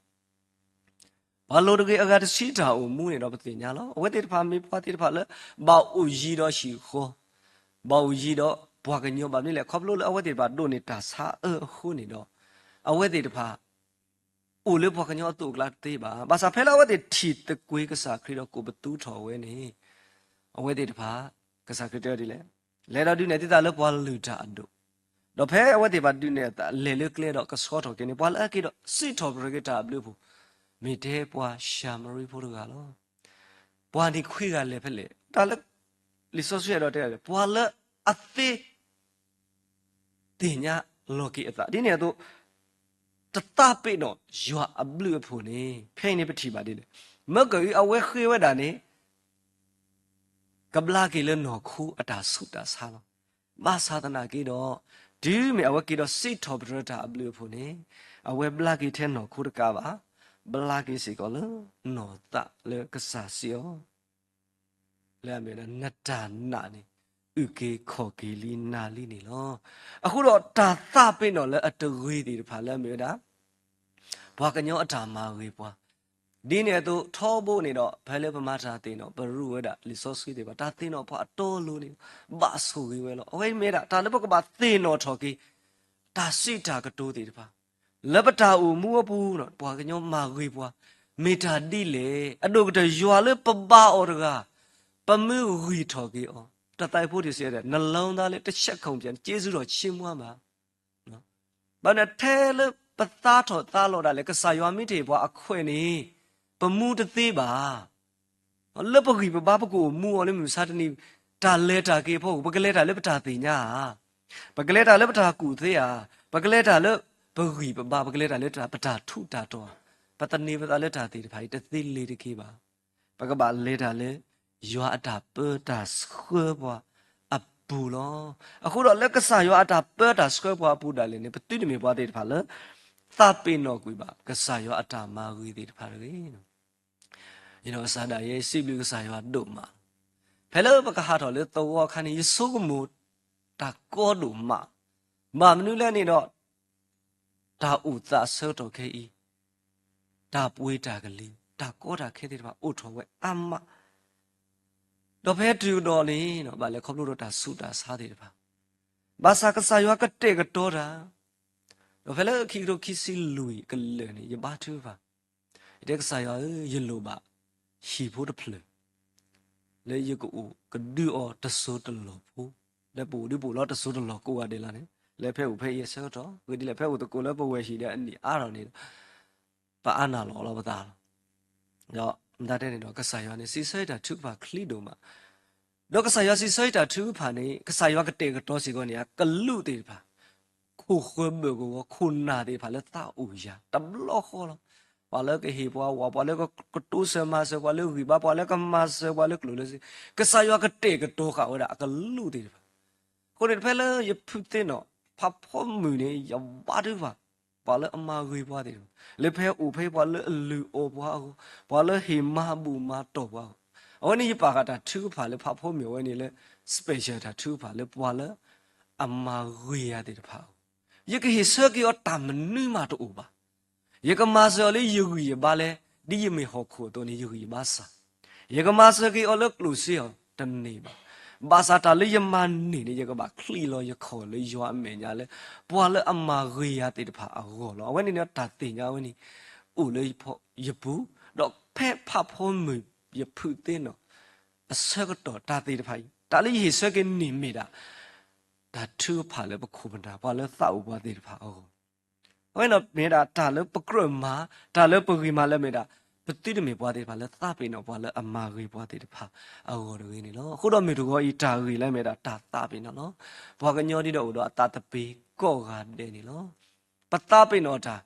ပှၤလိၤတဂ့ၤအဂၤတဆံတၢ်အိၣ်မူန့ၣ်ဒီး ပသ့ၣ်ညါလီၤ. အဝဲသ့ၣ်တဖၣ်မ့ၢ်ပှၤသ့ၣ်တဖၣ်လၢ ဘၣ်အိၣ်ယံၤဒီးဟံၣ်ဃီ, ဘၣ်အိၣ်ယံၤဒီးပှၤကညီ ဘၣ်မနုၤလဲၣ် ခီဖျိလၢအဝဲသ့ၣ်တဖၣ်ဒိးန့ၢ်တၢ်ဆါအၢအဃိန့ၣ်ဒီး အဝဲသ့ၣ်တဖၣ် အိၣ်လၢပှၤကညီအသိးအကျါတသ့ဘၣ်. ဘၣ်ဆၣ်ဖဲလၢအဝဲသ့ၣ်ထံၣ်သကွ့ၤကစၢ်ခရံာ်ဒီးကိးပသူထီၣ်ဝဲန့ၣ် အဝဲသ့ၣ်တဖၣ် ကစၢ်ခရံာ်တဲဒ်လဲၣ်, လဲၤဒီးဒုးနဲၣ်သုသးလၢပှၤလုၢ်တၢ်အဒိၣ်, ဒီးဖဲအဝဲသ့ၣ်တဖၣ်ဒုးနဲၣ်အသး လဲၤလၢကျဲဒီးကဆှီထီၣ်က့ၤန့ၣ် ပှၤလၢအက့ၤဒီးစံးထီၣ်ပတြၢၤက့ၤတၢ်အဘျုးအဖှိၣ် မ့ၢ်ထဲပှၤၡၤမရံဖိတဂၤလီၤ. ပှၤန့ၣ်ခွံဂၤလဲၤဖဲလဲၣ်, တၢ်လၢ လံာ်စီဆှံအဲၣ်ဒိးတဲဒ်လဲၣ်, ပှၤလၢအသ့ သ့ၣ်ညါလီၤက့ၤအသး ဒ်န့ၣ်အသိး တသးပ့ၤနီၣ်ယွၤအဘျုးအဖှိၣ်န့ၣ် ဖဲအံၤန့ၣ်ပထံၣ်ဘၣ်ဒ်လဲၣ်, မၢကအု အဝဲဃ့ဝဲဒၣ်န့ၣ် ကဘျါက့ၤလၢနီၢ်ခိအတၢ်ဆူးတၢ်ဆါလီၤ. ဘၣ်ဆၣ်သနာ်က့ဒီး တုၤမ့ၢ်အဝဲက့ၤဒီးစံးထီၣ်ပတြၢၤတၢ်အဘျုးအဖှိၣ်န့ၣ် အဝဲဘျါက့ၤထဲနီၢ်ခိတကးဘၣ်, ဘျါက့ၤစ့ၢ်ကီးလၢနီၢ်သးလၢကစၢ်စံးအီၤ လၢအမ့ၢ်ဝဲဒၣ် နတၢ်နာ်န့ၣ် အုၣ်က့ၤခီၣ်က့ၤလံနၤလံန့ၣ်လီၤ. အဃိဒီးတၢ်သးပ့ၤနီၣ်လၢအတဂ့ၤသ့ၣ်တဖၣ်လၢအမ့ၢ်ဝဲဒၣ် ပှၤကညီအတၢ်မၤဂ့ၤပှၤ, ဒ်န့ၣ်အသိးထီဘိန့ၣ်ဒီး ဖဲလၢပမၤတၢ်သ့ၣ်နီၣ် ပရူးဝဲဒၣ်လံာ်စီဆှံသ့ၣ်တဖၣ် တၢ်သ့ၣ်နီၣ်ပှၤအတီအလိၤန့ၣ် ဘၣ်ဆိၣ်ဂ့ၤဝဲလီၤ. အဝဲမ့ၢ်ဝဲဒၣ်တၢ်လၢပကဘၣ်သ့ၣ်နီၣ်ထီၣ်က့ၤ တၢ်စံးတၢ်ကတိၤသ့ၣ်တဖၣ် လၢပတၢ်အိၣ်မူအပူၤ ပှၤကညီမၤဂ့ၤပှၤ မ့ၢ်တၢ်ဒ်လဲၣ်. အဒိၣ်ကတၢၢ်ယွၤလၢပဘါအီၤတဂၤ ပမ့ၢ်ဂံၢ်ထီၣ်က့ၤအီၤ တၢ်သးဖိတံၢ်စံးဝဲဒၣ် နလီသးလၢတဆဲးခုံပျဲ ကျေးဇူးတော်ချီးမွမ်းဘၣ်. ဘၣ်မနုၤထဲလၢပသါထီၣ်သါလီၤဒၣ်လဲာ် ကစၢ်ယွၤမ့ၢ်တဟ့ၣ်ပှၤအခွဲးန့ၣ် ပမူတသ့ဘၣ်. လၢပဂံၢ်ပဘါ ပကအိၣ်မူအီၤလၢမုၢ်မဆါတနံၤ တၢ်လဲၤတၢ်က့ၤအဖီခိၣ် ပကလဲၤတၢ်လၢပတၢ်သ့ၣ်ညါဧါ, ပကလဲၤတၢ်လၢပတၢ်ကူၣ်သ့ဧါ, ပကလဲၤတၢ်လၢပဂံၢ်ပဘါ ပကလဲၤတၢ်လၢပတၢ်ထူးတၢ်တီၤဧါ, ပသန့ၤပသးလၢတၢ်သ့ၣ်တဖၣ်အံၤ တသ့လ့ၤတက့ၢ်ဘၣ်. ပကဘၣ်လဲၤတၢ်လၢ ယွၤအတၢ်ပၢတၢ်ဆှၢပှၤအပူၤလီၤ. အဃိဒီးလၢကစၢ်ယွၤအတၢ်ပၢတၢ်ဆှၢပှၤအပူၤဒၣ်လဲာ်န့ၣ် ပသုတမ့ၢ်ပှၤသ့ၣ်တဖၣ်လၢ သးပ့ၤနီၣ်ကွံာ်ဘၣ် ကစၢ်ယွၤအတၢ်မၤဂ့ၤသ့ၣ်တဖၣ်တဂ့ၤ. ယနီၢ်ကစၢ်ဒၣ်ယဲ စံးဘျုးကစၢ်ယွၤဒိၣ်မးလီၤ. ဖဲလၢပကဟးထီၣ်လၢသဝီအခါန့ၣ် ယဆိကမိၣ်တၢ်ကီဒိၣ်မး, ဘၣ်မနုၤလဲၣ်န့ၣ်ဒီး တၢ်အိၣ်သးဆၢကတီၢ်ခဲအံၤ တၢ်ပှ့ၤတၢ်ကလံၤ တၢ်ကီတၢ်ခဲသ့ၣ်တဖၣ်အိၣ်ထီၣ်ဝဲအါမး, ဒီးဖဲတုၤကဒီးန့ၣ် ဘၣ်လဲၤခီဖျိဒီးတၢ်ဆူးတၢ်ဆါသ့ၣ်တဖၣ်, ဘၣ်ဆၣ်ကစၢ်ယွၤကတဲာ်ကတီၤတၢ်, ဒီးဖဲလၢခံကထိခံဆံလွံၢ်ကလၢာ်န့ၣ် ယဘါထုကဖၣ်, ယတဲကစၢ်ယွၤဧၢ, ယလိၣ်ဘၣ်ဟံၣ်ဖိတဖျၢၣ် လၢယကအိၣ်ကဒုးအီၤတစိၤတလီၢ်ဖိ, လၢပအိၣ်ဒုးပအိၣ်လီၤတစိၤတလီၢ်ကိးဂၤဒဲးလီၤန့ၣ်, လၢဖဲအိၣ်ဖဲအံၤအဆၢကတီၢ်, ဂ့ၤဒ်လဲၣ် ဖဲအိၣ်သကိးလၢပဝဲၢ်ဟံၣ်ဒီးအနံၣ်အါထီၣ်န့ၣ်ဒီး ပအါနၢ်လီၤလီၤပသးလီၤ. ဒီးမတၤတဲန့ၣ်ဒီး ကစၢ်ယွၤန့ၣ် စံးဆၢယတၢ်ထုကဖၣ်ချံဒိၣ်မး, ဒီးကစၢ်ယွၤစံးဆၢယတၢ်ထုကဖၣ်န့ၣ် ကစၢ်ယွၤကတဲာ်ကတီၤစ့ၢ်ကီးန့ၣ် အကလူးသ့ၣ်တဖၣ် ခိၣ်ဃၢၤဘၢၣ်ကဝီၤ ခိၣ်နၢ်သ့ၣ်တဖၣ်လၢသးအိၣ်ယၤ တဘျီဃီလီၤ. ပှၤလၢကဟ့ၣ်ပှၤဝၣ်, ပှၤလၢကတိစၢၤမၤစၢၤ, ပှၤလၢဂံၢ်ဘါ, ပှၤလၢကမၤစၢၤပှၤလၢကျိၣ်လၢစ့, ကစၢ်ယွၤကတဲာ်ကတီၤဃာ်ဝဲဒၣ်အကလူးသ့ၣ်တဖၣ်. အဃိန့ၣ် ဖဲလၢယဖုသ့ၣ်နီၣ် ဖးဖီမုၢ်န့ၣ် ယဘါထုကဖၣ် ပှၤလၢအမၤဂ့ၤပှၤသ့ၣ်တဖၣ်, လၢဖဲအိၣ်ဖဲပှၤလၢအလုၢ်အီၣ်ပှၤအဂီၢ်, ပှၤလၢဟ့ၣ်မၤဘူၣ်မၤတီၢ်ပှၤအဂီၢ်, အဝဲန့ၣ်ယပာ်ဃာ်တၢ်ထုကဖၣ်လၢဖးဖီမုၢ်အဝဲန့ၣ်လၢ special တၢ်ထုကဖၣ်လၢပှၤလၢအမၤဂ့ၤယၤသ့ၣ်တဖၣ်အဂီၢ်, ယကဟ့ၣ်ဆၢက့ၤအီၤတၢ်မနုၤမးတအိၣ်ဘၣ်. ယကမၤစၢၤအီၤလၢယဂံၢ်ယဘါလဲၣ်, ဒ်ယမ့ၢ်ဟီၣ်ခိၣ်အသိးန့ၣ် ယဂံၢ်ယဘါစၢ်, ယကမၤစၢၤက့ၤအီၤလၢကျိၣ်စ့အီၤ, တန့ၢ်ဘၣ်. ဘၣ်ဆၣ်တၢ်လၢယမၤန့ၢ်န့ၣ် ယကဘၣ်ချံးလီၤယခီၣ်လၢယွၤအမဲာ်ညါလၢ ပှၤလၢအမၤဂ့ၤယၤသ့ၣ်တဖၣ်အဂီၢ်လီၤ. အဝဲန့ၣ်န့ၣ် တၢ်သ့ၣ်ညါဝဲန့ၣ် အိၣ်လၢယပူၤ, ဒီးဖဲဖးဖီမုၢ်ယဖုးသ့ၣ်နီၣ် အဆၢကတီၢ်တၢ်သ့ၣ်တဖၣ်အံၤ တၢ်လၢယဟ့ၣ်ဆၢက့ၤန့ၢ်မ့ၢ်ဒၣ် တၢ်ထုကဖၣ်လၢပခိၣ်ပနၢ် ပှၤလၢသးအိၣ်ပှၤသ့ၣ်တဖၣ်အဂီၢ် အဝဲန့ၣ်မ့ၢ်ဒၣ်တၢ်လၢပကြၢးမၤ, တၢ်လၢပဂ့ၤမၤလၢမ့ၢ်ဒၣ် ပသုတမ့ၢ်ပှၤသ့ၣ်တဖၣ်လၢသးပ့ၤနီၣ်ပှၤလၢအမၤဂ့ၤပှၤသ့ၣ်တဖၣ်အဂီၢ်တဂ့ၤန့ၣ်လီၤ. အဃိဒီးမုၢ်တဂီၤအံၤတၢ်ဂ့ၢ်လၢမ့ၢ်ဒၣ်တၢ်သးပ့ၤနီၣ်လီၤ. ပှၤကညီဒ်ဒီးအိၣ်ဒီးအသးသပ့ၤကိးဂၤဒဲးန့ၣ်လီၤ. ပသးပ့ၤနီၣ်တၢ်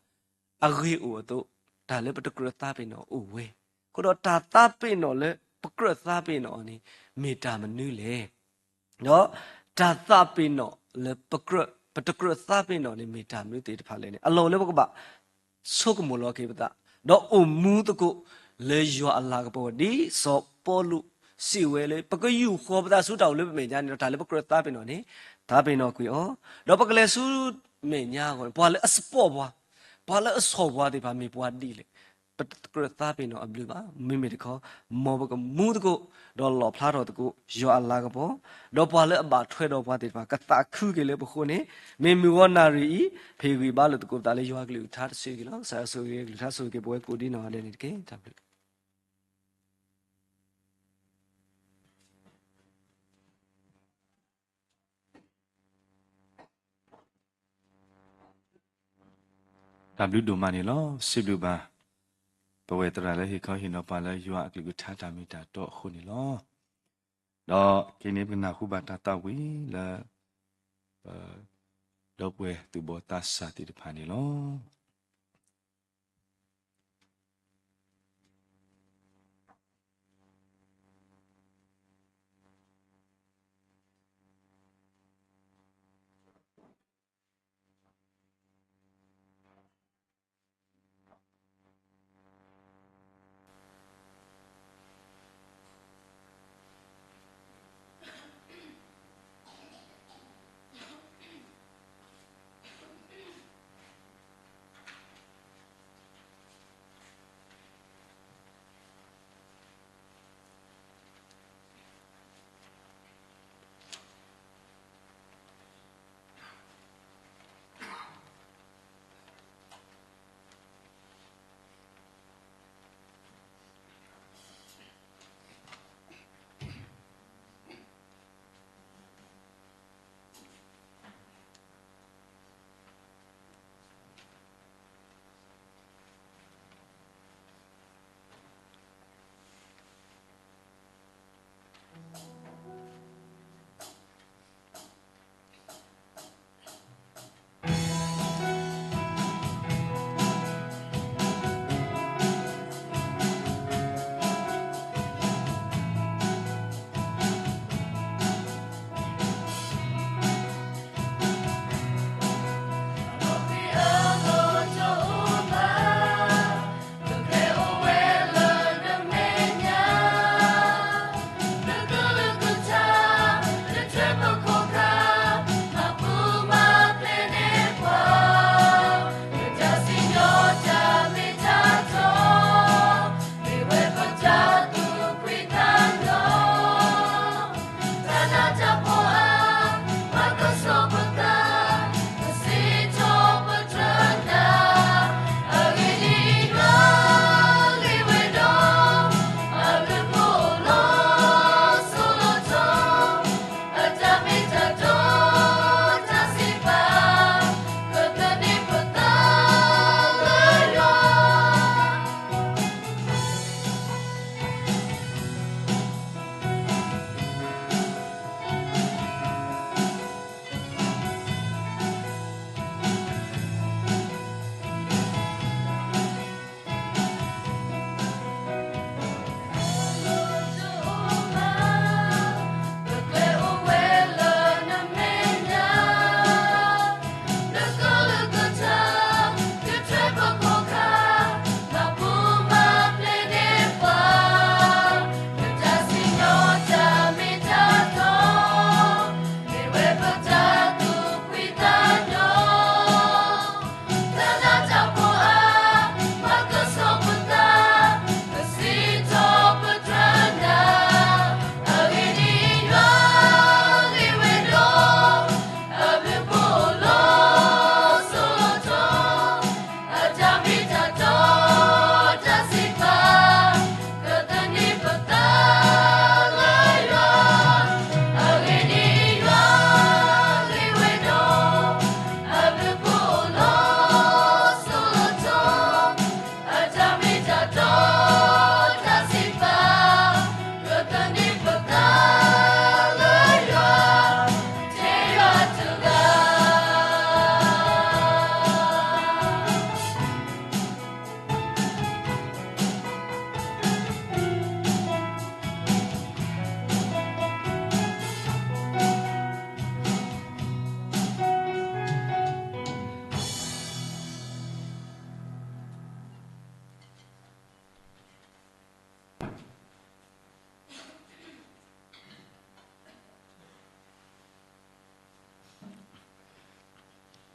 အဂ့ၤအိၣ်အသိး တၢ်လၢပတကြၢးသးပ့ၤနီၣ်အိၣ်ဝဲ, အဃိဒီးတၢ်သးပ့ၤနီၣ်လၢပကြၢးသးပ့ၤနီၣ်အီၤန့ၣ် မ့ၢ်တၢ်မနုၤလဲၣ်. ဒီးတၢ်သးပ့ၤနီၣ်လၢပကြၢး, ပတကြၢးသးပ့ၤနီၣ်န့ၣ် မ့ၢ်တၢ်မနုၤသ့ၣ်တဖၣ်လဲၣ်န့ၣ် အလီၢ်အိၣ်လၢပကဘၣ်ဆိကမိၣ်လီၤက့ၤပသး, ဒီးအိၣ်မူသကိးလၢယွၤအလၤကပီၤ ဒ်စီၤပီလူးစံးဝဲလၢ ပကယူာ်ဃီၤပသးဆူတၢ်အိၣ်လၢပမဲာ်ညါန့ၣ်ဒီး တၢ်လၢပကြၢးသးပ့ၤနီၣ်န့ၣ် သးပ့ၤနီၣ်ကွံာ်အီၤ, ဒီးပကလဲၤဆူမဲာ်ညါအဂီၢ်န့ၣ် ပှၤလၢအစပီၢ်ပှၤ, ပှၤလၢအဆီၣ်ပှၤသ့ၣ်တဖၣ်မ့ၢ်ပှၤဒ်လဲၣ်, ပတကြၢးသးပ့ၤနီၣ်အဘျုးဘၣ်. မ့မ့ၢ်တခီ မ်ပကမူသကိး ဒီးလီၣ်ဖျါထီၣ်သကိး ယွၤအလၤကပီၤ, ဒီးပှၤလၢအဘၣ်ထွဲဒီးပှၤသ့ၣ်တဖၣ် ကသးခုက့ၤလၢပဃိန့ၣ် မ့ၢ်မုၢ်ဂီၤနၣ်ရံၣ်အံၤ ဖ့ၣ်ဂံၢ်ဘါလိာ်သကိးပသးလၢယွၤကလုၢ်ကထါတစုအံၤလီၤ. ကစၢ်ယွၤဆိၣ်ဂ့ၤကလုၢ်ကထါ ဆိၣ်ဂ့ၤက့ၤပဝဲကိးဒ်နီၢ်ဂၤဒဲးန့ၣ်တက့ၢ်. တၢ်ဘျုး တၢ်ဘျုးဒိၣ်မးန့ၣ်လီၤ. စံးဘျုးဘၣ် ပဝဲသရၣ်လၢဟ့ၣ်ခီဟ့ၣ်နီၤပှၤလၢယွၤအကလုၢ်ကထါတၢ်မ့ၢ်တၢ်တီအဃိန့ၣ်လီၤ. ဒီးခဲအံၤန့ၣ် ပကနၢ်ဟူဘၣ်တၢ်သးဝံၣ်လၢ ပ ဒီပုၢ်ဝဲၢ်သူၣ်ဘီၣ်သးစၢ်သ့ၣ်တဖၣ်န့ၣ်လီၤ.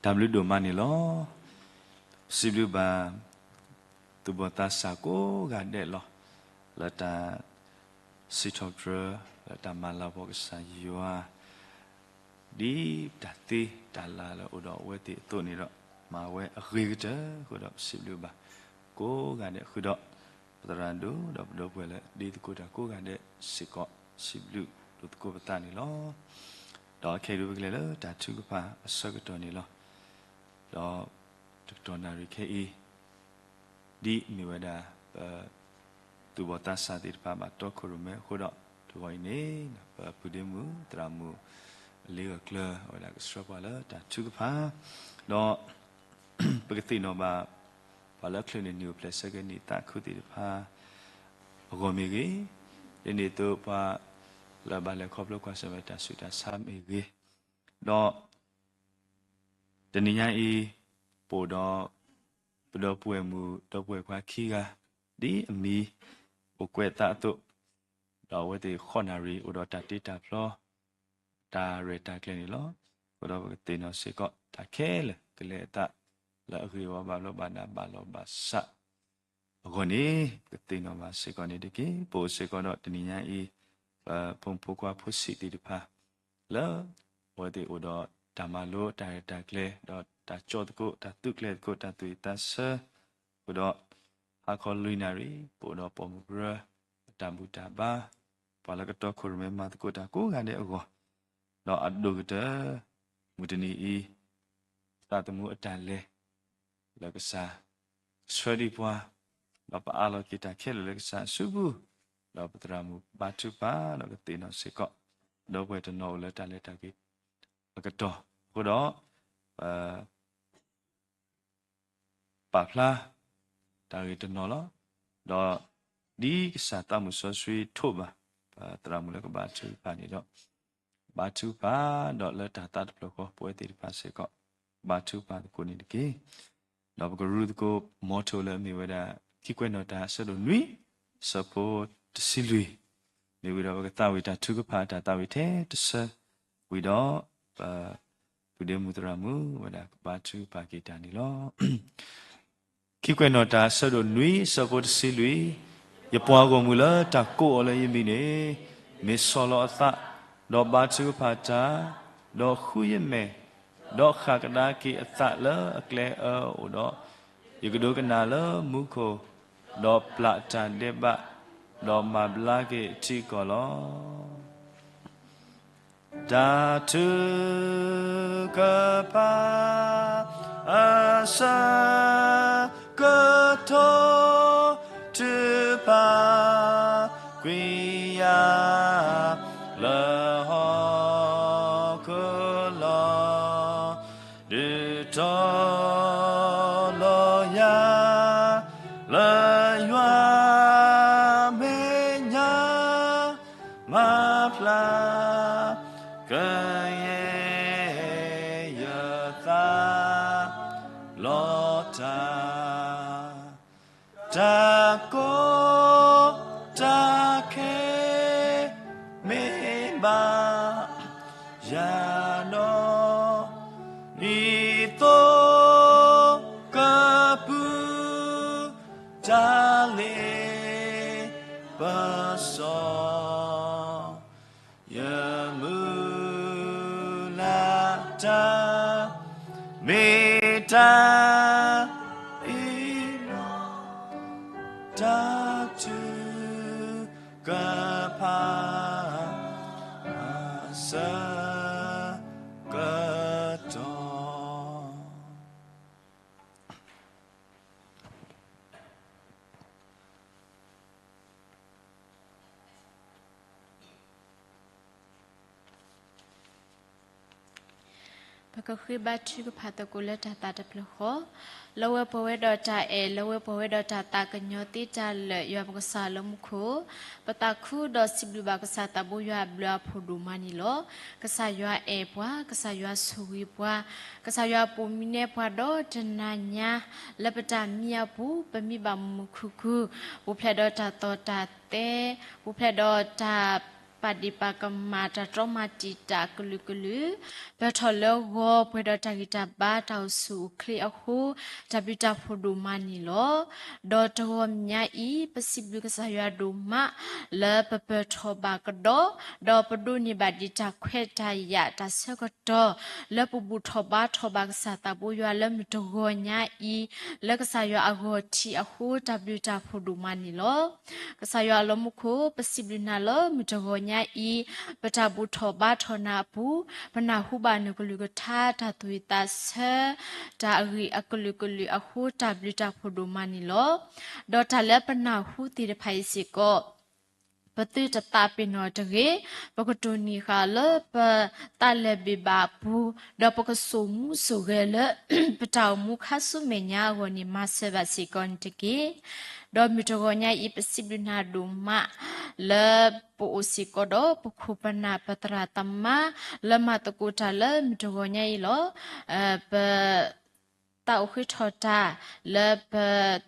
တၢ်ဘျုးဒိၣ်မးန့ၣ်လီၤ. ပစံးဘျုးဘၣ် သူၣ်ဘီၣ်သးစၢ်ကိးဂၤဒဲးလီၤ. လၢတၢ်စံးထီၣ်ပတြၢၤ လၢတၢ်မၤလၤကပီၤကစၢ်ယွၤ ဒ်တၢ်သ့တၢ်လၤလၢအိၣ်ဒီးအဝဲသ့ၣ်အသိးန့ၣ်ဒီး မၤဝဲအဂ့ၤကတၢၢ်အဃိဒီး ပစံးဘျုးဘၣ် ကိးဂၤဒဲးဃုာ်ဒီး ပသရၣ်ဒိၣ်ဒီးပဒီပုၢ်ဝဲၢ်လၢဒ့သကိးတၢ်ကိးဂၤဒဲးစ့ၢ်ကီး စံးဘျုးဒိၣ်သကိးပသးန့ၣ်လီၤ. ဒီးခဲအံၤဒ်ပကလဲၤလၢတၢ်ထုကဖၣ်အဆၢကတီၢ်န့ၣ်လီၤ. ဒီးတကတီၢ်နၣ်ရံၣ်ခဲအံၤ ဒ်အမ့ၢ်ဝဲဒၣ် ပ သူၣ်ဘီၣ်သးစၢ်သ့ၣ်တဖၣ်ဘၣ်တီခိၣ်ရိၣ်မဲအဃိဒီး တဂီၤအံၤန့ၣ် ပပုၢ်ဒ့မုၣ်သရၣ်မုၣ် အလ့ဂၢၢ်ကျၢၤ အဝဲဒၣ်ကဆှၢပှၤလၢတၢ်ထုကဖၣ် ဒီး ပကသ့ၣ်နီၣ်ဘၣ် ပှၤလၢအချုးန့ၢ်နံၣ်အိၣ်ဖျဲၣ်ဆၢက့ၤနံၣ်သးခုသ့ၣ်တဖၣ် အဂီၢ်မ့ၢ်ဂ့ၤ, ဒ်န့ၣ်အသိးပှၤလၢဘၣ်လဲၤခီဖျိကွၢ်ဆၢၣ်မဲာ်တၢ်ဆူးတၢ်ဆါမ့ၢ်ဂ့ၤ, ဒီး တနံၤညါအံၤ ပအိၣ်ဒီး ပဒီပုၢ်ဝဲၢ်မုၣ်ဒီပုၢ်ဝဲၢ်ခွါခံဂၤ ဒ်အမံၤအိၣ်ကွဲးအသးအသိး, ဒီးအဝဲသ့ၣ်ဃီနၣ်ရံၣ်အိၣ်ဒီးတၢ်တ့တၢ်ဖျီ တၢ်ရဲၣ်တၢ်ကျဲၤန့ၣ်လီၤ. အဃိဒီးပကသ့ၣ်နီၣ်စ့ၢ်ကီး တၢ်ခဲလၢာ်ကလဲၤအသး လၢအဂ့ၢ်အဝီဘၣ်ဘျီးဘၣ်ဒါဘၣ်လီၢ်ဘၣ်စး အဂီၢ်န့ၣ် ပကသ့ၣ်နီၣ်ဘၣ်စ့ၢ်ကီးန့ၣ်တက့ၢ်. ပအိၣ်စ့ၢ်ကီးဒီးတနံၤညါအံၤ ပဖိမုၣ်ဖိခွါဖိဆံးသ့ၣ်တဖၣ် လၢ အဝဲသ့ၣ်အိၣ်ဒီးတၢ်မၤလိတၢ်ရဲၣ်တၢ်ကျဲၤ ဒီးတၢ်ကၠီသကိး တၢ်သူၣ်ကျဲၤသကိး တၢ်သူၣ်ဝံၣ်သးဆၢ အဃိဒီး ဟါခီလွံၢ်နၣ်ရံၣ် ပအိၣ်ဒီးပိာ်မုၣ်ကရၢ အတၢ်ဘူၣ်တၢ်ဘါ ပှၤလၢကတီခိၣ်ရိၣ်မဲမၤသကိးတၢ်ကိးဂၤဒဲးအဂီၢ်, ဒီးအဒိၣ်ကတၢၢ် မုၢ်တနံၤအံၤ သးသမူအတၢ်လဲၤ လၢကစၢ်ဆှၢဒံးပှၤ, ဒီးပအးလီၤက့ၤတၢ်ခဲလၢာ်လၢကစၢ်အစုပူၤ, ဒီးပသရၣ်မုၣ်ဘါထုကဖၣ် ဒီးကသ့ၣ်နီၣ်စ့ၢ်ကီး ဒီပုၢ်ဝဲၢ်တနီၤအိၣ်လၢတၢ်လဲၤတၢ်က့ၤအကတီၢ်, အဃိဒီး ပ ပာ်ဖျါ တၢ်ဂ့ၢ်တနီၤလီၤ. ဒီး ဒ်ကစၢ်သးမုၣ်စီဆှံထိးဘၣ် ပသရၣ်မုၣ်လၢကဘါထုကဖၣ်န့ၣ်ဒီး ဘါထုကဖၣ် ဒီးလၢတၢ်သးတဖျၢၣ်ဃီ ပဝဲသ့ၣ်တဖၣ်စ့ၢ်ကီး ဘါထုကဖၣ်သကိးန့ၣ်တက့ၢ်. ဒီးပကရူသကိး motto လၢအမ့ၢ်ဝဲဒၣ် ခံကွဲးနီၣ်တၢ်အဆၢဒိၣ်နွံ အဆၢဖိတဆံလွံၢ်, မ့ၢ်ဝံၤဒီးပကသးဝံၣ်တၢ်ထုကဖၣ်အတၢ်သးဝံၣ်ထဲတဆၢ ဝံၤဒီး ပ ပုၢ်ဒ့မုၣ်သရၣ်မုၣ်ဝဲဒၣ်ကဘါထုကဖၣ်က့ၤတၢ်န့ၣ်လီၤ. ခံကွဲးနီၣ်တၢ်အဆၢဒိၣ်နွံ အဆၢဖိတဆံလွံၢ်, ယပှၤဂီၢ်မုၢ်လၢတၢ်ကိးအီၤလၢယမံၤန့ၣ် မ့ၢ်ဆီၣ်လီၤအသး, ဒီးဘါထုကဖၣ်တၢ်, ဒီးဃုယမဲာ်, ဒီးဃၣ်ကဒါက့ၤအသးလၢအကျဲအၢအအိၣ်ဒီး, ယကဒိကနၣ်လၢမူခိၣ်, ဒီးပျၢ်တၢ်ဒဲးဘး, ဒီးမၤဘျါက့ၤအထံအကီၢ်လီၤ. တၢ်ထုကဖၣ်အဆၢကတီၢ် ထုကဖၣ်ကွံာ်ယၤ လၢဟီၣ်ခိၣ်လီၤ. ဒုးတီၤလီၤယၤ လၢယွၤမဲာ်ညါ မၤဖျါ ကယဲၢ်ယသးလီၤတၢ် တၢ်ကီတၢ်ခဲ မ့ၢ်ဘၣ်ယၤဒီး ဒ်သိးကပူၤ တၢ်လ့ပစီ ယမုၢ်လၢ်တၢ် မ့ၢ်တၢ်အ့ၣ်လိာ် တၢ်ထုကဖၣ် အဆၢကတီၢ် ပကဃ့ဘါထုကဖၣ်သကိးလၢတၢ်သးတဖျၢၣ်ဃီ, လၢဝဲပှဲၤဝဲဒီးတၢ်အဲၣ်, လၢဝဲပှဲၤဝဲဒီးတၢ်သးကညီၤသ့တၢ်လၢာ် ယွၤပကစၢ်လၢမူခိၣ်, ပသးခုဒီးစံးဘျုးဘၣ်ကစၢ်သးဘိယွၤအဘျုးအဖှိၣ်ဒိၣ်မးန့ၣ်လီၤ. ကစၢ်ယွၤအဲၣ်ပှၤ, ကစၢ်ယွၤဆိၣ်ဂ့ၤပှၤ, ကစၢ်ယွၤပိာ်မံနဲပှၤဒီးတနၤညါ လၢပတၢ်မံအပူၤ ပမံဘၣ်မုာ်မုာ်ခုၣ်ခုၣ်, ပူၤဖျဲးဒီးတၢ်သီၣ်တၢ်သဲ, ပူၤဖျဲးဒီးတၢ် ပာ်ဒ့ၣ်ပာ်ကမၣ်တၢ်တြီမၤတံာ်တာ်ကလုာ်ကလုာ်, ပၢၢ်ထီၣ်လၢဂီၤပှဲၤဒီးတၢ်ဂံၢ်တၢ်ဘါတၢ်အိၣ်ဆူၣ်အိၣ်ချ့အဃိ, တၢ်ဘျုးတၢ်ဖှိၣ်ဒိၣ်မးန့ၣ်လီၤ. ဒီးတဂီၤညါအံၤ ပစံးဘျုးကစၢ်ယွၤဒိၣ်မး လၢပပၢၢ်ထီၣ်ဘၣ်ကဒီး, ဒီးပဒိးန့ၢ်ဘၣ်ဒံးတၢ်ခွဲးတၢ်ယာ်တၢ်ဆၢကတီၢ် လၢပဘူၣ်ထီၣ်ဘါထီၣ်ဘၣ်ကစၢ်သးဘိယွၤလၢမုၢ်တဂီၤညါအံၤ, လၢကစၢ်ယွၤအဂီၢ်ထံးအဃိ တၢ်ဘျုးတၢ်ဖှိၣ်ဒိၣ်မးန့ၣ်လီၤ. ကစၢ်ယွၤအလီၢ်မူခိၣ် ပစံးဘျုးနၤလၢမုၢ်တဂီၤညါအံၤ, ပတၢ်ဘူၣ်ထီၣ်ဘါထီၣ်နၤအပူၤ, ပနၢ်ဟူဘၣ်နကလုၢ်ကထါတၢ်သူၣ်ဝံၣ်သးဆၢ, တၢ်အဂ့ၢ်အကလုာ်ကလုာ်အဃိ တၢ်ဘျုးတၢ်ဖှိၣ်ဒိၣ်မးန့ၣ်လီၤ. ဒီးတၢ်လၢပနၢ်ဟူသ့ၣ်တဖၣ်အံၤစ့ၢ်ကီး ပသုတသးပ့ၤနီၣ်တဂ့ၤ, ပကတိၢ်နီၣ်ဃာ်လၢပသးလဲၤဘ့ၣ်ဘၣ်အပူၤ, ဒီးပကစိာ်မူစိာ်ဂဲၤလၢ ပတၢ်အိၣ်မူခါဆူမဲာ်ညါအဂီၢ်န့ၣ် မၤစၢၤဘၣ်စ့ၢ်ကီးန့ၣ်တက့ၢ်. ဒီးမုၢ်တဂီၤညါအံၤ ပစံးဘျုးနၤဒိၣ်မး လၢပအိၣ်စ့ၢ်ကီးဒီးပခိၣ်ပနၢ်ပသရၣ်သမါ လၢမၤသကိးတၢ်လၢမုၢ်တဂီၤညါအံၤလီၤ. ပ သးအိၣ်ဃ့ထီၣ်တၢ်လၢပ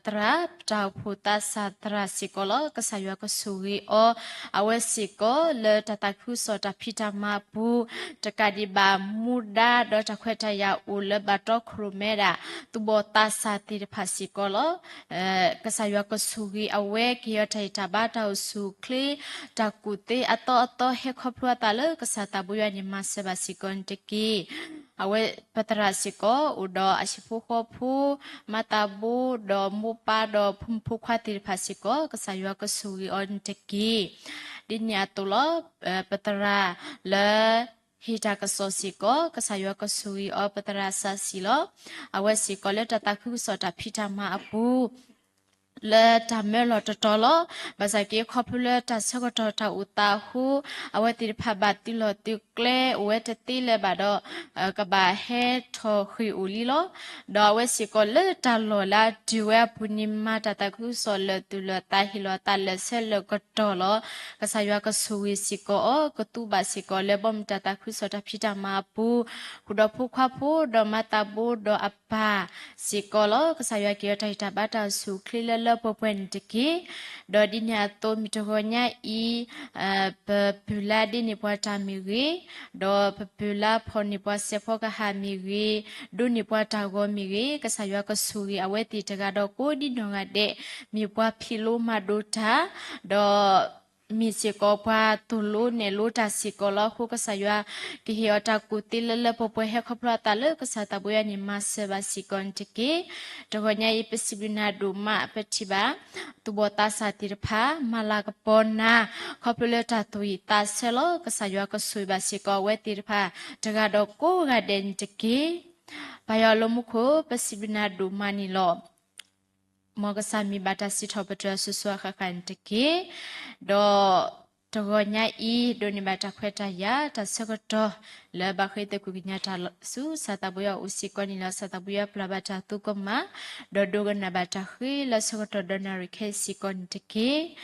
သရၣ်, ပတၢ်အိၣ်ဖှိၣ်သးစၢ်သရၣ်စ့ၢ်ကီးလီၤ. ကစၢ်ယွၤကဆိၣ်ဂ့ၤအီၤ, အဝဲစ့ၢ်ကီးလၢတၢ်သးခုကစီၣ်တၢ်ဖံးတၢ်မၤအပူၤ, တကးဒံးဘၣ်မူဒါဒီးတၢ်ခွဲးတၢ်ယာ်အိၣ်လၢဘၣ်တီခိၣ်ရိၣ်မဲဒၣ် သူၣ်ဘီၣ်သးစၢ်သ့ၣ်တဖၣ်စ့ၢ်ကီးလီၤ. ကစၢ်ယွၤကဆိၣ်ဂ့ၤအဝဲ က့ၤအီၤတၢ်ဂံၢ်တၢ်ဘါတၢ်အိၣ်ဆူၣ်အိၣ်ချ့, တၢ်ကူၣ်သ့အသီအသီဟဲခီဖျိအသးလၢကစၢ်သးဘိယွၤန့ၣ် မၤစၢၤဘၣ်စ့ၢ်ကီးန့ၣ်တက့ၢ်. အဝဲပသရၣ်စ့ၢ်ကီး အိၣ်ဒီးအဟံၣ်ဖိဃီဖိ, မၤသးဘိဒီးမိၢ်ပၢ်ဒီးဖိမုၣ်ဖိခွါသ့ၣ်တဖၣ်စ့ၢ်ကီး ကစၢ်ယွၤကဆိၣ်ဂ့ၤအီၤန့ၣ်တက့ၢ်. ဒ်န့ၣ်အသိးလီၤ. ပသရၣ်လၢ ဟ့ၣ်တၢ်ကစီၣ်စ့ၢ်ကီး ကစၢ်ယွၤကဆိၣ်ဂ့ၤအီၤ ပသရၣ်စးစံလီၤ. အဝဲစ့ၢ်ကီးလၢတၢ်သးခုကစီၣ်တၢ်ဖံးတၢ်မၤအပူၤ လၢတၢ်မၢလီၤတတီၤလီၤ. ဘၣ်ဆၣ်က့ခီဖျိလၢတၢ်ဆၢကတီၢ်တၢ်အိၣ်သးအဃိ အဝဲသ့ၣ်တဖၣ်ဘၣ်သုးလီၢ်သုးကျဲအိၣ်ဝဲတသ့လၢၤဘၣ်ဒီး ကဘၣ်ဟဲထီၣ်ဃ့ၢ်အိၣ်လံလီၤ. ဒီးအဝဲစ့ၢ်ကီးလၢတၢ်လီၢ်လၢအတုၤဝဲအပူၤန့ၣ် မၤတၢ်သးခုကစီၣ်လၢာ်သူၣ်လၢာ်သး ဟ့ၣ်လီၤသးလၢာ်ဆၢလၢာ်ကတီၢ်လီၤ. ကစၢ်ယွၤကဆိၣ်ဂ့ၤစ့ၢ်ကီးအီၤ ကသူဘၣ်စ့ၢ်ကီးလၢဘီမုၢ်တၢ်သးခုကစီၣ်တၢ်ဖံးတၢ်မၤအပူၤ ဃုာ်ဒီးဖိခွါဖိဒီးမၤသးဘိဒီးအပၢ်စ့ၢ်ကီးလီၤ. ကစၢ်ယွၤက့ၤအီၤတၢ်ဂံၢ်တၢ်ဘါတၢ်အိၣ်ဆူၣ်အိၣ်ချ့လၢလၢပှဲၤပှဲၤန့ၣ်တက့ၢ်. ဒီးဒ်န့ၣ်အသိးမုၢ်တဂီၤညါအံၤ ပပုၢ်လၢ်ဒ့န့ၢ်ပှၤတၢ်မ့ၢ်ဂ့ၤ, ဒီးပပုၢ်လၢ်ဖီၣ်န့ၢ်ပှၤစဲးဖီကဟၣ်မ့ၢ်ဂ့ၤ, ဒိးန့ၢ်ပှၤတၢ်ဂီၤမ့ၢ်ဂ့ၤ, ကစၢ်ယွၤကဆိၣ်ဂ့ၤအဝဲသ့ၣ်တဂၤဒီးကိးဒ်နီၢ်ဂၤဒဲး မ့ၢ်ပှၤဖံးလိမၤဒိးတၢ်, ဒီး မ့ၢ်စ့ၢ်ကီးပှၤသိၣ်လိနဲၣ်လိတၢ်စ့ၢ်ကီးလီၤ. အဃိကစၢ်ယွၤ ကဟ့ၣ်အီၤတၢ်ကူၣ်သ့လၢလၢပှဲၤပှဲၤဟဲခီဖျိအသးလၢကစၢ်သးဘိယွၤန့ၣ် မၤစၢၤဘၣ်စ့ၢ်ကီးန့ၣ်တက့ၢ်. တဂီၤညါအံၤ ပစံးဘျုးနၤဒိၣ်မး ပထံၣ်ဘၣ် သူၣ်ဘီၣ်သးစၢ်သ့ၣ်တဖၣ် မၤလၤကပီၤနၤ ခီဖျိလၢတၢ်သူၣ်ဝံၣ်သးဆၢလီၤ. ကစၢ်ယွၤကဆိၣ်ဂ့ၤဘၣ်စ့ၢ်ကီးအဝဲသ့ၣ်တဖၣ် တဂၤဒီးကိးဂၤဒဲးန့ၣ်တက့ၢ်. ပၢ်ယွၤလၢမူခိၣ် ပစံးဘျုးနၤဒိၣ်မးန့ၣ်လီၤ. မ်ကစၢ်မံၤဘၣ်တၢ်စံးထီၣ်ပတြၢၤအစိၤစိၤအဃၣ်ဃၣ်န့ၣ်တက့ၢ်. ဒီးတဂီၤညါအံၤ ဒိးန့ၢ်ဘၣ်တၢ်ခွဲးတၢ်ယာ် တၢ်ဆၢကတီၢ် လၢဘၣ်ဃ့ၢ်သကွံာ်ကညးတၢ်ဆူကစၢ်သးဘိယွၤအအိၣ်စ့ၢ်ကီးန့ၣ်လီၤ. ကစၢ်သးဘိယွၤပျၢ်ဘၣ်တၢ်သူကမၣ် ဒီးဒိကနၣ်ဘၣ်တၢ်ဃ့လၢဆၢကတီၢ်ဒီးနၣ်ရံၣ်ခဲအံၤစ့ၢ်ကီးန့ၣ်တက့ၢ်.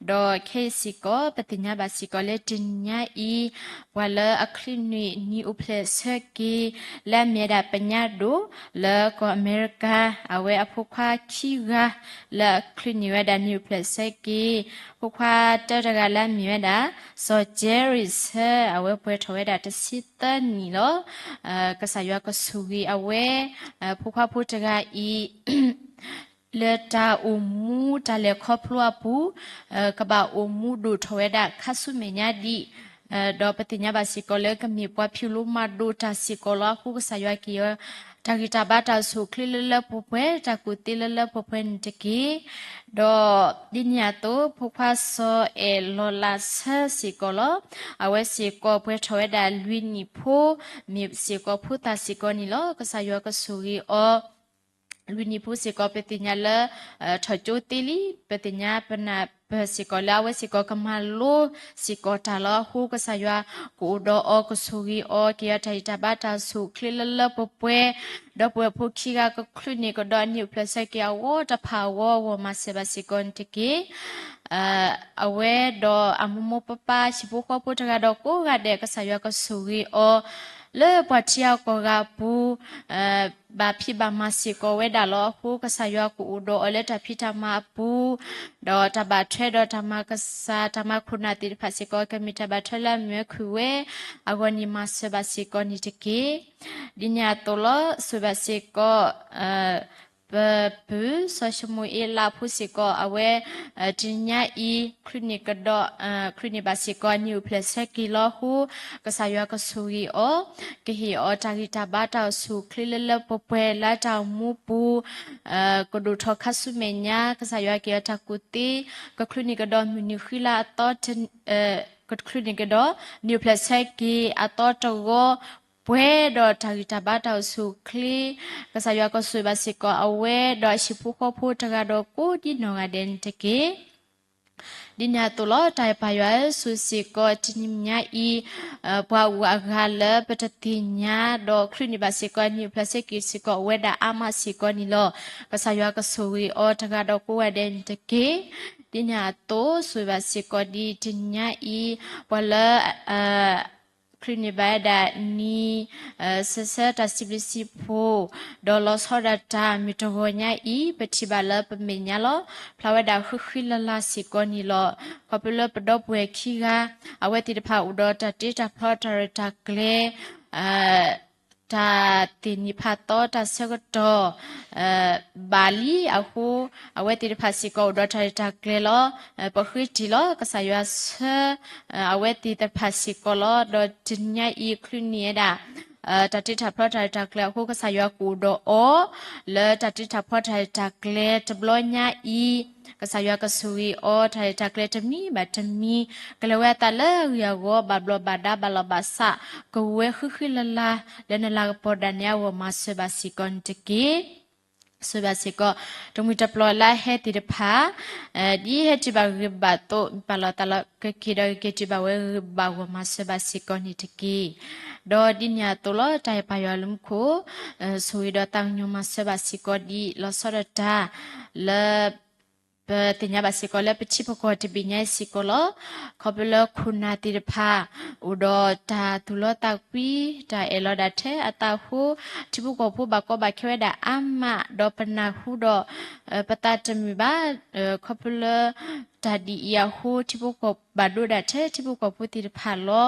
ဒီးခဲအံၤစ့ၢ်ကီး ပသ့ၣ်ညါဘၣ်စ့ၢ်ကီးလၢတနံၤညါအံၤ ပှၤလၢအချုးန့ၢ်နံၣ်အိၣ်ဖျဲၣ်ဆၢက့ၤ လၢအမ့ၢ်ဝဲဒၣ်ပညါဒိၣ် လၢကီၢ်အမဲရကၤ အဝဲအဖိခွါခံဂၤ လၢအချုးန့ၢ်ဝဲဒၣ်နံၣ်အိၣ်ဖျဲၣ်ဆၢက့ၤ ဖိခွါတၢတဂၤလၢအမ့ၢ်ဝဲဒၣ် စီၤကဲရံၣ်ဆၢ အဝဲပှဲၤထီၣ်ဝဲဒၣ်တဆံသၢနံၣ်လီၤ. ကစၢ်ယွၤကဆိၣ်ဂ့ၤအဝဲ ဖိခွါဖိတဂၤအံၤ လၢတၢ်အိၣ်မူတၢ်လဲၤခီဖျိအပူၤ ကဘၣ်အိၣ်မူဒိၣ်ထီၣ်ဝဲဒၣ်ခါဆူမဲာ်ညါဒံး ဒီးပသ့ၣ်ညါဘၣ်စ့ၢ်ကီးလၢကမ့ၢ်ပှၤဖံးလိမၤဒိးတၢ်စ့ၢ်ကီးလီၤ. အဃိကစၢ်ယွၤက့ၤအီၤ တၢ်ဂံၢ်တၢ်ဘါတၢ်အိၣ်ဆူၣ်အိၣ်ချ့လၢလၢပှဲၤပှဲၤ တၢ်ကူၣ်သ့လၢလၢပှဲၤပှဲၤန့ၣ်တက့ၢ်. ဒီးဒ်န့ၣ်အသိး ဖိခွါစီၤအဲၣ်လီၤလးဆၢစ့ၢ်ကီးလီၤ. အဝဲစ့ၢ်ကီးပှဲၤထီၣ်ဝဲဒၣ်လွံၢ်နံၣ်ဖိ မ့ၢ်စ့ၢ်ကီးဖိသၣ်စ့ၢ်ကီးန့ၣ်လီၤ. ကစၢ်ယွၤကဆိၣ်ဂ့ၤအီၤ လွံၢ်နံၣ်ဖိစ့ၢ်ကီး ပသ့ၣ်ညါလၢ ထီၣ်ကၠိသ့လံ. ပသ့ၣ်ညါပနၢ်ပၢၢ်စ့ၢ်ကီးလၢ အဝဲစ့ၢ်ကီးကမၤလိစ့ၢ်ကီးတၢ်လီၤ. အဃိကစၢ်ယွၤကအိၣ်ဒီးအီၤ ကဆိၣ်ဂ့ၤအီၤ က့ၤအီၤတၢ်ဂံၢ်တၢ်ဘါတၢ်အိၣ်ဆူၣ်အိၣ်ချ့လၢလၢပှဲၤပှဲၤ ဒီးပဝဲၢ်ဖိခံဂၤကချုးန့ၢ်ကဒီးအနံၣ်အိၣ်ဖျဲၣ်ဆၢက့ၤအဂီၢ်တဖၣ်အဂီၢ်အဂီၢ် မၤစၢၤဘၣ်စ့ၢ်ကီးန့ၣ်တက့ၢ်. အဝဲဒီးအမိၢ်မိၢ်ပၢ်ပၢ် ဟံၣ်ဖိဃီဖိတဂၤဒီးကိးဂၤဒဲး ကစၢ်ယွၤကဆိၣ်ဂ့ၤအီၤ လၢပှၤထံဂၤကီၢ်ဂၤအပူၤ ဘၣ်ဖံးဘၣ်မၤစ့ၢ်ကီးဝဲဒၣ်လီၤ. အဃိကစၢ်ယွၤကအိၣ်ဒီးအီၤလၢတၢ်ဖံးတၢ်မၤအပူၤ, ဒီးတၢ်ဘၣ်ထွဲဒီးတၢ်မၤကစၢ် တၢ်မၤခိၣ်နၢ်သ့ၣ်တဖၣ်စ့ၢ်ကီး ကမ့ၢ်တၢ်ဘၣ်ထွဲလၢအမုာ်ဝဲခုၣ်ဝဲအဂီၢ်န့ၣ် မၤစၢၤဘၣ်စ့ၢ်ကီးန့ၣ်တက့ၢ်. ဒ်န့ၣ်အသိးလီၤ. ဆိၣ်ဂ့ၤဘၣ်စ့ၢ်ကီး ပပုၢ်စီၤၡမူၤအ့လးဖိစ့ၢ်ကီး အဝဲ တနံၤညါအံၤ ချုးန့ၢ်ကဒီး ချုးန့ၢ်ဘၣ်စ့ၢ်ကီး နံၣ်အိၣ်ဖျဲၣ်ဆၢက့ၤလီၤအဃိ ကစၢ်ယွၤကဆိၣ်ဂ့ၤအီၤ, ကဟ့ၣ်အီၤတၢ်ဂံၢ်တၢ်ဘါတၢ်အိၣ်ဆူၣ်အိၣ်ချ့လၢလၢပှဲၤပှဲၤလၢတၢ်အိၣ်မူပူၤ ကဒိၣ်ထီၣ်ခါဆူမဲာ်ညါ ကစၢ်ယွၤကဟ့ၣ်အီၤတၢ်ကူၣ်သ့, ကချုးန့ၢ်ကဒီးမုၢ်နံၤဃံလၤအသီ ကချုးန့ၢ်ကဒီး နံၣ်အိၣ်ဖျဲၣ်ဆၢက့ၤအသီတဂီၤ ပှဲၤဒီးတၢ်ဂံၢ်တၢ်ဘါတၢ်အိၣ်ဆူၣ်အိၣ်ချ့, ကစၢ်ယွၤကဆိၣ်ဂ့ၤဘၣ်စ့ၢ်ကီးအဝဲ ဒီးအဟံၣ်ဖိဃီဖိတဂၤဒီးကိးဒံနီၢ်ဂၤဒဲးန့ၣ်တက့ၢ်. ဒ်န့ၣ်အသိးလီၤ. တၢ်အဲၣ်ပၢ်ယွၤဧၢ, ဆိၣ်ဂ့ၤစ့ၢ်ကီးတနံၤညါအံၤ ပှၤအိၣ်အဂၤလၢပတသ့ၣ်ညါ ဒီးချုးန့ၢ်ဘၣ်စ့ၢ်ကီး နံၣ်အိၣ်ဖျဲၣ်ဆၢက့ၤစ့ၢ်ကီး အဝဲဒၣ်အါမးစ့ၢ်ကီးန့ၣ်လီၤ. ကစၢ်ယွၤကဆိၣ်ဂ့ၤအီၤတဂၤဒီးကိးဂၤဒဲးန့ၣ်တက့ၢ်. ဒ်န့ၣ်အသိး ဆိၣ်ဂ့ၤဘၣ်စ့ၢ်ကီးဒ်တနံၤညါအံၤ ပှၤလၢ ချုးန့ၢ်ဘၣ်ဝဲဒၣ်နံၤ ဆၢဆၢတၢ်စံးဘျုးစံးဖှိၣ် ဒီးလီၤဆီဒၣ်တၢ်မ့ၢ်တဂီၤညါအံၤ ပထံၣ်ဘၣ်လၢပမဲာ်ညါလီၤ. ဖျါဝဲဒၣ်ဃံဃံလၤလၤစ့ၢ်ကီးန့ၣ်လီၤ. ခီဖျိလၢပဒီပုၢ်ဝဲၢ်ခံဂၤ အဝဲသ့ၣ်တဖၣ်အိၣ်ဒီးတၢ်တ့တၢ်ဖျီတၢ်ရဲၣ်တၢ်ကျဲၤ တၢ်သ့ၣ်နံၤဖးသီတၢ်ဆၢကတီၢ် ဘၣ်လံအဃိ အဝဲသ့ၣ်တဖၣ်စ့ၢ်ကီးအိၣ်ဒီးတၢ်ရဲၣ်တၢ်ကျဲၤလီၤ. ပဃ့တံၢ်လီၤ ကစၢ်ယွၤဆှၢ အဝဲသ့ၣ်တဖၣ်စ့ၢ်ကီးလီၤ. ဒီးတနံၤညါအံၤ ချုးန့ၢ်ဝဲဒၣ် တၢ်တ့တၢ်ဖျီတၢ်ရဲၣ်တၢ်ကျဲၤအဃိ ကစၢ်ယွၤကအိၣ်ဒီးအီၤ လၢတၢ်တ့တၢ်ဖျီတၢ်ရဲၣ်တၢ်ကျဲၤတဘျီညါအံၤ ကစၢ်ယွၤကဆိၣ်ဂ့ၤအီၤ တၢ်ရဲၣ်တၢ်ကျဲၤတမံၤဘၣ်တမံၤ ကလဲၤဝဲအသးလၢအဂ့ၢ်အဂီၢ် ဘၣ်ဘျီးဘၣ်ဒါ ဘၣ်လီၢ်ဘၣ်စး ကဝဲၤဃံဃံလၤလၤ လၢနလၤကပီၤဒၣ်နဲအဂီၢ် မၤစၢၤဘၣ်စ့ၢ်ကီးန့ၣ်တက့ၢ်. ဆိၣ်ဂ့ၤဘၣ်စ့ၢ်ကီး တမှံၤတပျီၤလၢအဟဲသ့ၣ်တဖၣ် ဒ်ဟဲတုၤဘၣ်ဂ့ၤဘၣ်သိး ပာ်လီၤသးလီၤကက့ၤဒီးကက့ၤတုၤဘၣ်ဝဲဂ့ၤဘၣ်အဂီၢ် မၤစၢၤဘၣ်စ့ၢ်ကီးန့ၣ်တက့ၢ်. ဒီးဒ်န့ၣ်အသိးလီၤ. တၢ်အဲၣ်ပၢ်ယွၤလၢမူခိၣ် ဆိၣ်ဂ့ၤဒီးသးကညီၤမၤစၢၤဘၣ်စ့ၢ်ကီးဒ်လီၤဆီဒၣ်တၢ် လၢ ပသ့ၣ်ညါဘၣ်စ့ၢ်ကီးလၢပထံပကီၢ်တဘ့ၣ်ညါအံၤစ့ၢ်ကီးလီၤ. ခီဖျိလၢခိၣ်နၢ်သ့ၣ်တဖၣ် အိၣ်ဒီးတၢ်သူၣ်လီသးကွံ တၢ်အဲၣ်လီၤဒၣ်ထဲအသးအဃိ ထံဖိကီၢ်ဖိဘၣ်ကီဘၣ်ခဲဝဲဒၣ်အါမး ဒီးပနၢ်ဟူဒီး ပသးတမုာ်ဘၣ်. ခီဖျိလၢ တၢ်ဒ်အံၤအဃိ ထံဖိကီၢ်ဘၣ်ဒိဒၣ်ထဲထံဖိကီၢ်ဖိသ့ၣ်တဖၣ်လီၤ.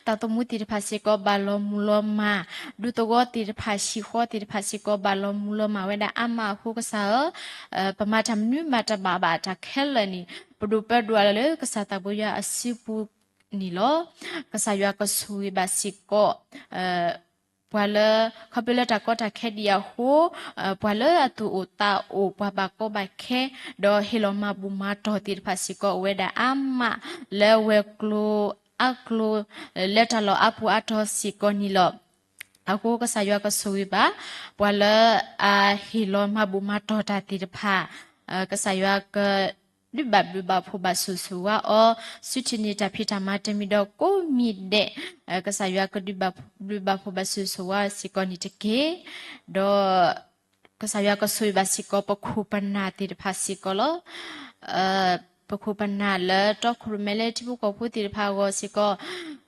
သးသမူသ့ၣ်တဖၣ်စ့ၢ်ကီးဘၣ်လီၤမုၢ်လီၤမၢ်, ဒူသဝီသ့ၣ်တဖၣ် ဟံၣ်ဃီသ့ၣ်တဖၣ်စ့ၢ်ကီး ဘၣ်လီၤမုၢ်လီၤမၢ်ဝဲဒၣ်အါမးအဃိ ကစၢ်ဧၢ, ပမၤတၢ်မနုၤမၤတၢ်ဘၣ်ဘၣ်တၢ်ခဲလၢာ်န့ၣ် ပဒိၣ်ပၢဒိၣ်အလၢ်လၢကစၢ်သးဘိယွၤအစုပူၤန့ၣ်လီၤ. ကစၢ်ယွၤကဆိၣ်ဂ့ၤဘၣ်စ့ၢ်ကီး ပှၤလၢ ခီဖျိလၢတၢ်ကီတၢ်ခဲဒ်အံၤအဃိ ပှၤလၢအသူၣ်အိၣ်သးအိၣ် ပှၤဘၣ်ကီဘၣ်ခဲ ဒီးဟ့ၣ်လီၤမၤဘူၣ်မၤတီၢ်သ့ၣ်တဖၣ်စ့ၢ်ကီး အိၣ်ဝဲဒၣ်အါမး လၢဝဲၤကျိၤအါကျိၤ လၢတၢ်လီၢ်အါပူၤအါတီၤစ့ၢ်ကီးန့ၣ်လီၤ. အဃိကစၢ်ယွၤကဆိၣ်ဂ့ၤဘၣ် ပှၤလၢအဟ့ၣ်လီၤမၤဘူၣ်မၤတီၢ်တၢ်သ့ၣ်တဖၣ် ကစၢ်ယွၤက ဒုးဘၣ်ဘျုးဘၣ်ဖှိၣ်ဘၣ်ဆိၣ်ဂ့ၤဆိၣ်ဝါအီၤ ဆူထံၣ်န့ၢ်တၢ်ဖံးတၢ်မၤတမံၤဒီးကိးမံၤဒဲး ကစၢ်ယွၤကဒုးဘၣ်ဘျုးဘၣ်ဖှိၣ်ဘၣ်ဆိၣ်ဂ့ၤဆိၣ်ဝါစ့ၢ်ကီးန့ၣ်တက့ၢ်. ဒီး ကစၢ်ယွၤကဆိၣ်ဂ့ၤဘၣ်စ့ၢ်ကီး ပခိၣ်ပနၢ်သ့ၣ်တဖၣ်စ့ၢ်ကီးလီၤ. ပခိၣ်ပနၢ်လၢတီခိၣ်ရိၣ်မဲလၢထံဖိကီၢ်ဖိသ့ၣ်တဖၣ်အဂီၢ်စ့ၢ်ကီး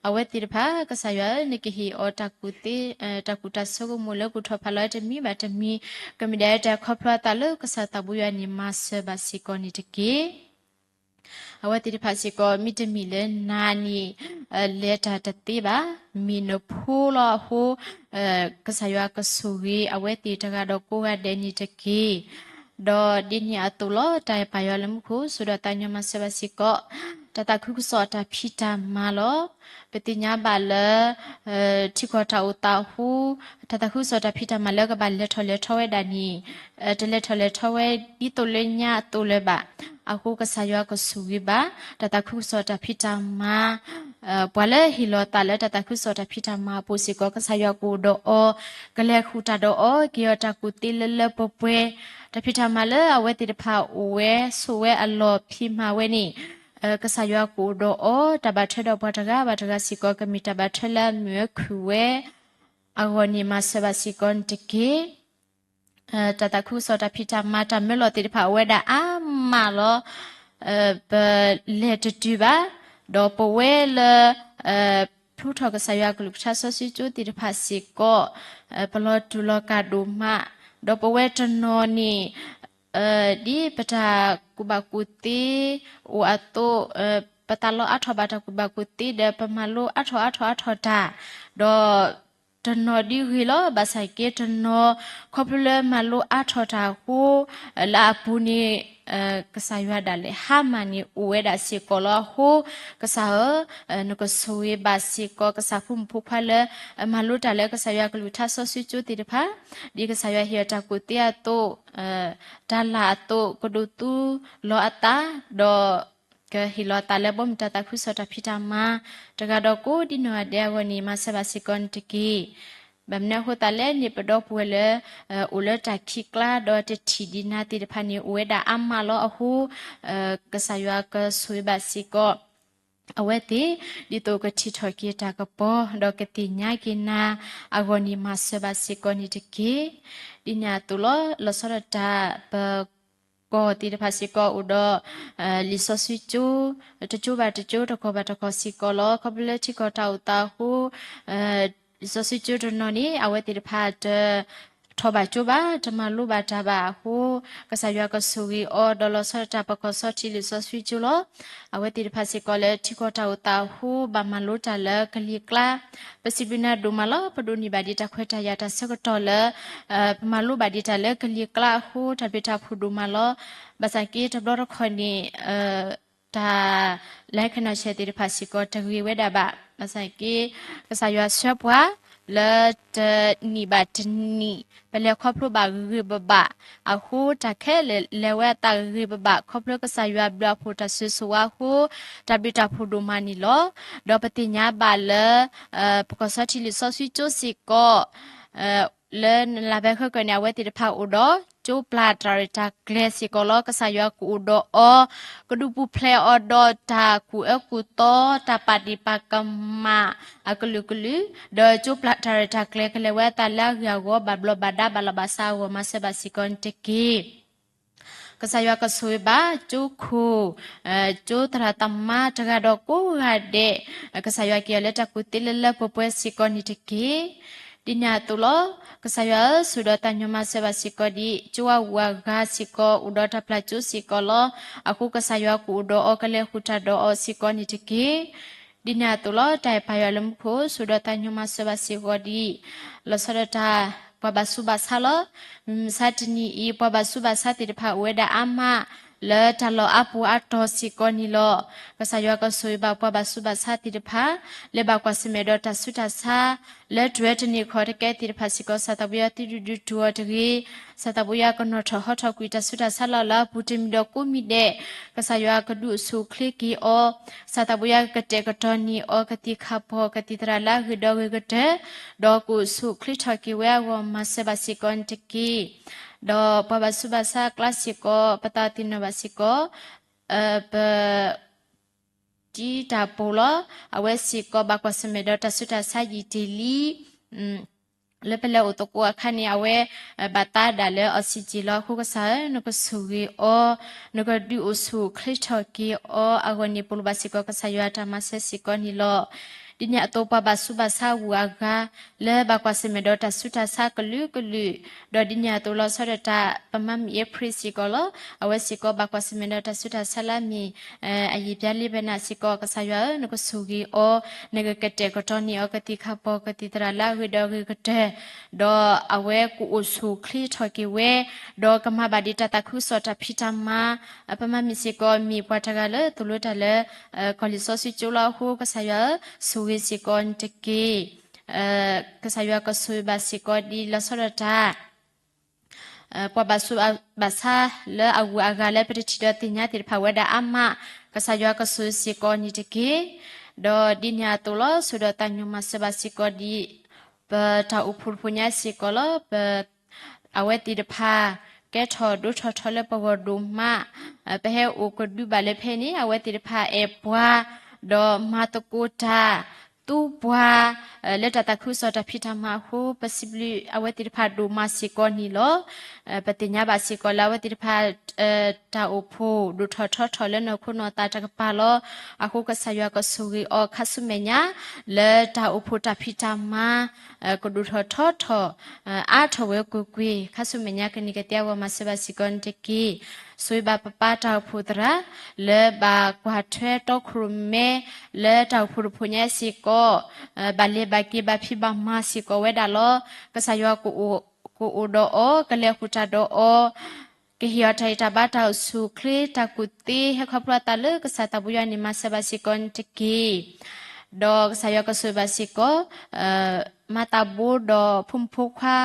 အဝဲသ့ၣ်တဖၣ် ကစၢ်ယွၤဧၢ နကဟ့ၣ်အီၤတၢ်ကူၣ်သ့ တၢ်ကူၣ်တၢ်ဆိကမိၣ်လၢကူၣ်ထီၣ်ဖးလီၤတမံၤဘၣ်တမံၤ ကမ့ၢ်ဒၣ်တၢ်ခီဖျိအသးလၢကစၢ်သးဘိယွၤန့ၣ် မၤစၢၤဘၣ်စ့ၢ်ကီးန့ၣ်တက့ၢ်. အဝဲသ့ၣ်တဖၣ်စ့ၢ်ကီး မ့တမ့ၢ်လၢနၤန့ၣ် လဲၤတၢ်တသ့ဘၣ်, မ့ၢ်နဖိလီၤအဃိ ကစၢ်ယွၤကဆိၣ်ဂ့ၤ အဝဲသ့ၣ်တဂၤဒီးကိးဂၤဒဲးန့ၣ်တက့ၢ်. ဒီးဒ်န့ၣ်အသိးလီၤ. တၢ်အဲၣ်ပၢ်ယွၤလၢမူခိၣ် ဆိၣ်ဂ့ၤဒီးသးကညီၤမၤစၢၤဘၣ်စ့ၢ်ကီး တၢ်သးခုကစီၣ်အတၢ်ဖံးတၢ်မၤလီၤ. ပသ့ၣ်ညါဘၣ်လၢ ထံကီၢ်တၢ်အိၣ်သးအဃိ တၢ်သးခုကစီၣ်တၢ်ဖံးတၢ်မၤလၢကဘၣ်လဲၤထီၣ်လဲၤထီဝဲဒၣ်န့ၣ် တလဲၤထီၣ်လဲၤထီဝဲဒ်သိးလၢညါအသိးလၢၤဘၣ်. အဃိကစၢ်ယွၤကဆိၣ်ဂ့ၤဘၣ် တၢ်သးခုကစီၣ်တၢ်ဖံးတၢ်မၤ ပှၤလၢဟ့ၣ်လီၤသးလၢတၢ်သးခုကစီၣ်တၢ်ဖံးတၢ်မၤအပူၤစ့ၢ်ကီး ကစၢ်ယွၤကအိၣ်ဒီးအီၤ ကလဲၤဃုာ်တၢ်ဒီးအီၤ က့ၤအီၤတၢ်ကူၣ်သ့လၢလၢပှဲၤပှဲၤ တၢ်ဖံးတၢ်မၤလၢအဝဲသ့ၣ်တဖၣ်အိၣ်ဝဲဆိးဝဲအလီၢ်ဖံးမၤဝဲန့ၣ် ကစၢ်ယွၤကအိၣ်ဒီးအီၤ တၢ်ဘၣ်ထွဲဒီးပှၤတဂၤဘၣ်တဂၤစ့ၢ်ကီး ကမ့ၢ်တၢ်ဘၣ်ထွဲလၢအမုာ်ဝဲခုၣ်ဝဲ အဂီၢ်န့ၣ် မၤစၢၤဘၣ်စ့ၢ်ကီးန့ၣ်တက့ၢ်. တၢ်သးခုကစီၣ်တၢ်ဖံးတၢ်မၤတၢ်မၢလီၤသ့ၣ်တဖၣ်အိၣ်ဝဲဒၣ်အါမးလီၤ. ပလဲၤတတုၤဘၣ်, ဒီးပဝဲလၢ ပကဒုးထူထီၣ်ကစၢ်ယွၤကလုၢ်ကထါစီဆှံကၠိသ့ၣ်တဖၣ်စ့ၢ်ကီး, ပလီၤတူာ်လီၤကာ်ဒိၣ်မး, ဒီးပဝဲတနီၤန့ၣ် ဒ်ပတၢ်ကူၣ်ဘၣ်ကူၣ်သ့အိၣ်အသိး, ပသးလီအါထီၣ်ဘၣ်တၢ်ကူၣ်ဘၣ်ကူၣ်သ့ဒီး ပမၤလိအါထီၣ်အါထီၣ်အါထီၣ်တၢ်, ဒီးတနီၤဒ်ဂ့ၤလီၤ. ဘၣ်ဆၣ်က့တနီၤ ခီဖျိလၢမၤလိအါထီၣ်တၢ်အဃိ, လၢအပူၤန့ၣ် ကစၢ်ယွၤဒၣ်လဲာ်ဟါမၢ်န့ၣ်အိၣ်ဝဲဒၣ်စ့ၢ်ကီးလီၤ. အဃိ ကစၢ်ဧၢ, နကဆိၣ်ဂ့ၤဘၣ်စ့ၢ်ကီး ကစၢ်ဖိမုၣ်ဖိခွါလၢ မၤလိတၢ်လၢကစၢ်ယွၤကလုၢ်ကထါစီဆှံကၠိသ့ၣ်တဖၣ်, ဒ်ကစၢ်ယွၤဟ့ၣ်အီၤတၢ်ကူၣ်သ့အသိး, တၢ်လၢ်အသိး ကဒိးသူလီၤအသး, ဒီးကဟ့ၣ်လီၤအသးလၢဘီမုၢ်တၢ်သးခုကစီၣ်တၢ်ဖံးတၢ်မၤ, တဂၤဒီးကိးဒ်နီၢ်ဂၤဒဲးအဂီၢ်န့ၣ် မၤစၢၤဘၣ်စ့ၢ်ကီးန့ၣ်တက့ၢ်. ဘၣ်မနုၤအဃိသတးလဲၣ်န့ၣ် ပဒီပုၢ်ဝဲၢ်လၢ အိၣ်လၢတၢ်ခံးကျါ ဒီးတထံၣ်ဒံးနၤသ့ၣ်တဖၣ်န့ၣ် အိၣ်ဝဲဒၣ်အါမးလီၤ. အဃိ ကစၢ်ယွၤကဆိၣ်ဂ့ၤဘၣ်စ့ၢ်ကီး အဝဲသ့ၣ် ဒ်သိးကထံၣ်ထီၣ်က့ၤတၢ်ကပီၤ ဒီးကသ့ၣ်ညါက့ၤနၤအဂီၢ်န့ၣ် မၤစၢၤဘၣ်စ့ၢ်ကီးန့ၣ်တက့ၢ်. ဒ်န့ၣ်အသိးလီၤ. လီၤဆီဒၣ်တၢ် ပကီၢ်သ့ၣ်တဖၣ်စ့ၢ်ကီး အိၣ်ဒီး လံာ်စီဆှံကၠိ တကၠိဘၣ်တကၠိ တကီၢ်ဘၣ်တကီၢ်စ့ၢ်ကီးလီၤ. ခီဖျိလၢထံကီၢ်တၢ်အိၣ်သးအဃိ လံာ်စီဆှံကၠိတနီၤန့ၣ် အဝဲသ့ၣ်တဖၣ်တ ထီၣ်ဘၣ်ကၠိဘၣ် တမၤလိဘၣ်တၢ်ဘၣ်အဃိ ကစၢ်ယွၤကဆိၣ်ဂ့ၤအီၤ ဒီးလီၤဆီဒၣ်တၢ် ပကီၢ်စီထံလံာ်စီဆှံကၠိလီၤ. အဝဲသ့ၣ်တဖၣ်စ့ၢ်ကီးလၢထံကီၢ်တၢ်အိၣ်သးအဃိ ဘၣ်မၤလိတၢ်လၢကလံၤကျါ ပစံးဘျုးနၤဒိၣ်မးလီၤ. ပဒိးန့ၢ်ဘၣ်ဒံးတၢ်ခွဲးတၢ်ယာ်တၢ်ဆၢကတီၢ်လၢ ပမၤလိဘၣ်ဒံးတၢ်လၢကလံၤကျါအဃိ တၢ်ဘျုးတၢ်ဖှိၣ်ဒိၣ်မးလီၤ. ဘၣ်ဆၣ်က့တဘျီတခီၣ်န့ၣ် တၢ် လဲခနၢ်ဆဲးသ့ၣ်တဖၣ်စ့ၢ်ကီး တဂ့ၤဝဲဒၣ်ဘၣ်. ဘၣ်ဆၣ်က့ ကစၢ်ယွၤဆှၢပှၤ လၢတနံၣ်ဘၣ်တနံၣ် ပလဲၤခီဖျိဘၣ်ဂ့ၤဂ့ၤဘၣ်ဘၣ်အဃိ တၢ်ခဲလၢာ်လဲၤဝဲအသးဂ့ၤဂ့ၤဘၣ်ဘၣ် ခီဖျိကစၢ်ယွၤဘျုးအဖှိၣ်တၢ်ဆိၣ်ဂ့ၤဆိၣ်ဝါအဃိ တၢ်ဘျုးတၢ်ဖှိၣ်ဒိၣ်မးန့ၣ်လီၤ. ဒီးပသ့ၣ်ညါဘၣ်လၢ ပကီၢ်စီထံလံာ်စီဆှံကၠိစ့ၢ်ကီး လၢနလၢ်ဘဲဃၢကၢန့ၣ် အဝဲသ့ၣ်တဖၣ်အိၣ်ဒီး ကၠိပျၢ်တၢ်ရဲၣ်တၢ်ကျဲၤစ့ၢ်ကီးလီၤ. ကစၢ်ယွၤကအိၣ်ဒီးအီၤ ကဒုးပူၤဖျဲးအီၤဒီးတၢ်ကူၣ်အၢကူၣ်သီ တၢ်ပာ်ဒ့ၣ်ပာ်ကမၣ်အကလုာ်ကလုာ်, ဒီးကၠိပျၢ်တၢ်ရဲၣ်တၢ်ကျဲၤ ကလဲၤဝဲအသးလၢအဂ့ၢ်အဂီၢ် ဘၣ်ဘျီးဘၣ်ဒါဘၣ်လီၤဘၣ်စးအဂီၢ် မၤစၢၤဘၣ်စ့ၢ်ကီးန့ၣ်တက့ၢ်. ကစၢ်ယွၤကဆိၣ်ဂ့ၤဘၣ် ကၠိခိၣ် ကၠိသရၣ်သမါတဂၤဒီးကိးဂၤဒဲး, ကစၢ်ယွၤက့ၤအီၤလၢတၢ်ကူၣ်သ့လၢလၢပှဲၤပှဲၤစ့ၢ်ကီးန့ၣ်တက့ၢ်. ဒ်န့ၣ်အသိးလီၤ. ကစၢ်ယွၤဧၢ, ဆိၣ်ဒီးသးညီမၤစၢၤဘၣ်စ့ၢ်ကီးဒံး ကၠိအဂုၤအဂၤစ့ၢ်ကီး အိၣ်ဒီးတၢ်ပျၢ်ကၠိစ့ၢ်ကီးလီၤ. အဃိကစၢ်ယွၤကအိၣ်ဒီးအီၤ ကလဲၤဃုာ်တၢ်ဒီးအီၤစ့ၢ်ကီးန့ၣ်တက့ၢ်. ဒ်န့ၣ်အသိးလီၤ. တၢ်အဲၣ်ပၢ်ယွၤလၢမူခိၣ် ဆိၣ်ဒီးသးညီမၤစၢၤဘၣ်စ့ၢ်ကီးဒံး လီၤဆီဒၣ်တၢ် ပှၤဘၣ်ဆူးဘၣ်ဆါလီၤ. မုၢ်မဆါတနံၤအံၤ ပှၤဘၣ်ဆူးဘၣ်ဆါသ့ၣ်တဖၣ်အိၣ်ဝဲဒၣ်အါမး လၢတၢ်လီၢ်အါပူၤအါတီၤစ့ၢ်ကီးန့ၣ်လီၤ. ကစၢ်ယွၤကဆိၣ်ဂ့ၤဘၣ်ပှၤဘၣ်ဆူးဘၣ်ဆါသ့ၣ်တဖၣ် လၢဘၣ်ကွၢ်ဆၢၣ်မဲာ်ဒီးတၢ်ဆူးတၢ်ဆါ လၢတြဲၤတန့ၢ်ခီၣ်တကဲသ့ၣ်တဖၣ်စ့ၢ်ကီး စၢ်သးဘိယွၤသုဒုးဒုးတုၤအီၤတဂ့ၤ, စၢ်သးဘိယွၤကနီၣ်ထီၣ်ဟီထီၣ်ကွံာ်တၢ်ဆူးတၢ်ဆါလၢအပူၤတမံၤဒီးကိးမံၤဒဲး, ကစၢ်ယွၤကဒုးအိၣ်ဆူၣ်အိၣ်ချ့က့ၤအီၤ, စၢ်သးဘိယွၤကကတဲာ်ကတီၤန့ၢ်အီၤ ကသံၣ်ခၣ်ဖီၣ် ကသံၣ်သရၣ်လၢအဂ့ၤဒီးဂ့ၤကတၢၢ်, ဒီးကအိၣ်ဆူၣ်အိၣ်ချ့ထီၣ်က့ၤဝဲအဂီၢ် မၤစၢၤဘၣ်စ့ၢ်ကီးန့ၣ်တက့ၢ်. ဒီးပှၤဘၣ်ဆူးဘၣ်ဆါအကျါစ့ၢ်ကီး ပသးသ့ၣ်နီၣ်ဘၣ်စ့ၢ်ကီး ပ တံတၢ်ပိာ်လီၤ. အဝဲစ့ၢ်ကီးဘၣ်ကွၢ်ဆၢၣ်မဲာ်ဒီးတၢ်ဆူးတၢ်ဆါယံာ်တ့ၢ်လံ လၢပလဲၤအိၣ်သကိးအခါန့ၣ် အဝဲဘၣ်သါဒၣ်လၢ oxygen လီၤ. အဃိကစၢ်ဧၢ, နကဆိၣ်ဂ့ၤအီၤ, နကဒုးအိၣ်ဆူၣ်အိၣ်ချ့ထီၣ်က့ၤအီၤအဂီၢ်န့ၣ် ပလိၣ်ဘၣ်စ့ၢ်ကီးကစၢ်ယွၤတၢ်မၤစၢၤစ့ၢ်ကီးန့ၣ်လီၤ. ဒ်န့ၣ်အသိးပှၤဘၣ်ဆူးဘၣ်ဆါအဂုၤအဂၤ လၢဘၣ်ကွၢ်ဆၢၣ်မဲာ်ဒီးတၢ်ဆူးတၢ်ဆါကလုာ်ကလုာ်, ဒီးဒ်န့ၣ်အသိးလီၤဆီဒၣ်တၢ် ပမါမံၤအ့ဖြ့စ့ၢ်ကီးလီၤ. အဝဲစ့ၢ်ကီးဘၣ်ကွၢ်ဆၢၣ်မဲာ်ဒီးတၢ်ဆူးတၢ်ဆါလၢအမ့ၢ် အယံာ်ပျါလံဘဲနၤစ့ၢ်ကီး ကစၢ်ယွၤဧၢ, နကဆိၣ်ဂ့ၤအီၤ, နကကတဲာ်ကတီၤန့ၢ်အီၤ ကသံၣ်ခၣ်ဖီၣ် ကသံၣ်သရၣ်လၢအဂ့ၤဒီးဂ့ၤကတၢၢ်, ဒီးအဝဲကအိၣ်ဆူၣ်အိၣ်ချ့ထီၣ်က့ၤဝဲ, ဒီးကမၤဘၣ်ဒံးတၢ်သးခုကစီၣ်တၢ်ဖံးတၢ်မၤ, ပမါမံၤစ့ၢ်ကီး မ့ၢ်ပှၤတဂၤလၢသိၣ်လိတၢ်လၢ ကီၢ်လံာ်စီဆှံကၠိလီၤ. အဃိကစၢ်ယွၤဧၢ, ဆိၣ်ဂ့ၤစ့ၢ်ကီးန့ၣ်တက့ၢ်. ကစၢ်ယွၤကဆိၣ်ဂ့ၤဘၣ်စ့ၢ်ကီးဒ်လီၤဆီဒၣ်တၢ် ပှၤဘၣ်ဆူးဘၣ်ဆါလၢအဂုၤအဂၤလၢပတထံၣ်ဒီးသ့ၣ်ညါသ့ၣ်တဖၣ်ဝဲဒၣ်အါမး, ကစၢ်ယွၤကဆိၣ်ဂ့ၤစ့ၢ်ကီးန့ၣ်တက့ၢ်. ဒီးဒ်န့ၣ်အသိးလီၤ, ဆိၣ်ဒီးသးညီမၤစၢၤဘၣ်စ့ၢ်ကီးဒ် ပတၢ်အိၣ်ဖှိၣ်တဖှိၣ်ညါစ့ၢ်ကီးလီၤ. ပ အဝဲသ့ၣ်တဖၣ် ကဲထီၣ်ဒိၣ်ထီၣ်ထီလၢပဂီၢ်ဒိၣ်မး, ပဟဲအိၣ်ကဒုဘၣ်လၢဖဲန့ၣ် အဝဲသ့ၣ်တဖၣ်အဲၣ်ပှၤ, ဒီးမၤသကိးတၢ် သူပှၤ လၢတၢ်သးခုကစီၣ်တၢ်ဖံးတၢ်မၤအဃိ ပစံးဘျုးအဝဲသ့ၣ်တဖၣ်ဒိၣ်မးစ့ၢ်ကီးန့ၣ်လီၤ. ပသ့ၣ်ညါဘၣ်စ့ၢ်ကီးလၢအဝဲသ့ၣ်တဖၣ် တၢ်အိၣ်ဖှိၣ်ဒိၣ်ထီၣ်ထီထီၣ်လၢနီၢ်ခိနီၢ်သးတကပၤလီၤ. အဃိကစၢ်ယွၤကဆိၣ်ဂ့ၤအီၤခါဆူမဲာ်ညါ လၢတၢ်အိၣ်ဖှိၣ်တၢ်ဖံးတၢ်မၤ ကဒိၣ်ထီၣ်ထီထီၣ် အါထီၣ်ဝဲကွ့ၢ်ကွ့ၢ် ခါဆူမဲာ်ညါကန့ၢ်ကသ့အဂီၢ် မၤစၢၤဘၣ်စ့ၢ်ကီးန့ၣ်တက့ၢ်. ဆိၣ်ဂ့ၤဘၣ်ပပၢ်တၢ်အိၣ်ဖှိၣ်သရၣ် လၢဘၣ်ကွၢ်ထွဲတီခိၣ်ရိၣ်မဲ လၢတၢ်အိၣ်ဖှိၣ်တဖှိၣ်ညါစ့ၢ်ကီး ဘၣ်လဲၤဘၣ်က့ၤဘၣ်ဖံးဘၣ်မၤစ့ၢ်ကီးဝဲဒၣ်လီၤ. ကစၢ်ယွၤကအိၣ်ဒီးအီၤ ကလဲၤဃုာ်တၢ်ဒီးအီၤ ကဟ့ၣ်အီၤတၢ်ဂံၢ်တၢ်ဘါတၢ်အိၣ်ဆူၣ်အိၣ်ချ့ တၢ်ကူၣ်သ့ဟဲခီဖျိအသးလၢကစၢ်သးဘိယွၤန့ၣ် မၤစၢၤဘၣ်စ့ၢ်ကီးန့ၣ်တက့ၢ်. ဒီးကစၢ်ယွၤကဆိၣ်ဂ့ၤဘၣ်စ့ၢ်ကီး မၤသးဘိဒီးဖိမုၣ်ဖိခွါ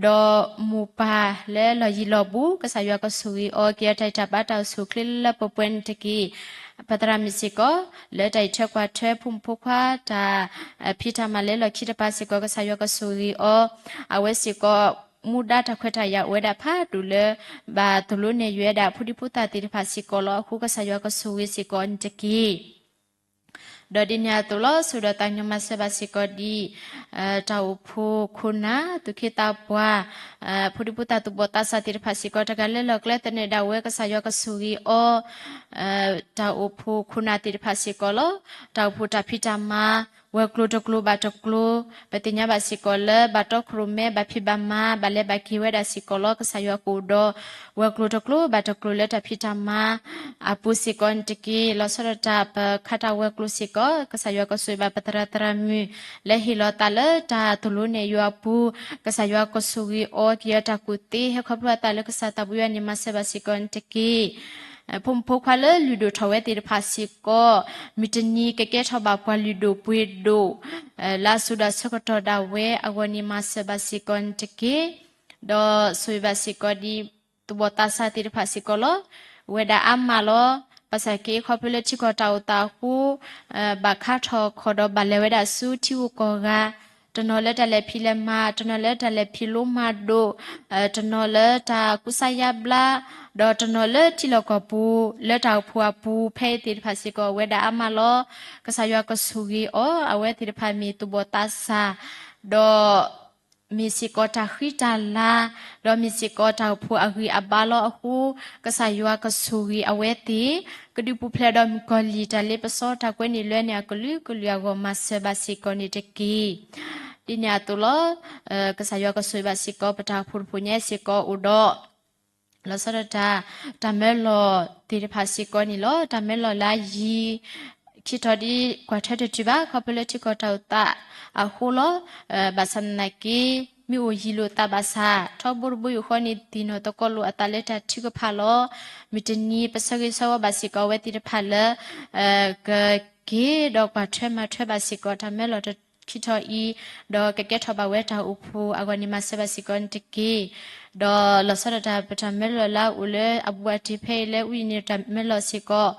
ဒီးမိၢ်ပၢ်လၢလီၢ်ယံၤလီၢ်ဘူး ကစၢ်ယွၤကဆိၣ်ဂ့ၤအီၤ ကဟ့ၣ်အီၤတၢ်ဂံၢ်တၢ်ဘါတၢ်အိၣ်ဆူၣ်အိၣ်ချ့လၢလၢပှဲၤပှဲၤန့ၣ်တက့ၢ်. ပသရၣ်မုၣ်စ့ၢ်ကီး လၢတၢ်အံးထွဲကွၢ်ထွဲဖိမုၣ်ဖိခွါ တၢ်ဖံးတၢ်မၤလၢလီၢ်ခံတပၤစ့ၢ်ကီး ကစၢ်ယွၤကဆိၣ်ဂ့ၤအီၤ အဝဲစ့ၢ်ကီး မူဒါတၢ်ခွဲးတၢ်ယာ်အိၣ်ဝဲဒၣ်ဖးဒိၣ်လၢ ဘၣ်သိၣ်လိနဲၣ်ယွၤဝဲဒၣ်ဖိဒံဖိသၣ်သ့ၣ်တဖၣ်စ့ၢ်ကီးလီၤ. အဃိကစၢ်ယွၤကဆိၣ်ဂ့ၤစ့ၢ်ကီးန့ၣ်တက့ၢ်. ဒီးဒ်န့ၣ်အသိးလီၤ ဆိၣ်ဒီးသးကညီၤမၤစၢၤဘၣ်စ့ၢ်ကီးဒ် တၢ်အိၣ်ဖှိၣ်ခိၣ်နၢ် သူၣ်က့သးပှၢ် ဖိဒံဖိသၣ်သူၣ်ဘီၣ်သးစၢ်သ့ၣ်တဖၣ်စ့ၢ်ကီး တဂၤလၢလီၢ်ကျဲသနၢၣ်ဒၣ်ဝဲ ကစၢ်ယွၤကဆိၣ်ဂ့ၤအီၤ တၢ်အိၣ်ဖှိၣ်ခိၣ်နၢ်သ့ၣ်တဖၣ်စ့ၢ်ကီးလီၤ. တၢ်အိၣ်ဖှိၣ်တၢ်ဖံးတၢ်မၤ ဝဲၤကျိၤတကျိၤဘၣ်တကျိၤ ပသ့ၣ်ညါဘၣ်စ့ၢ်ကီးလၢ ဘၣ်တီခိၣ်ရိၣ်မဲ ဘၣ်ဖံးဘၣ်မၤ ဘၣ်လဲၤဘၣ်က့ၤဝဲဒၣ်စ့ၢ်ကီးလီၤ. ကစၢ်ယွၤကအိၣ်ဒီး ဝဲၤကျိၤတကျိၤဘၣ်တကျိၤလၢတၢ်ဖံးတၢ်မၤ အပူၤစ့ၢ်ကီးန့ၣ်တက့ၢ်. လီၤဆီဒၣ်တၢ် ပခးတၢ်ဝဲၤကျိၤစ့ၢ်ကီး ကစၢ်ယွၤကဆိၣ်ဂ့ၤဘၣ်ပသရၣ်သရၣ်မုၣ် လၢဟ့ၣ်လီၤသးလၢတၢ်သိၣ်လိနဲၣ်ယွၤအပူၤ ကစၢ်ယွၤကဆိၣ်ဂ့ၤအီၤ ကဟ့ၣ်အီၤတၢ်ကူၣ်သ့ ဟဲခီဖျိအသးလၢကစၢ်သးဘိယွၤန့ၣ် မၤစၢၤဘၣ်စ့ၢ်ကီးန့ၣ်တက့ၢ်. ဖိမုၣ်ဖိခွါလၢလုၢ်ဒိၣ်ထီၣ်ဝဲသ့ၣ်တဖၣ်စ့ၢ်ကီး မုၢ်တနံၤကကဲထီၣ်ဘၣ်ပှၤလုၢ်ဒိၣ်ပှ့ၤဒိၣ် လၢအစိၤဒီးဆၢကတီၢ်ဒၣ်ဝဲအဂီၢ်န့ၣ် မၤစၢၤဘၣ်စ့ၢ်ကီးန့ၣ်တက့ၢ်. ဒီးဆိၣ်ဂ့ၤဘၣ်စ့ၢ်ကီးဒ် သူၣ်ဘီၣ်သးစၢ်သ့ၣ်တဖၣ်စ့ၢ်ကီးလီၤ. ဝဲဒၣ်အါမးလီၤ. ဘၣ်ဆၣ်က့ ခီဖျိလၢထံကီၢ်တၢ်အိၣ်သးအဃိ ဘၣ်ခါထီၣ်ခီၣ်ဒီးဘၣ်လဲၤဝဲဒၣ်ဆူထံဂုၤကီၢ်ဂၤ, တနီၤလၢတၢ်လဲၤဖံးလဲၤမၤ, တနီၤလၢတၢ်လဲၤဖံးလိမၤဒိး, တနီၤလၢတၢ်ကူစါယါဘျါ, ဒီးတနီၤလၢထံလီၢ်ကီၢ်ပူၤ လၢတၢ်အိၣ်ဖှိၣ်အပူၤ ဖဲအံၤသ့ၣ်တဖၣ်စ့ၢ်ကီး ဝဲဒၣ်အါမးလီၤ. ကစၢ်ယွၤကဆိၣ်ဂ့ၤအီၤ အဝဲသ့ၣ်တဖၣ်မ့ၢ်သူၣ်ဘီၣ်သးစၢ်, ဒီး မ့ၢ်စ့ၢ်ကီးတၢ်ဃံတၢ်လၤ, ဒီးမ့ၢ်စ့ၢ်ကီးတၢ်အိၣ်ဖှိၣ်အဂံၢ်အဘါလီၤအဃိ, ကစၢ်ယွၤကဆိၣ်ဂ့ၤအဝဲသ့ၣ်, ကဒုးပူၤဖျဲးဒီးမုၣ်ကီၤလံၢ်တၢ်လ့ပစီတၢ်ကွဲန့ၢ်လွဲန့ၢ်အကလုာ်ကလုာ်အဂီၢ် မၤစၢၤဘၣ်စ့ၢ်ကီးန့ၣ်တက့ၢ်. ဒ်န့ၣ်အသိးလီၤ. ကစၢ်ယွၤကဆိၣ်ဂ့ၤဘၣ်စ့ၢ်ကီး ပတၢ်အိၣ်ဖှိၣ်တဖှိၣ်ညါစ့ၢ်ကီးအိၣ်ဒီး လီၤဆီဒၣ်တၢ် တၢ်မၢလီၤသ့ၣ်တဖၣ်စ့ၢ်ကီးန့ၣ်လီၤ. တၢ်မၢလီၤလၢအယံၤ ခံထီၣ်ဒ်ကွၢ်ထွဲတတုၤဘၣ် ခီဖျိလၢထံကီၢ်တၢ်အိၣ်သးအဃိလီၤ. ဘၣ်ဆၣ်သနာ်က့ မ့ၢ်အိၣ်ယံၤလိာ်သးဘၣ်ဆၣ် ထီဘိတဘိယူၢ်ဃီန့ၣ် သ့ၣ်နီၣ်သကိးလိာ်အသးလၢတၢ်ထုကဖၣ်လီၤ. မုၢ်တနံၤပဆၢဂ့ၤဆၢဝါဘၣ်စ့ၢ်ကီးအဝဲသ့ၣ်တဖၣ်လၢ ကက့ၤဒီးကွၢ်ထွဲမၤထွဲဘၣ်စ့ၢ်ကီး တၢ်မၢလီၤတခံထီၣ်အံၤ, ဒီးကကဲထီၣ်ဘၣ်ဝဲတၢ်အိၣ်ဖှိၣ်အဂီၢ်န့ၣ် မၤစၢၤဘၣ်စ့ၢ်ကီးန့ၣ်တက့ၢ်. ဒီးလီၤဆီဒၣ်တၢ် ပတၢ်မၢလီၤလၢအအိၣ်လၢအဘူးအတံၢ်ဖဲအံၤလၢ ဝံယံၤန့ၣ် တၢ်မၢလီၤစ့ၢ်ကီး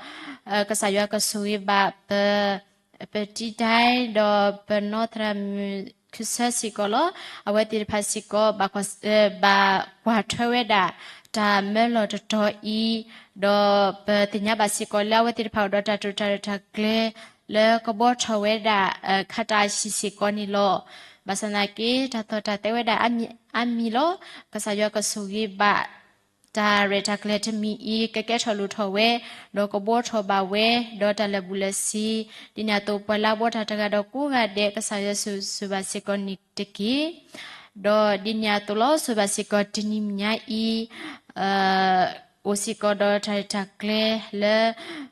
ကစၢ်ယွၤကဆိၣ်ဂ့ၤဘၣ်ပ ပတံတၢ် ဒီးပနီၢ်သရၣ်မုၣ်ခုၣ်ဆၢစ့ၢ်ကီးလီၤ. အဝဲသ့ၣ်တဖၣ်စ့ၢ်ကီး ဘၣ်ကွၢ်ထွဲဝဲဒၣ် တၢ်မၢလီၤတတီၤအံၤ, ဒီးပသ့ၣ်ညါဘၣ်စ့ၢ်ကီးလၢအဝဲသ့ၣ်တဖၣ်အိၣ်ဒီးတၢ်တိာ်တၢ်ရဲၣ်တၢ်ကျဲၤ လၢကဘှီထီၣ်ဝဲဒၣ် ခးတၢ်အဟံၣ်စ့ၢ်ကီးန့ၣ်လီၤ. ဘၣ်ဆၣ်သနာ်က့ တၢ်သီၣ်တၢ်သဲဝဲဒၣ်အါမံၤလီၤ. ကစၢ်ယွၤကဆိၣ်ဂ့ၤဘၣ် တၢ်ရဲၣ်တၢ်ကျဲၤတမံၤအံၤ ကကဲထီၣ်လိၣ်ထီၣ်ဝဲ, ဒီးကဘှီထီၣ်ဘၣ်ဝဲ, ဒီးတၢ်လၢာ်ဘူၣ်လၢာ်စ့, ဒ်န့ၣ်အသိး ပှၤလၢအဘှီတၢ်တဂၤဒီးကိးဂၤဒဲး ကစၢ်ယွၤဆိၣ်ဂ့ၤဘၣ်စ့ၢ်ကီးန့ၣ်တက့ၢ်. ဒီးဒ်န့ၣ်အသိးလီၤ ဆိၣ်ဘၣ်စ့ၢ်ကီးတနံၤညါအံၤ အိၣ်စ့ၢ်ကီးဒီးတၢ်ရဲၣ်တၢ်ကျဲၤလၢ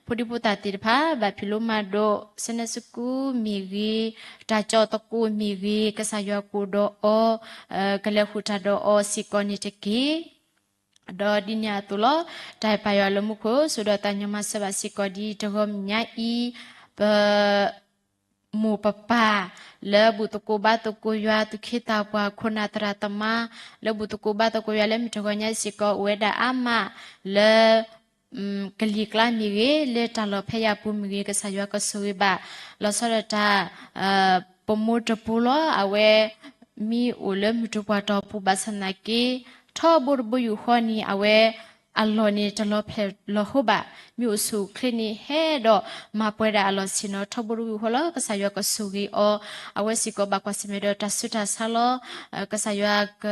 ဖိဒံဖိသၣ်သ့ၣ်တဖၣ် ဘၣ်ဖံးလိမၤဒိး Sunday School မ့ၢ်ဂ့ၤ, တၢ်ကၠီသကိးမ့ၢ်ဂ့ၤ, ကစၢ်ယွၤကအိၣ်ဒီးအီၤ, ကလဲၤဃုာ်တၢ်ဒီးအီၤစ့ၢ်ကီးန့ၣ်တက့ၢ်. ဒီးဒ်န့ၣ်အသိးလီၤ. တၢ်အဲၣ်ပၢ်ယွၤလၢမူခိၣ် ဆိၣ်ဒီးသးကညီၤမၤစၢၤဘၣ်စ့ၢ်ကီးဒ်တဂီၤမုၢ်ညါအံၤ, ပ မိၢ်ပပၢ် လၢဘူၣ်သကိးဘါသကိးယွၤ သူၣ်က့သးပှၢ် ခိၣ်နၢ်သရၣ်သမါ လၢဘူၣ်သကိးဘါသကိးယွၤလၢမုၢ်တဂီၤညါစ့ၢ်ကီး အိၣ်ဝဲဒၣ်အါမး လၢ ကလံၤကျါမ့ၢ်ဂ့ၤ လၢတၢ်လီၢ်ဖဲယၤပူၤမ့ၢ်ဂ့ၤ ကစၢ်ယွၤကဆိၣ်ဂ့ၤဘၣ် လီၤဆီဒၣ်တၢ် ပမိၢ်တပူၤလီၤ. အဝဲ မ့ၢ်အိၣ်လၢမုၢ်တပှၢ်တီၤပူၤဘၣ်ဆၣ်သနာ်က့ ထီဘိတဘိယူၢ်ဃီန့ၣ် အဝဲ အလီၢ်န့ၣ်တလီၤဖျဲၣ်လီၤဟိဘၣ်, မ့ၢ်အိၣ်ဆူၣ်အိၣ်ချ့န့ၣ် ဟဲဒီးမၤပှဲၤဒၣ်အလီၢ်ဆ့ၣ်နီၤထီဘိတဝံၤအဃိလီၤ. ကစၢ်ယွၤကဆိၣ်ဂ့ၤအီၤ, အဝဲစ့ၢ်ကီးဘၣ်ကွၢ်ဆၢၣ်မဲာ်ဒီးတၢ်ဆူးတၢ်ဆါလီၤ. ကစၢ်ယွၤက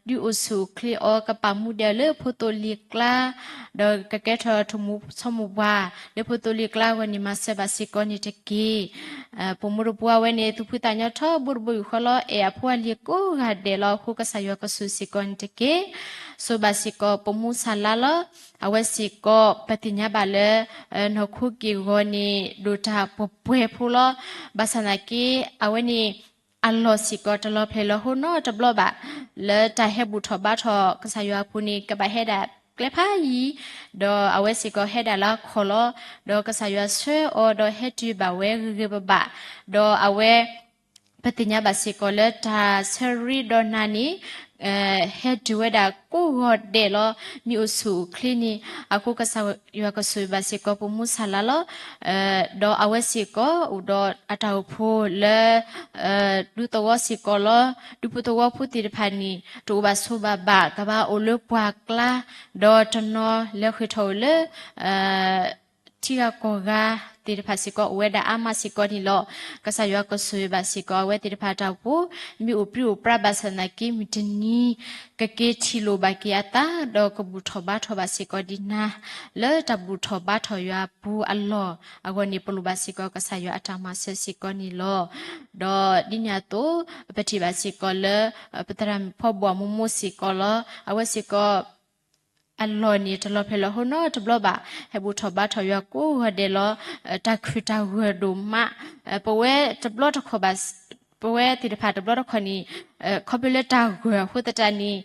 ဒုးအိၣ်ဆူၣ်အိၣ်ချ့အီၤ, ကပာ်မူဒဲးအီၤလၢဖိသိလံၤကျါ, ဒီးကကဲထီၣ်ထူၣ်မူဆီမူပှၢ်လၢဖိသိလံၤကျါအဂီၢ်န့ၣ် မၤစၢၤဘၣ်စ့ၢ်ကီးန့ၣ်တက့ၢ်. ပိာ်မုၣ်တပူၤအဝဲန့ၣ် သူၣ်ဖှံသးညီထီဘိတဘိယူၢ်ဃီလီၤ. အဲၣ်အဖိအလံၤကိးဂၤဒဲးလီၤ. အဃိကစၢ်ယွၤကဆိၣ်ဂ့ၤစ့ၢ်ကီးန့ၣ်တက့ၢ်. ဆိၣ်ဘၣ်စ့ၢ်ကီးပိာ်မုၣ်ဆၣ်လါလီၤ. အဝဲစ့ၢ်ကီးပသ့ၣ်ညါဘၣ်လၢ နီၢ်ခိက့ၢ်ဂီၤန့ၣ် ဒိၣ်တၢ်ပှဲၤပှဲၤဖိလီၤ. ဘၣ်ဆၣ်သနာ်က့ အဝဲန့ၣ် အလီၢ်စ့ၢ်ကီးတလီၤဖျဲၣ်လီၤဟိနီတဘျီဘၣ်. လၢတၢ်ဟဲဘူၣ်ထီၣ်ဘါထီၣ်ကစၢ်ယွၤအပူၤန့ၣ် ကဘၣ်ဟဲဒၣ်ကျဲဖးယံၤ, ဒီးအဝဲစ့ၢ်ကီးဟဲဒၣ်လၢအခီၣ်လီၤ. ဒီးကစၢ်ယွၤဆှၢအီၤဒီးဟဲတုၤဘၣ်ဝဲဂ့ၤဂ့ၤဘၣ်ဘၣ်, ဒီးအဝဲ ပသ့ၣ်ညါဘၣ်စ့ၢ်ကီးလၢတၢ်ဆၢရ့ဒီးနၤန့ၣ် ဟဲတုၤဝဲဒၣ်ကိးဂီၤဒဲးလီၤ. မ့ၢ်အိၣ်ဆူၣ်အိၣ်ချ့န့ၣ် အဃိကစၢ်ယွၤကဆိၣ်ဂ့ၤဘၣ်စ့ၢ်ကီးပိာ်မုၣ်ဆၣ်လါလီၤ. ဒီးအဝဲစ့ၢ်ကီးအိၣ်ဒီးအတၢ်အိၣ်ဖှိၣ်လၢ ဒူသဝီစ့ၢ်ကီးလီၤ. ဒူဖိသဝီဖိသ့ၣ်တဖၣ်န့ၣ် တအိၣ်ဘၣ်ဆိးဘၣ်ဘၣ်, ကဘၣ်အိၣ်လၢပှၢ်ကျါ, ဒီးတနီၤလဲၤဃ့ၢ်ထီၣ်အိၣ်လၢ ထံဂၤကီၢ်ဂၤသ့ၣ်တဖၣ်စ့ၢ်ကီး အိၣ်ဝဲဒၣ်အါမးစ့ၢ်ကီးန့ၣ်လီၤ. ကစၢ်ယွၤကဆိၣ်ဂ့ၤဘၣ်စ့ၢ်ကီးအဝဲသ့ၣ်တဖၣ်အတၢ်အိၣ်ဖှိၣ်, မ့ၢ်အိၣ်ပြံအိၣ်ပြါဘၣ်ဆၣ်သနာ်က့ မုၢ်တနံၤ ကက့ၤထံၣ်လိာ်ဘၣ်က့ၤအသး ဒီးကဘူၣ်ထီၣ်ဘါထီၣ်ဘၣ်စ့ၢ်ကီးဒ်နၤ, လၢတၢ်ဘူၣ်ထီၣ်ဘါထီၣ်ယွၤအပူၤအလီၢ်အဂီၢ်န့ၣ် ပလိၣ်ဘၣ်စ့ၢ်ကီးကစၢ်ယွၤအတၢ်မၤစၢၤစ့ၢ်ကီးန့ၣ်လီၤ. ဒီးဒ်န့ၣ်အသိး ပထံၣ်ဘၣ်စ့ၢ်ကီးလၢ ပသရၣ်မုၣ်ဖီဘိၣ်အမိၢ်မိၢ်စ့ၢ်ကီးလီၤ. အဝဲစ့ၢ်ကီး အလီၢ်န့ၣ် တလီၤဖျဲၣ်လီၤဟိနီတဘျီဘၣ်, ဟဲဘူၣ်ထီၣ်ဘါထီၣ်ယွၤကိးဂီၤဒဲးလီၤ. တၢ်ခုၣ်တၢ်ဂီၤဒိၣ်မး, ပဝဲတဘျီတခီၣ်ဘၣ်, ပဝဲသ့ၣ်တဖၣ်တဘျီတခီၣ်န့ၣ် ခီဖျိလၢတၢ်ဂီၤအဃိသတးန့ၣ်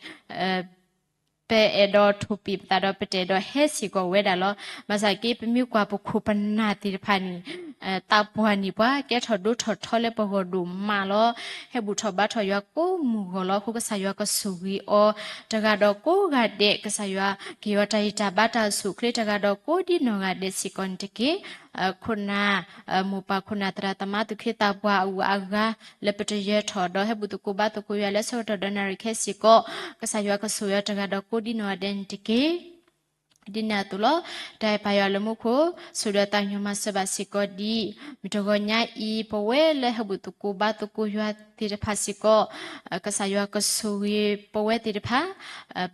ပအဲၣ်ဒိးထိၣ်ပံၣ်ပသးဒီး ပတအဲၣ်ဒိးဟဲစ့ၢ်ကီးဝဲဒၣ်လီၤ. ဘၣ်ဆၣ်က့ ပမ့ၢ်ကွၢ်ပခိၣ်ပနၢ်သ့ၣ်တဖၣ်န့ၣ် သးပှၢ်န့ၢ်ပှၤ ကဲထီၣ်ဒိၣ်ထီၣ်ထီလၢပဂီၢ်ဒိၣ်မးလီၤ. ဟဲဘူၣ်ထီၣ်ဘါထီၣ်ယွၤကိးမုၢ်ဂီၤလီၤ. အဃိကစၢ်ယွၤကဆိၣ်ဂ့ၤအီၤ တဂၤဒီးကိးဂၤဒဲး, ကစၢ်ယွၤကဟ့ၣ်အီၤတၢ်ဂံၢ်တၢ်ဘါတၢ်အိၣ်ဆူၣ်အိၣ်ချ့ တဂၤဒီးကိးဒ်နီၢ်ဂၤဒဲးစ့ၢ်ကီးန့ၣ်တက့ၢ်. ခိၣ်နၢ် မိၢ်ပၢ်ခိၣ်နၢ်သရၣ်သမါသူၣ်က့သးပှၢ်အဂုၤအဂၤ လၢပတယၢၤထီၣ်ဒီး ဟဲဘူၣ်သကိးဘါသကိးယွၤလၢဆၢကတီၢ်ဒီးနၣ်ရံၣ်ခဲစ့ၢ်ကီး, ကစၢ်ယွၤကဆိၣ်ဂ့ၤအီၤတဂၤဒီးကိးဒ်နီၢ်ဂၤဒဲးန့ၣ်တက့ၢ်. ဒ်န့ၣ်အသိးလီၤ. တၢ်အဲၣ်ပာ်ယွၤလၢမူခိၣ် ဆိၣ်ဒီးသးကညီၤမၤစၢၤဘၣ်စ့ၢ်ကီးဒ် မုၢ်တဂီၤညါအံၤ ပဝဲလၢဟဲဘူၣ်သကိးဘါသကိးယွၤသ့ၣ်တဖၣ်စ့ၢ်ကီး, ကစၢ်ယွၤကဆိၣ်ဂ့ၤပဝဲသ့ၣ်တဖၣ်,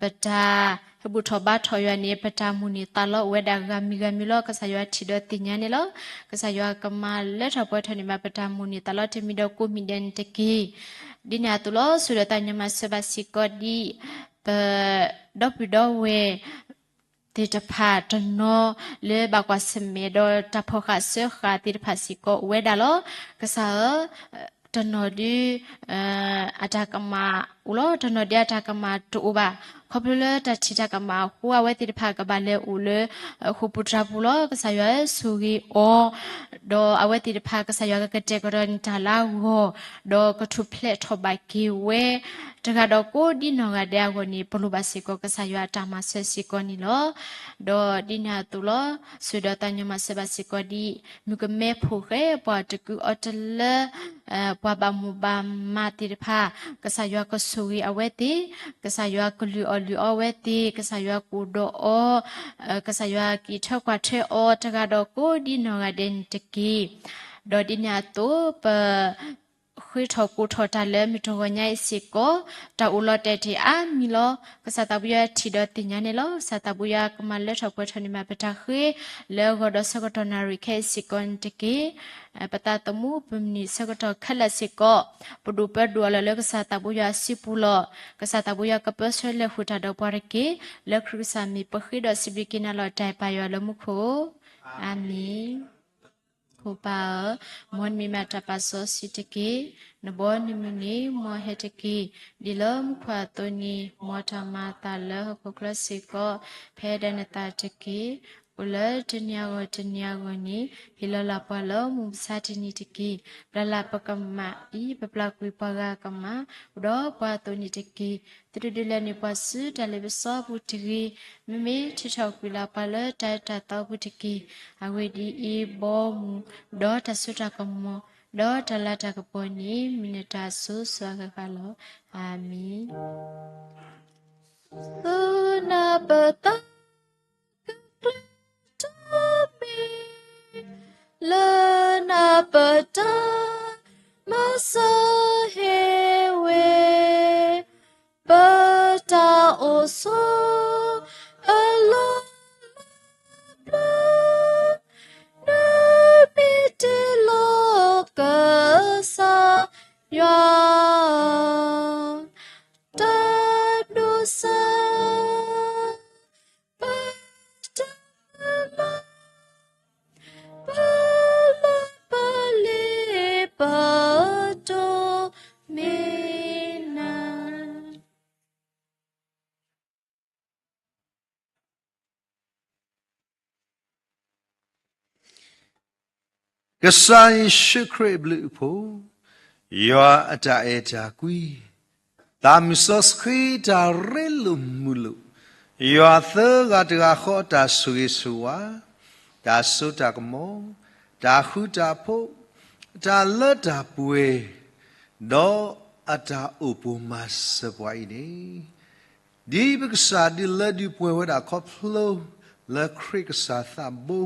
ပတၢ်ဟဲဘူၣ်ထီၣ်ဘါထီၣ်ယွၤန့ၣ် ပတၢ်မိၣ်န့ၢ်သးလီအိၣ်ဝဲဒၣ်ဂၤမံၤဂၤမံၤလီၤ. ကစၢ်ယွၤထံၣ်ဒီးသ့ၣ်ညါန့ၣ်လီၤ. ကစၢ်ယွၤကမၤလၢထီၣ်ပှဲၤထီၣ်န့ၢ်ဘၣ်ပတၢ်မိၣ်န့ၢ်သးလီ တမံၤဒီးကိးမံၤဒဲးန့ၣ်တက့ၢ်. ဒ်န့ၣ်အသိးလီၤ. ဆိၣ်ဒီးသးကညီၤမၤစၢၤဘၣ်စ့ၢ်ကီးဒ် ပဒီပုၢ်ဒီဝဲၢ် သ့ၣ်တဖၣ်တနီၤလၢဘၣ်ကွၢ်ဆၢၣ်မဲာ်ဒီးတၢ်ဖီၣ်ဃာ်စၢဃာ်သ့ၣ်တဖၣ်စ့ၢ်ကီးအိၣ်ဝဲဒၣ်လီၤ. ကစၢ်ဧၢ, တနီၤဒု အတၢ်ကမၣ်အိၣ်လီၤ. တနီၤဒုအတၢ်ကမၣ်တအိၣ်ဘၣ်. ခီဖျိလၢတၢ်ထံၣ်တၢ်ကမၣ်အဃိ အဝဲသ့ၣ်တဖၣ်ကဘၣ်လဲၤအိၣ်လၢ ဃိာ်ပူၤတြၢ်ပူၤလီၤ. ကစၢ်ယွၤဧၢ ဆိၣ်ဂ့ၤအီၤ ဒီးအဝဲသ့ၣ်တဖၣ် ကစၢ်ယွၤကကတဲာ်ကတီၤန့ၢ်တၢ်လၢအဂီၢ်, ဒီးကထူၣ်ဖျဲးထီၣ်ဘၣ်က့ၤဝဲ တဂၤဒီးကိးဒ်နီၢ်ဂၤဒဲးအဂီၢ်န့ၣ် ပလိၣ်ဘၣ်စ့ၢ်ကီးကစၢ်ယွၤအတၢ်မၤစၢၤစ့ၢ်ကီးန့ၣ်လီၤ. ဒီးဒ်န့ၣ်အသိးလီၤ. ဆိၣ်ဒီးသးကညီၤမၤစၢၤဘၣ်စ့ၢ်ကီးဒ် မုၣ်ကမဲဖိဃဲ ပှၤတကုၤအီၤတလၢ ပှၤဘၣ်မူဘၣ်မၤသ့ၣ်တဖၣ် ကစၢ်ယွၤကဆိၣ်ဂ့ၤအဝဲသ့ၣ်, ကစၢ်ယွၤကလုၢ်အီၣ်လုၢ်အီဝဲသ့ၣ်, ကစၢ်ယွၤကအိၣ်ဒီးအီၤ, ကစၢ်ယွၤက့ၤထၢကွၢ်ထွဲအီၤတဂၤဒီးကိးဒ်နီၢ်ဂၤဒဲးန့ၣ်တက့ၢ်. ဒီးဒ်န့ၣ်အသိး ပ ဃ့ထီၣ်ကိးထီၣ်တၢ်လၢမုၢ်တဂီၤညါအံၤစ့ၢ်ကီး, တၢ်အိၣ်လီၤတဲာ်တ့ၢ်အါမံၤလီၤ. ကစၢ်သးပူၤယွၤထံၣ်ဒီးသ့ၣ်ညါန့ၣ်လီၤ. ကစၢ်သးပူၤယွၤကမၤလၢထီၣ်ပှဲၤထီၣ်န့ၢ်ဘၣ်ပတၢ်ဃ့ လၢအဂီၢ်ဒီးဆၢကတီၢ်နၣ်ရံၣ်ခဲအံၤစ့ၢ်ကီးန့ၣ်တက့ၢ်. ပသးသမူပမုၢ်နံၤဆၢကတီၢ်ခဲလၢာ်စ့ၢ်ကီး, ပဒိၣ်ပၢ်ဒိၣ်အလီၢ်လၢကစၢ်သးပူၤယွၤစုပူၤလီၤ. ကစၢ်သးပူၤယွၤကပၢဆှၢလဲၤဃုာ်တၢ်ဒီးပှၤတက့ၢ်. လၢခရံာ်ကစၢ်မံၤပဃ့ဒီးစံးဘျုးက့ၤနၤလီၤ. တၢ်အဲၣ်ပာ်ယွၤလၢမူခိၣ်, အၤမ့ၣ်. ဖိပၢ်ဧၢ, မ်နမံၤမးတၢ်ပာ်စီဆှံတက့ၢ်. နဘီနမုၢ်န့ၣ်မ်ဟဲတက့ၢ်. ဒ်လၢမူခိၣ်အသိးန့ၣ် မ်တၢ်မၤအသးလၢဟီၣ်ခိၣ်ချၢစ့ၢ်ကီး, ဖဲဒၣ်နသးတက့ၢ်. အိၣ်လၢတနံၤအဂီၢ်တနံၤအဂီၢ်န့ၣ် ဟ့ၣ်လီၤလၢ်ပှၤလၢမုၢ်မဆါတနံၤတက့ၢ်. ပျၢ်လၢ်ပကမၣ်အံၤ ပပျၢ်ကွံာ်ပှၤဂၤအကမၣ်, အိၣ်ဒီးပှၤအသိးန့ၣ်တက့ၢ်. သုတဒုးလဲၤနုာ်ပှၤဆူတၢ်လ့ပစီအပူၤတဂ့ၤ. မ့မ့ၢ်ထုးထီၣ်ကွံာ်လၢ်ပှၤလၢတၢ်အၢတၢ်သီအပူၤတက့ၢ်. အဂ့ၢ်ဒ်အံၤ, ဘီမုၢ်ဒီးတၢ်စိတၢ်ကမီၤ ဒီးတၢ်လၤတၢ်ကပီၤန့ၣ် မ့ၢ်နတၢ်အစိၤစိၤအဃၣ်ဃၣ်လီၤ. အၤမ့ၣ်. သူနၢ်ပၢၢ်သး ပတၢ်မၤစၢၤဟ့ၣ်ဝဲ ပတၢ်အိၣ်ဆိး အလီၢ်လၢပျၢၤ နမ့ၢ်တ့လီၤကစၢ်ယွၤ တၢ်ဒိးစၢၤ ပတၢ်လၢ ပလီၢ်ပလ့ၤပဒိးမ့ၢ်နၤ ကစၢ်ယ့ၣ်ၡူးခရံာ်အဘျုးအဖှိၣ်, ယွၤအတၢ်အဲၣ်တၢ်ကွံ, သးမုၢ်စီဆှံတၢ်ရ့လိာ်မုာ်လိာ်, ယွၤသၢဂၤတဂၤဃီအတၢ်ဆိၣ်ဂ့ၤဆိၣ်ဝါ, တၢ်စိတၢ်ကမီၤ, တၢ်ဃူတၢ်ဖိး, တၢ်လၢတၢ်ပှဲၤ, ဒီးအတၢ်အိၣ်ပိာ်မၤစၢၤပှၤအံၤန့ၣ် ဒ်ပကစၢ်ဒုးလၢဒုးပှဲၤဝဲဒၣ်ခီဖျိလၢခရံာ်ကစၢ်သးဘိ,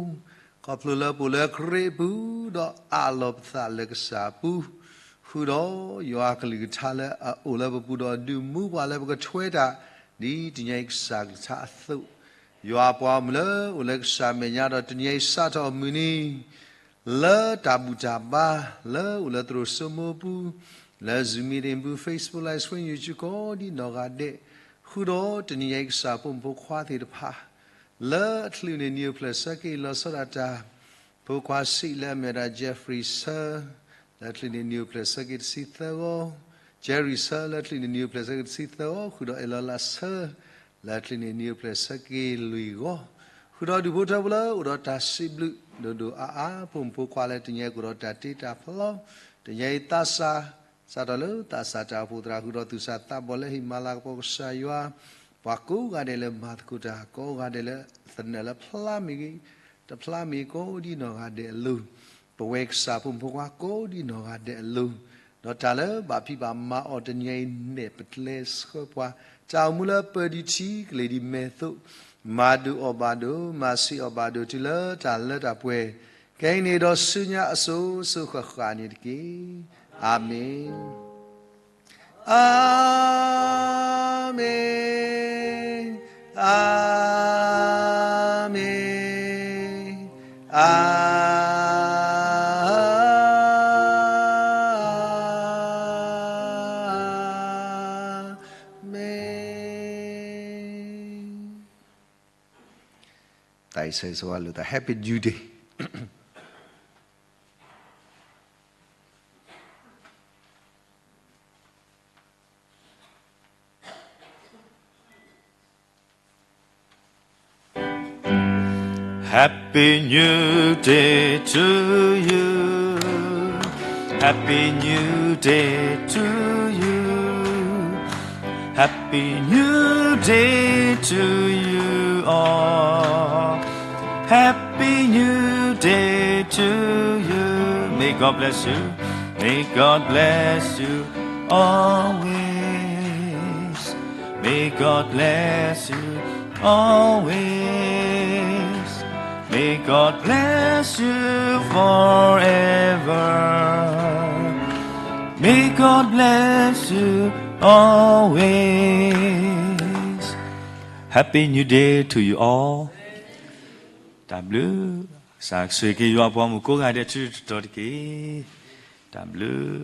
ခီဖျိလၢပအိၣ်လၢခရံာ်အပူၤ, ဒီးအးလီၤပသးလၢကစၢ်အပူၤ, ဃုာ်ဒီးယွၤအကလုၢ်ကထါလၢအအိၣ်လၢပပူၤဒီးဒုးမူပှၤလၢပကထွဲတၢ်, ဒ်တနံၤအံၤကစၢ်ကလုၢ်ကထါအသိး, ယွၤပှၤဂီၢ်မုၢ်လၢအိၣ်လၢကစၢ်မဲာ်ညါဒီးတနံၤအံၤစးထီၣ်မုၢ်နံၤ လၢတၢ်ဘူၣ်တၢ်ဘါ, လၢအိၣ်လၢသရိာ်စိမိၢ်ပူၤ, လၢ Zoom meeting ပူၤ, Facebook Live Stream, YouTube ကိးဒံနီၢ်ဂၤဒဲး, ဃုာ်ဒီးတနံၤညါအံၤကစၢ်ဖိမုၣ်ဖိခွါသ့ၣ်တဖၣ်, လၢအချုးန့ၣ်နံၤအိၣ်ဖျဲၣ်ဆၢက့ၤလီၤဆီဒၣ်တၢ်, ဖိခွါစံးလၢအမ့ၢ်ဝဲဒၣ် Jeffrey ဆၢ, လၢအချုးန့ၣ်နံၤအိၣ်ဖျဲၣ်ဆၢက့ၤတဆံသၢဂီၢ်, Jerry ဆၢ, လၢအချုးန့ၣ်နံၤအိၣ်ဖျဲၣ်ဆၢက့ၤတဆံသၢဂီၢ်, ဃုာ်ဒီးအဲၣ်လီၤလးဆၢ လၢအချုးန့ၣ်နံၤအိၣ်ဖျဲၣ်ဆၢက့ၤလွံၢ်ဂီၢ်, ဃုာ်ဒီးဒူၣ်ဖိထၢဖိလၢအိၣ်ဒီးတၢ်စံးဘျုးဒိၣ်ဒိၣ်အါအါ, ဖိမုၣ်ဖိခွါလၢတနံၤအံၤကအိၣ်ဒီးတၢ်တ့တၢ်ဖျီ, တနံၤအံၤသးစၢ်, စးထီၣ်လၢသးစၢ်တၢ်အိၣ်ဖှိၣ်သရၣ်ဃုာ်ဒီးသူၣ်စၢ်သးဘီၣ်လၢဟံၣ်မၤလၤကပီၤကစၢ်ယွၤ, ပှၤကိးဂၤဒဲးလၢမၤသကိးတၢ်, ကိးဂၤဒဲးလၢသနၢၣ်လၢဖျါမ့ၢ်ဂ့ၤ, တဖျါမ့ၢ်ကိးဒံနီၢ်ဂၤဒဲးအလိၤ, ပဝဲကစၢ်ဖိမုၣ်ဖိခွါကိးဒံနီၢ်ဂၤဒဲးအလိၤ, ဒီးတၢ်လၢဘၣ်ဖံးဘၣ်မၤအီၤတနံၤအံၤနဲၣ်ပကျဲဆှၢပှၤ, တၢ်အိၣ်မူလၢပၢၢ်ဒံးထံကလဲၤဒံးမဲာ်သိး, မၤဒုးအီၣ်ဘၣ်ဒိး, မၤဆံးအီၣ်ဘၣ်ဒိးတုၤလၢတၢ်လၢတၢ်ပှဲၤ, ခဲအံၤန့ၣ်ဒီးဆူညါအစိၤစိၤဃၣ်ဃၣ်န့ၣ်တက့ၢ်. အၤမ့ၣ်. အၤမ့ၣ်, အၤမ့ၣ်, အၤမ့ၣ်. တၢ်အံၤဆၢဂ့ၤဆၢဝါလိာ်သး Happy New Day. Happy New Day to you. Happy New Day to you. Happy New Day to you all. Happy New Day to you. May God bless you. May God bless you always. May God bless you always. May God bless you forever. May God bless you always. Happy New Day to you all. တၢ်ဘျုး, ကစၢ်ဆိၣ်ဂ့ၤက့ၤယွၤပှၤမုၣ်ကိးဂၤဒဲးဆူတတီၤတက့ၢ်. တၢ်ဘျုး.